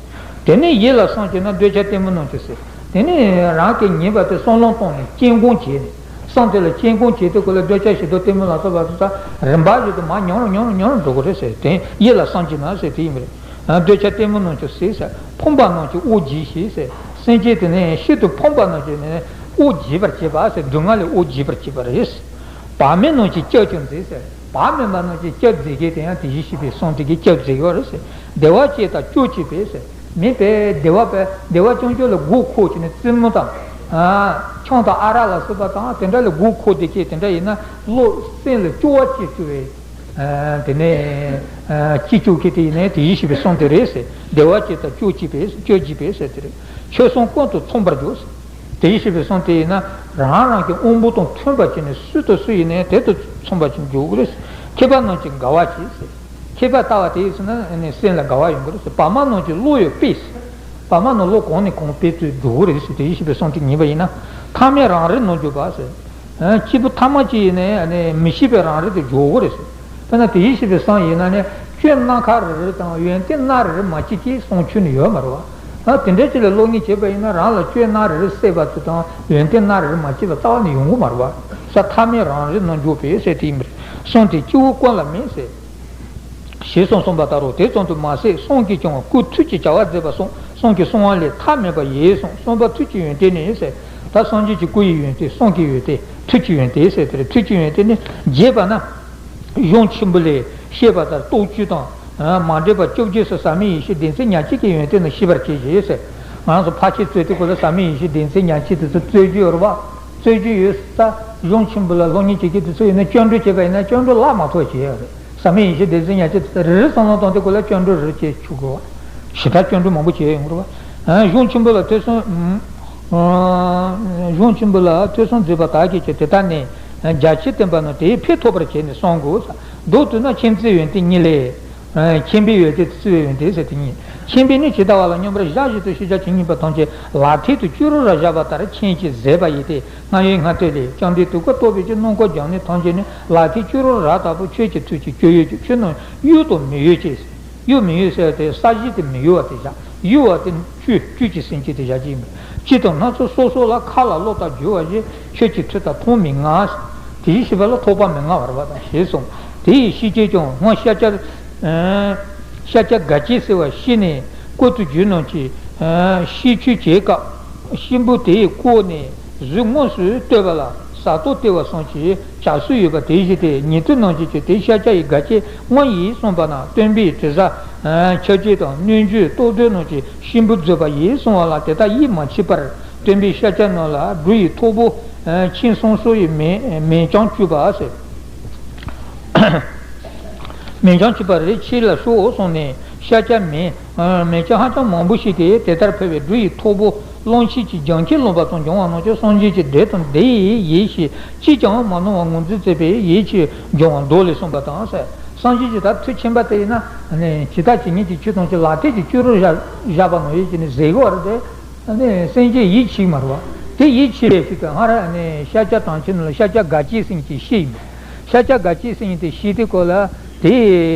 དེ་ནས་ཡིད་ལ་བསམ་བྱས་ན་འདོད་ཆགས་ལྟད་མོ་རྣམས་ཀྱི་ཟེར། དེ་ནས་རང་གིས་ཉན་པ་དེ་བསམ་བློ་བཏང་ནས་སྐྱེ་སྒོམ་བྱས་ནས་བསམ་དེ་ལ་སྐྱེ་སྒོམ་བྱས་ཏེ་ཁོ་ལ་འདོད་ཆགས་ཞེ་སྡང་གཏི་མུག་ལ་སོགས་པ་དེ་དག་རིམ་པ་བཞིན་དུ་མར་ཉམས་རུ་ཉམས་རུ་ཉམས་རུ་འགྲོ་གི་རེད་ཟེར། དེ་ཡིད་ལ་བསམ་བྱས་ན་ཟེར་དེ་ཡིན་པ་རེད། འདོད་ཆགས་ལྟད་མོ་རྣམས་ཀྱི་ཟེར་ཟེར། ཕོངས་པ་རྣམས་ཀྱི་དབུགས་འབྱིན་ཞེས་ཟེར། སེམས་ཅན་དེ་ནས་ཤིན་ཏུ་ཕོངས་པ་རྣམས་ཀྱི་ནས་དབུགས་འབྱིན་པར་བྱེད་པ་ཟེར། སྡུག་བསྔལ་ལས་དབུགས་འབྱིན་པར་བྱེད་པ་རེད། བག་མེད་རྣམས་ཀྱི་སྐྱབས་ཀྱང་མཛད་ཟེར། བག་མེད་པ་རྣམས་ཀྱི་སྐྱབས་མཛད་མཁན་དེ་ཡང་དེ་བཞིན་གཤེགས་པའི་གསུང་དེ་གིས་སྐྱབས་མཛད་ཡོད་རེད་ཟེར། བདེ་བ་ཅན་དང་སྐྱོ་བྱེད་པས་ཟེར། མི་དཔེ་བདེ་བ་དཔེ་བདེ་བ་ཅུང་ཅུང་ལ་མགོ་འཁོར་བྱས་ནས་རྩེད་མོ་དང་། ཆང་དང་ཨ་རག་ལ་སོགས་པ་དང་དེ་འདྲ་ལ་མགོ་འཁོར་བསྡད་མཁན་དེ་འདྲ་ཡིན་ན་བློ་སེམས་ལ་སྐྱོ་བ་སྐྱེ་བཅུག་པའི། དེ་ནས་སྐྱེ་བཅུག་མཁན་དེ་ཡིན་ནའི་དེ་བཞིན་གཤེགས་པའི་གསུང་དེ་རེད་ཟེར། བདེ་བ་ཅན་དང་སྐྱོ་བྱེད་པས་སྐྱོ་བྱེད་པས་ཟེར་དེ་རེད། ཆོས་གསུང་ཀུན་ཏུ་མཚུངས་པར་འཇུག་ཟེར། དེ་བཞིན་གཤེགས་པའི་གསུང་དེ་ཡིན་ན་རང་རང་གི་དབང་པོ་དང་མཐུན་པ་བྱས་ནས་སུ་དང་སུ་ཡིན་ནའི་དེ་དང་མཚུངས་པ་བྱས་ནས་འཇུག་གི་རེད། མཁས་པ་རྣམས་ཀྱིས་དགའ་བ་བྱེད་ཟེར། མཁས་པ་ལྟ་བ་དེ་ཡིན་ཟེར་ན་ནི་སེམས་ལ་དགའ་བ་ཡོང་གི་རེད་ཟེར། བག་མ་རྣམས་ཀྱིས་བློ་ཡང་སྤེལ་ཟེར། བག་མ་རྣམས་བློ་གང་ནས་གང་སྤེལ་དུ་འགྲོ་གི་རེད་ཟེར། དེ་བཞིན་གཤེགས་པའི་གསུང་དེ་ཉན་པ་ཡིན་ན། ཐ་མལ་རང་རིག་རྣལ་འབྱོར་པ་ཟེར། སྐྱེས་བུ་ཐ་མལ་གཅིག་ཡིན་ནའི་མི་ཤེས་པའི་རང་རིག་དེ་འཇོག་གི་རེད་ཟེར། དཔེར་ན་དེ་བཞིན་གཤེགས་པའི་གསུང་ཡིན་ན་ནི་སྐྱོན་སྣ་ཁ་རེ་རེ་དང་ཡོན་ཏན་སྣ་རེ་རེ་མ་སྐྱེས་ཀྱི་གསུང་ཁྱོན་ནས་ཡོད་མ་རེད་བ། ཨ་དེ་འདྲའི་ཅིག་ལ་སློབ་གཉེར་བྱས་པ་ཡིན་ན་རང་ལ་སྐྱོན་སྣ་རེ་རེ་སྲེད་པ་ཚོ་དང་ཡོན་ཏན་སྣ་རེ་རེ་མ་སྐྱེས་པ་རྩ་བ་ནས་ཡོང་གི་མ་རེད་བ། ས་ཐ་མལ་རང་རིག་རྣལ་འབྱོར་པས་ཟེར་དེ་ཡིན་པས་གསུང་དེ་སྐྱེ་བོ་ཀུན་ལ་མེད་ཟེར། ཞེས་གསུངས་གསུངས་པ་ལྟར་རོ། དེ་ཙམ་དུ་མ་ཟད་གསུང་གིས་ཀྱང་སྐུ་ཐུགས་ཀྱི་བྱ་བ་མཛད་པ་གསུངས། གསུང་གི་གསུང་བ་ལས་མཐའ་མེད་པ་ཡེ་གསུངས། གསུངས་པ་ཐུགས་ཀྱི་ཡོན་ཏན་ནི་ཟེར། ད་སངས་རྒྱས་ཀྱི་སྐུ་ཡི་ཡོན་ཏན་གསུང་གི་ཡོན་ཏན་ཐུགས་ཀྱི་ཡོན་ཏན་ཟེར་དེར་ཐུགས་ཀྱི་ཡོན་ཏན་ནི་རྒྱས་པ་ན། གཞུང་ཆེན་པོ་ལས་བཤད་པ་ལྟར་རྟོགས་བཅུ་དང་། མ་འདྲེས་པ་བཅོ་བརྒྱད་སོགས་ཟབ་མོའི་ཡེ་ཤེས་སྡེ་ཚན་ཉག་གཅིག་གི་ཡོན་ཏན་ནི་ཤེས་པར་བྱེད་ཅེས་ཟེར། ང་ཚོ་ཕར་ཕྱིན་རྩོད་དུས་སྐབས་ལ་ཟབ་མོའི་ཡེ་ཤེས་སྡེ་ཚན་ཉག་གཅིག་དེ་ཚོ་རྩོད་རྒྱུ་ཡོད་རེད་བ། རྩོད་རྒྱུ་ཡོད་ས་གཞུང་ཆེན་པོ་ལ་སློབ་གཉེར་བྱེད་མཁན་དེ་ཚོ་ཡིན་ན་སྐྱབས་འགྲོ་བྱེད་པ་ཡིན་ན་སྐྱབས་འགྲོ་ལ་མ་ཐོགས་བྱེད་ཡ་རེད། ཟབ་མོའི་ཡེ་ཤེས་སྡེ་ཚན་ཉག་གཅིག་དེ་ཚོ་རེ་རེ་བསམ་བློ་བཏང་དུས་སྐབས་ལ་སྐྱབས་འགྲོ་རེ་རེ་བྱེད་ཆོག་གི་བ། ཞེ་དྲག་སྐྱབས་འགྲོ་མང་པོ་བྱེད་ཡོང་གི་རེད་བ། གཞུང་ཆེན་པོ་ལ་ཐོས་བསམ། གཞུང་ཆེན་པོ་ལ་ཐོས་བསམ་མཛད་པ་དག་གིས་ཀྱང་དེ་ལྟར་ནི་རྒྱ་ཆེར་བསྟན་པ་རྣམས་དེའི་ཕན་ཐོགས་པར་བྱས་ནས་གསུང་དགོས། མདོར་བསྡུ་ན་མཁྱེན་བརྩེའི་ཡོན་ཏན་གཉིས་ལས། མཁྱེན་པའི་ཡོན་ཏན་བརྩེ་བའི་ཡོན་ཏན་ཟེར་དེ་གཉིས། མཁྱེན་པས་ནི་ཇི་ལྟ་བ་ལ་མཉམ་པར་བཞག་བཞིན་དུ་ཤེས་བྱ་ཇི་སྙེད་པ་ཐམས་ཅད་ལག་མཐིལ་དུ་བཅུག་རོ་ར་བཞག་པ་ལྟར་མཁྱེན་ཅིང་ཟད་པ་ཡིན་ཏེ། རྔ་ཡབ་རྔ་སྟོད་ལས། བྱམས་པའི་དུས་འཁོར་རྟོག་པའི་ཕྱིར། སྣུམ་འཁོར་སྦྱངས་ནས་ཐམས་ཅད་ནི། ལག་མཐིལ་བཅུག་རོ་ར་ལྟ་བུ་ཁྱོད་ཀྱི་ཐུགས་ཀྱི་སྤྱོད་ཡུལ་གྱི་ཆོས་རྣམས་གཡོ་དང་མི་གཡོ་སྐྱེ། གཡོ་མི་གཡོ་ཟེར་ཏེ་ས་གཞི་དེ་མི་གཡོ་བ་དེ་བཞག་གཡོ་བ་དེ་བཅུད་བཅུད་ཀྱི་སེམས་ཅན་དེ་བཞག་གི་ཡིན་པས། ཕྱི་དང་སྣ་ཚོགས་སོ་སོ་ལ་མཁའ་ལ་ཀློག་དང་བསྒྱུར་བ་ཞེས་ཆོས་ཀྱི་མཐུ་དང་མཐོང་མི་མངའ། དེའི་ཤེས་པ་ལ་ཐོགས་པ་མི་མངའ་བར་བ་དང་ཞེས་གསུངས། དེ་ཡི་ཤེས་བྱེད་ཀྱང་སྔོན་ཤཱཀྱ། ཤཱཀྱ་ག་གྱད་ཟེར་བ་ཤི་ནས་བཀོད་དུ་བསྒྱུར་རྣམས་ཀྱིས། ཤི་ཆོས་བྱེད་སྐབས་གཤིན་པོ་དེས་བཀོད་ནས་གཟུགས་དངོས་སུ་བསྟོད་པ་ལ་ས་རྡོ་སྟེར་བ་སོགས་ཀྱི་བྱ་སྲོལ་ཡོད་པ་དེ་བཞིན་ཏེ། ཉན་ཐོས་རྣམས་ཀྱིས་ཀྱང་དེ་ཤཱཀྱ་ཡི་ག་གྱད་སྔོན་ཡིན་གསུངས་པ་ན་སྟོན་པས་དྲི་ཟ་ཆབ་ཆེན་དང་སྣོད་བཅུད་གཏོར་རྡོ་རྣམས་ཀྱིས་གཤིན་པོ་བརྫོས་པ་ཡིན་གསུངས་པ་ལ་དེ་དག་ཡིད་མ་ཆེས་པར་སྟོན་པས་ཤཱཀྱ་རྣམས་ལ་འབྲུ་ཡི་ཐོར་བུ་ཁྱེར་སོང་སོ་ཡི་མེ་མེ་ལྕེ་བཅུ་པ་ཟེར། མེ་ལྕེ་བཅུ་པ་རེ་ཁྱེར་ལ་ཤོག་གསུངས་ནས་ཤཱཀྱ་མེ་མེ་ལྕེ་ཧ་ཅང་མང་པོ་ཞིག་སྟེ་དེ་ལྟར་ཕུལ་བས་འབྲུ་ཡི་ཐོར་བུ་གླང་ཆེན་གྱི་རྒྱང་ཁྱེར་ལོངས་པ་ཙམ་བྱུང་བ་རྣམས་ཀྱང་སངས་རྒྱས་ཀྱི་འགྲེལ་དང་འདི་ཡི་ཡིད་ཀྱིས་ཅིས་ཀྱང་མ་གནང་བར་ངོས་འཛིན་མཛད་པའི་ཡིད་ཀྱིས་འབྱུང་བ་མདོ་ལས་གསུངས་པ་དང་ཟེར། སངས་རྒྱས་ཀྱི་ད་མཐུ་ཆེན་པོ་དེ་ཡིན་ན་ཇི་ལྟ་ཇི་སྙེད་ཀྱི་ཆོས་ཐམས་ཅད་ལག་མཐིལ་གྱི་སྐྱུ་རུ་བཞག་བཞག་པ་ནང་བཞིན་གྱི་ནི་ཟེར་གི་བ་རེད་དེ། ནི་སེམས་ཅན་ཡིད་ཆེས་མ་རེད་བ། དེ་ཡིད་ཆེས་པའི་ཕྱིར་དུ་སྔར་ནི་ཤཱཀྱ་གྲངས་ཆེན་ནི་ལ་ཤཱཀྱ་ག་གྱད་ཟེར་མཁན་གྱི་ཤི་ཡིན་པས། ཤཱཀྱ་ག་གྱད་ཟེར་མཁན་དེ་ཤི་དུས་སྐབས་ལ་དེ་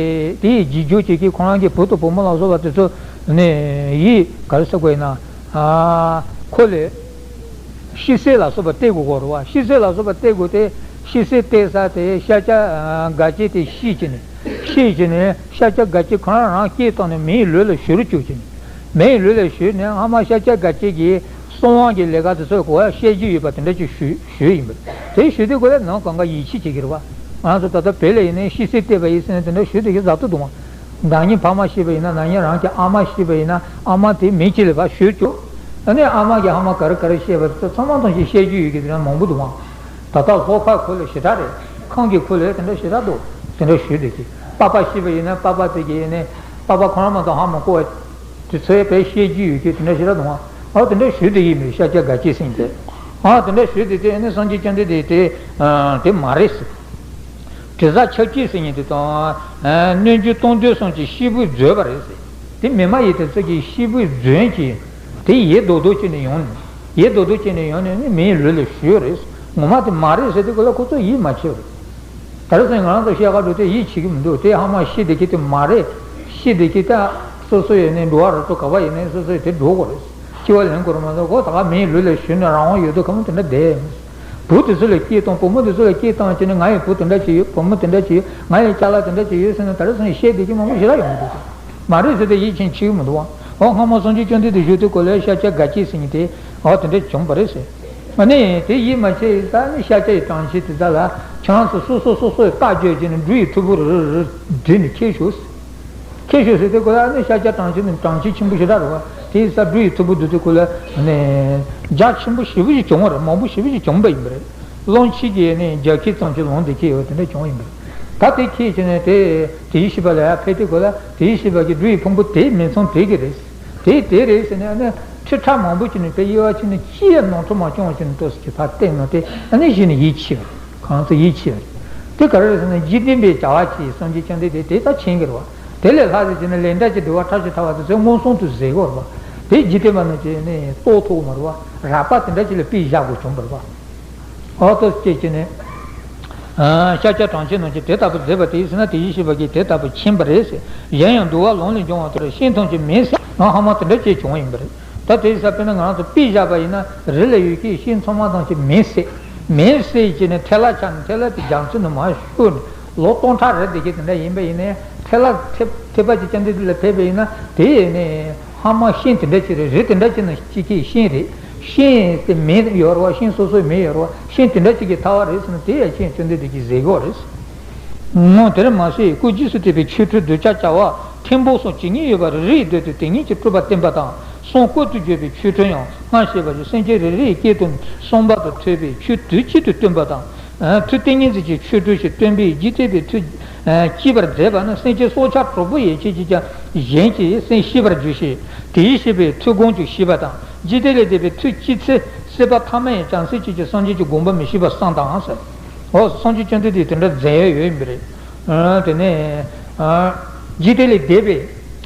དེ་ཡི་རྗེས་འཇུག་བྱེད་མཁན་ཁོ་རང་གི་བུ་དང་བུ་མོ་ལ་སོགས་པ་དེ་ཚོ་ནི་ཡིད་ག་རེ་ཟེར་དགོས་ཡིན་ན། ཨ་ཁོ་ལས་ཤི་གསོན་ལ་སོགས་པ་སྟེར་དགོས་ཀྱི་རེད་བ། ཤི་གསོན་ལ་སོགས་པ་སྟེར་དགོས་ཏེ། ཤི་གསོན་སྟེར་ས་དེ་ཤཱཀྱ་ག་གྱད་དེ་ཤི་བྱས་ནས། ཤི་བྱས་ནས་ཤཱཀྱ་ག་གྱད་ཁོ་རང་རང་སྐད་བཏང་ནས་མེའི་ལུས་ལ་བཞུར་བཅུག་བྱས་ནས། མེའི་ལུས་ལ་བཞུར་ནས་སྔ་མ་ཤཱཀྱ་ག་གྱད་ཀྱིས་གསང་བ་གི་ལས་ཀ་དེ་ཚོ་གོ་བ་བཤད་རྒྱུ་ཡོད་པ་དེ་འདྲ་ཅིག་ཞུས་ཞུས་ཡིན་པ། དེ་ཞུས་དུས་ཁོ་ལ་ནང་གང་ག་ཡིད་ཆེས་བྱེད་ཀྱི་རེད་བ། ང་ཚོ་ད་ལྟ་བོད་ལ་ཡིན་ནའི་ཤི་གསོན་སྟེར་བ་ཡིན་ཟེར་ནས་དེ་འདྲ་ཞུ་དེ་གི་ཟ་ཐུབ་འདུག་བ། ན་ནིང་ཕ་མ་ཤི་བ་ཡིན་ན། ན་ནིང་རང་གི་ཨ་མ་ཤི་བ་ཡིན་ན། ཨ་མ་དེ་མི་གཅིག་ལ་ཕར་བཞུར་བཅུག་ཨ་ནི་ཨ་མ་གིས་ཨ་མ་ག་རེ་ག་རེ་བཤད་པ་དེ་ཚོ་ཚང་མ་ཐམས་ཅད་བཤད་རྒྱུ་ཡོད་ཀྱི་དེ་འདྲ་མང་པོ་འདུག་བ། ད་ལྟ་ལྷོ་ཁ་ཁུལ་ལ་ཞེ་དྲག་རེད། ཁམས་ཀྱི་ཁུལ་ལ་དེ་འདྲ་ཞེ་དྲག་འདུག་དེ་འདྲ་ཞུས་དེ་གི་པ་པ་ཤི་བ་ཡིན་ན་པ་པ་དེ་གི་ནས་པ་པ་ཁོ་རང་མ་གཏོགས་ཧ་མ་གོ་བ། དེ་ཚོའི་བས་བཤད་རྒྱུ་ཡོད་ཀྱི་དེ་འདྲ་ཞིག་ར་དང་། ཨ་དེ་འདྲ་ཞུས་དེ་ཡིན་མོད་ཤཱཀྱ་ག་གྱད་ཟེར་མཁན་དེ། ཨ་དེ་འདྲ་ཞུས་དེ་དེ་ནི་སངས་རྒྱས་བཅོམ་ལྡན་འདས་དེ་དེ་མ་རེད་ཟེར། དྲི་ཟ་ཆབ་ཆེན་ཟེར་མཁན་དེ་དང་། སྣོད་བཅུད་གཏོར་རྡོ་སོགས་ཀྱིས་གཤིན་པོས་བརྫོས་པ་རེད་ཟེར། དེ་མི་མ་ཡིན་དེ་ཚོ་གིས་གཤིན་པོས་བརྫོན་གྱིས། དེ་ཡིད་རྡོག་རྡོག་བྱས་ནས་ཡོང་ནས། ཡིད་རྡོག་རྡོག་བྱས་ནས་ཡོང་ནས་ནི་མིའི་ལུས་ལ་ཞུགས་རེད། ངོ་མ་དེ་མ་རེད་ཟེར་དུས་སྐབས་ལ་ཁོ་ཚོ་ཡིད་མ་ཆེས་རེད། ད་རེས་ང་རང་ཚོ་བཤད་ག་འགྲོ་དུས་ཡིད་ཆེས་ཀྱི་མི་འདུག་དེ་ཧ་མ་ཤི་བསྡད་ཀྱི་དེ་མ་རེད། ཤི་བསྡད་ཀྱི་ད་སོ་སོ་ཡིན་ནའི་འགྲོ་བ་རོ་ཏོ་ག་བ་ཡིན་ནའི་སོ་སོ་ཡི་དེ་འགྲོ་དགོས་རེད། སྐྱེ་བ་ལེན་དགོས་རེད་མ་གཏོགས་ཁོ་ད་ག་མིའི་ལུས་ལ་ཞོན་ནས་རང་དབང་ཡོད་དུས་ཁ་མོ་དེ་འདྲ་བསྡད་ཡོད་མི་སྲིད། བུ་དེ་ཚོ་ལ་སྐྱེས་བཏང་བུ་མོ་དེ་ཚོ་ལ་སྐྱེས་བཏང་བྱས་ནས་ང་ཡི་བུ་དེ་འདྲ་ཅིག་ཡོད། བུ་མོ་དེ་འདྲ་ཅིག་ཡོད། ང་ཡི་ཅ་ལག་དེ་འདྲ་ཅིག་ཡོད་ཟེར་ནས་ད་རེས་སང་བཤད་བསྡད་ཀྱི་མང་པོ་ཞེ་དྲག་ཡོང་གི་འདུག་མ་རེད་ཟེར་ཏེ་ཡིད་ཆེས་བྱེད་ཀྱི་མི་འདུག་བ། འོ་སྔ་མ་སངས་རྒྱས་བཅོམ་ལྡན་འདས་བཞུགས་དུས་སྐབས་ལ་ཤཱཀྱ་ག་གྱད་ཟེར་མཁན་དེ་འོ་དེ་འདྲ་བྱུང་བ་རེད་ཟེར། ཨ་ནི་དེ་ཡིད་མ་ཆེས་ཡིན་ཙང་ནི་ཤཱཀྱ་ཡི་གྲངས་ཆེན་དེ་དག་ལ་ཁྱེད་རང་ཚོ་སོ་སོ་སོ་སོ་ཡི་རྟགས་བརྗོད་བྱས་ནས་འབྲུ་ཡི་ཐོར་བུ་རེ་རེ་རེ་བསྒྲིལ་ནས་ཁྱེར་ཤོག་ཁྱེར་ཤོག་ཟེར་དུས་སྐབས་ལ་ནི་ཤཱཀྱ་གྲངས་ཆེན་ནི་གྲངས་ཆེན་ཆེན་པོ་ཞེ་དྲག་རེད་བ། དེ་ཡིན་ཙང་འབྲུ་ཡི་ཐོར་བུ་བསྒྲིལ་དུས་སྐབས་ལ་ནི་རྒྱ་ཆེན་པོ་ཞེ་པོ་ཞིག་བྱུང་བ་རེད། མང་པོ་ཞེ་པོ་ཞིག་བྱུང་བ་ཡིན་པ་རེད། གླང་ཆེན་གྱི་ནི་རྒྱ་ཁྱི་ཙམ་ཞིག་ལོངས་ཏེ་ཁྱེར་ཡོད་དེ་འདྲ་བྱུང་བ་ཡིན་པ་རེད། ད་དེ་ཁྱེར་བྱས་ནས་དེ་དེ་ཡི་ཤེས་པ་ལ་ཡར་ཕེབས་དུས་སྐབས་ལ་དེ་ཡི་ཤེས་པ་གི་འབྲུ་ཡི་ཕུང་པོ་དེ་མིང་ཚང་དེ་གི་རེད། དེ་དེ་རེད་ཟེར་ནས་ཨ་ནི་ཁྲི་ཕྲག་མང་པོ་ཅིག་ནས་དཔེ་དབྱེ་བ་ཕྱེ་ནས་ཅི་ཡང་ནོར་འཁྲུལ་མ་བྱུང་བ་ཅིག་ནས་ཏོག་ཙམ་ཅིག་ཕར་བསྟན་ནོ་དེ་ཨ་ནི་གཞི་ནས་ཡིད་ཆེས་པ་རེད། གང་ཚོ་ཡིད་ཆེས་པ་རེད། དེ་ག་རེ་རེད་ཟེར་ན་འཇིག་རྟེན་པའི་བྱ་བ་ཅིག་སངས་རྒྱས་བཅོམ་ལྡན་འདས་དེ་ལྟར་མཁྱེན་གྱི་རེད་བ། དེ་ལས་ལྷག་ཙམ་བྱས་ན་ལས་འབྲས་ཀྱི་འབྲེལ་བ་ཕྲ་ཞིང་ཕྲ་བ་དེ་ཚོ་མངོན་སུམ་དུ་གཟིགས་ཀྱི་རེད་བ། དེ་འཇིག་རྟེན་པ་རྣམས་ཀྱིས་ནི་རྟོགས་ཐུབ་ཀྱི་མ་རེད་བ། རགས་པ་དེ་འདྲ་ཅིག་ལ་དཔེ་བཞག་དགོས་བྱུང་བ་རེད་བ། འོ་ཏོ་སྐྱེས་ཀྱི་ནི། ཤཱཀྱ་གྲངས་ཆེན་རྣམས་ཀྱིས་དེ་ལྟ་བུ་མཛད་པ་དེ་ཡིན་ཟེར་ན་དེ་ཡི་ཤེས་པ་གིས་དེ་ལྟ་བུ་མཁྱེན་པ་རེད་ཟེར། གཞན་ཡང་འདུལ་བ་ལུང་ལས་འབྱུང་བ་ལྟར་ཤིང་ཐམས་ཅད་མེས་བསྲེགས་ནང་ཧ་མ་དེ་འདྲ་ཅིག་བྱུང་བ་ཡིན་པ་རེད། ད་དེ་ཡི་ས་དཔེར་ན་ང་རང་ཚོ་དཔེ་བཞག་པ་ཡིན་ན་རི་ལ་ཡོད་ཀྱི་ཤིང་ཚང་མ་ཐམས་ཅད་མེས་བསྲེགས། མེས་བསྲེགས་ཀྱི་ནི་ཐལ་བ་ཆགས་ནས་ཐལ་བ་དེ་རྒྱ་མཚོ་ནང་མར་ཤོར་ནས་ལོ་སྟོང་ཕྲག་རེ་བསྡད་ཀྱི་དེ་འདྲ་ཡིན་པ་ཡིན་ནའི་ཐལ་བ་ཐེབས་ཐེབས་པ་ཅིག་ཀྱང་འདི་འདི་ལ་ཕེབས་པ་ཡིན་ན་དེ་ཡིན་ནའི། ཧ་མ་ཤིང་དེ་འདྲ་ཅིག་རེད། རི་དེ་འདྲ་ཅིག་ནང་སྐྱེས་ཀྱི་ཤིང་རེད། ཤིང་དེ་མེ་ཡོད་རེད་བ། ཤིང་སོ་སོའི་མེ་ཡོད་རེད་བ། ཤིང་དེ་འདྲ་ཅིག་གི་ཐལ་བ་རེད་ཟེར་ན་དེ་ཡང་ཤིང་བཅོམ་ལྡན་འདས་ཀྱིས་གཟིགས་ཡོད་རེད། ངོ་དེར་མ་ཟད་སྐུ་རྗེས་སུ་བསྟན་པའི་ཆོ་འཕྲུལ་གདུལ་བྱ་བྱ་བ་ཐེམ་པོ་སོགས་ཇི་སྙེད་ཡོད་པ་རེ་རེའི་མདུན་དུ་དེ་སྙེད་ཀྱི་སྤྲུལ་པ་བསྟན་པ་དང་གསུང་བཀོད་དུ་བརྗོད་པའི་ཆོ་འཕྲུལ་ཡང་སྔར་བཤད་པ་བཞིན་སེམས་ཅན་རེ་རེའི་སྐད་དུ་གསུངས་པ་དང་ཐོས་པས་ཆོས་དུས་གཅིག་ཏུ་སྟོན་པ་དང་། མཐུ་ཏིང་ངེ་འཛིན་གྱི་ཆོ་འཕྲུལ་ཞིག་སྟོན་པས་འཇིག་རྟེན་པའི་མཐུས་སྐྱེས་པར་མཛད་པ་ནི་སེམས་ཅན་སྲོག་ཆགས་གྲོག་པོ་ཡན་ཆད་ཀྱིས་ཀྱང་གཞན་གྱི་སེམས་ཤེས་པར་འགྱུར་ཞིང་དེའི་ཤེས་པའི་མཐུས་སྒོམ་ཀྱང་ཤེས་པ་དང་འཇིག་རྟེན་ལས་འདས་པའི་མཐུས་སྐྱེས་ཚེ་སྲིད་པ་ཐ་མ་ཡང་བྱང་སེམས་ཅན་གྱི་སངས་རྒྱས་ཀྱི་དགོངས་པ་མི་ཤེས་པར་བསམ་དང་ཟེར། འོ་སངས་རྒྱས་བཅོམ་ལྡན་འདས་དེ་འདྲ་མཛད་ཡོད་ཡོད་ཡིན་པ་རེད། དེ་ནས་འཇིག་རྟེན་ལས་འདས་པའི།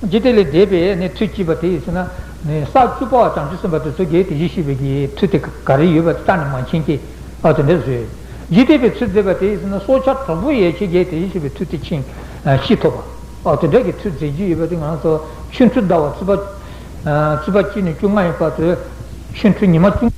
འཇིག་རྟེན་ལས་འདས་པའི་ནི་མཐུས་སྐྱེས་པ་དེ་ཡིན་ཟེར་ན། ནི་ས་བཅུ་པ་བ་བྱང་ཆུབ་སེམས་དཔའ་དེ་ཚོ་གིས་དེ་བཞིན་གཤེགས་པའི་གི་མཐུ་དེ་ག་རེ་ཡོད་པ་དེ་རྩ་ནས་མ་མཁྱེན་གྱི། ཨ་དེ་འདྲ་བཟོས། འཇིག་རྟེན་པའི་མཐུས་མཛད་པ་དེ་ཡིན་ཟེར་ན་སྲོག་ཆགས་གྲོག་པོ་ཡན་ཆད་ཀྱིས་དེ་བཞིན་གཤེགས་པའི་མཐུ་དེ་མཁྱེན། ཤེས་ཐུབ་པ། ཨ་དེ་འདྲ་གི་མཐུ་མཛད་རྒྱུ་ཡོད་པ་དེ་ང་ཚོ་ཆོ་འཕྲུལ་ཟླ་བ་ཚེས་པ། ཚེས་པ་གཅིག་ནས་བཅོ་ལྔ་ཡི་བར་དུ། ཆོ་འཕྲུལ་ཉི་མ་བཅུ་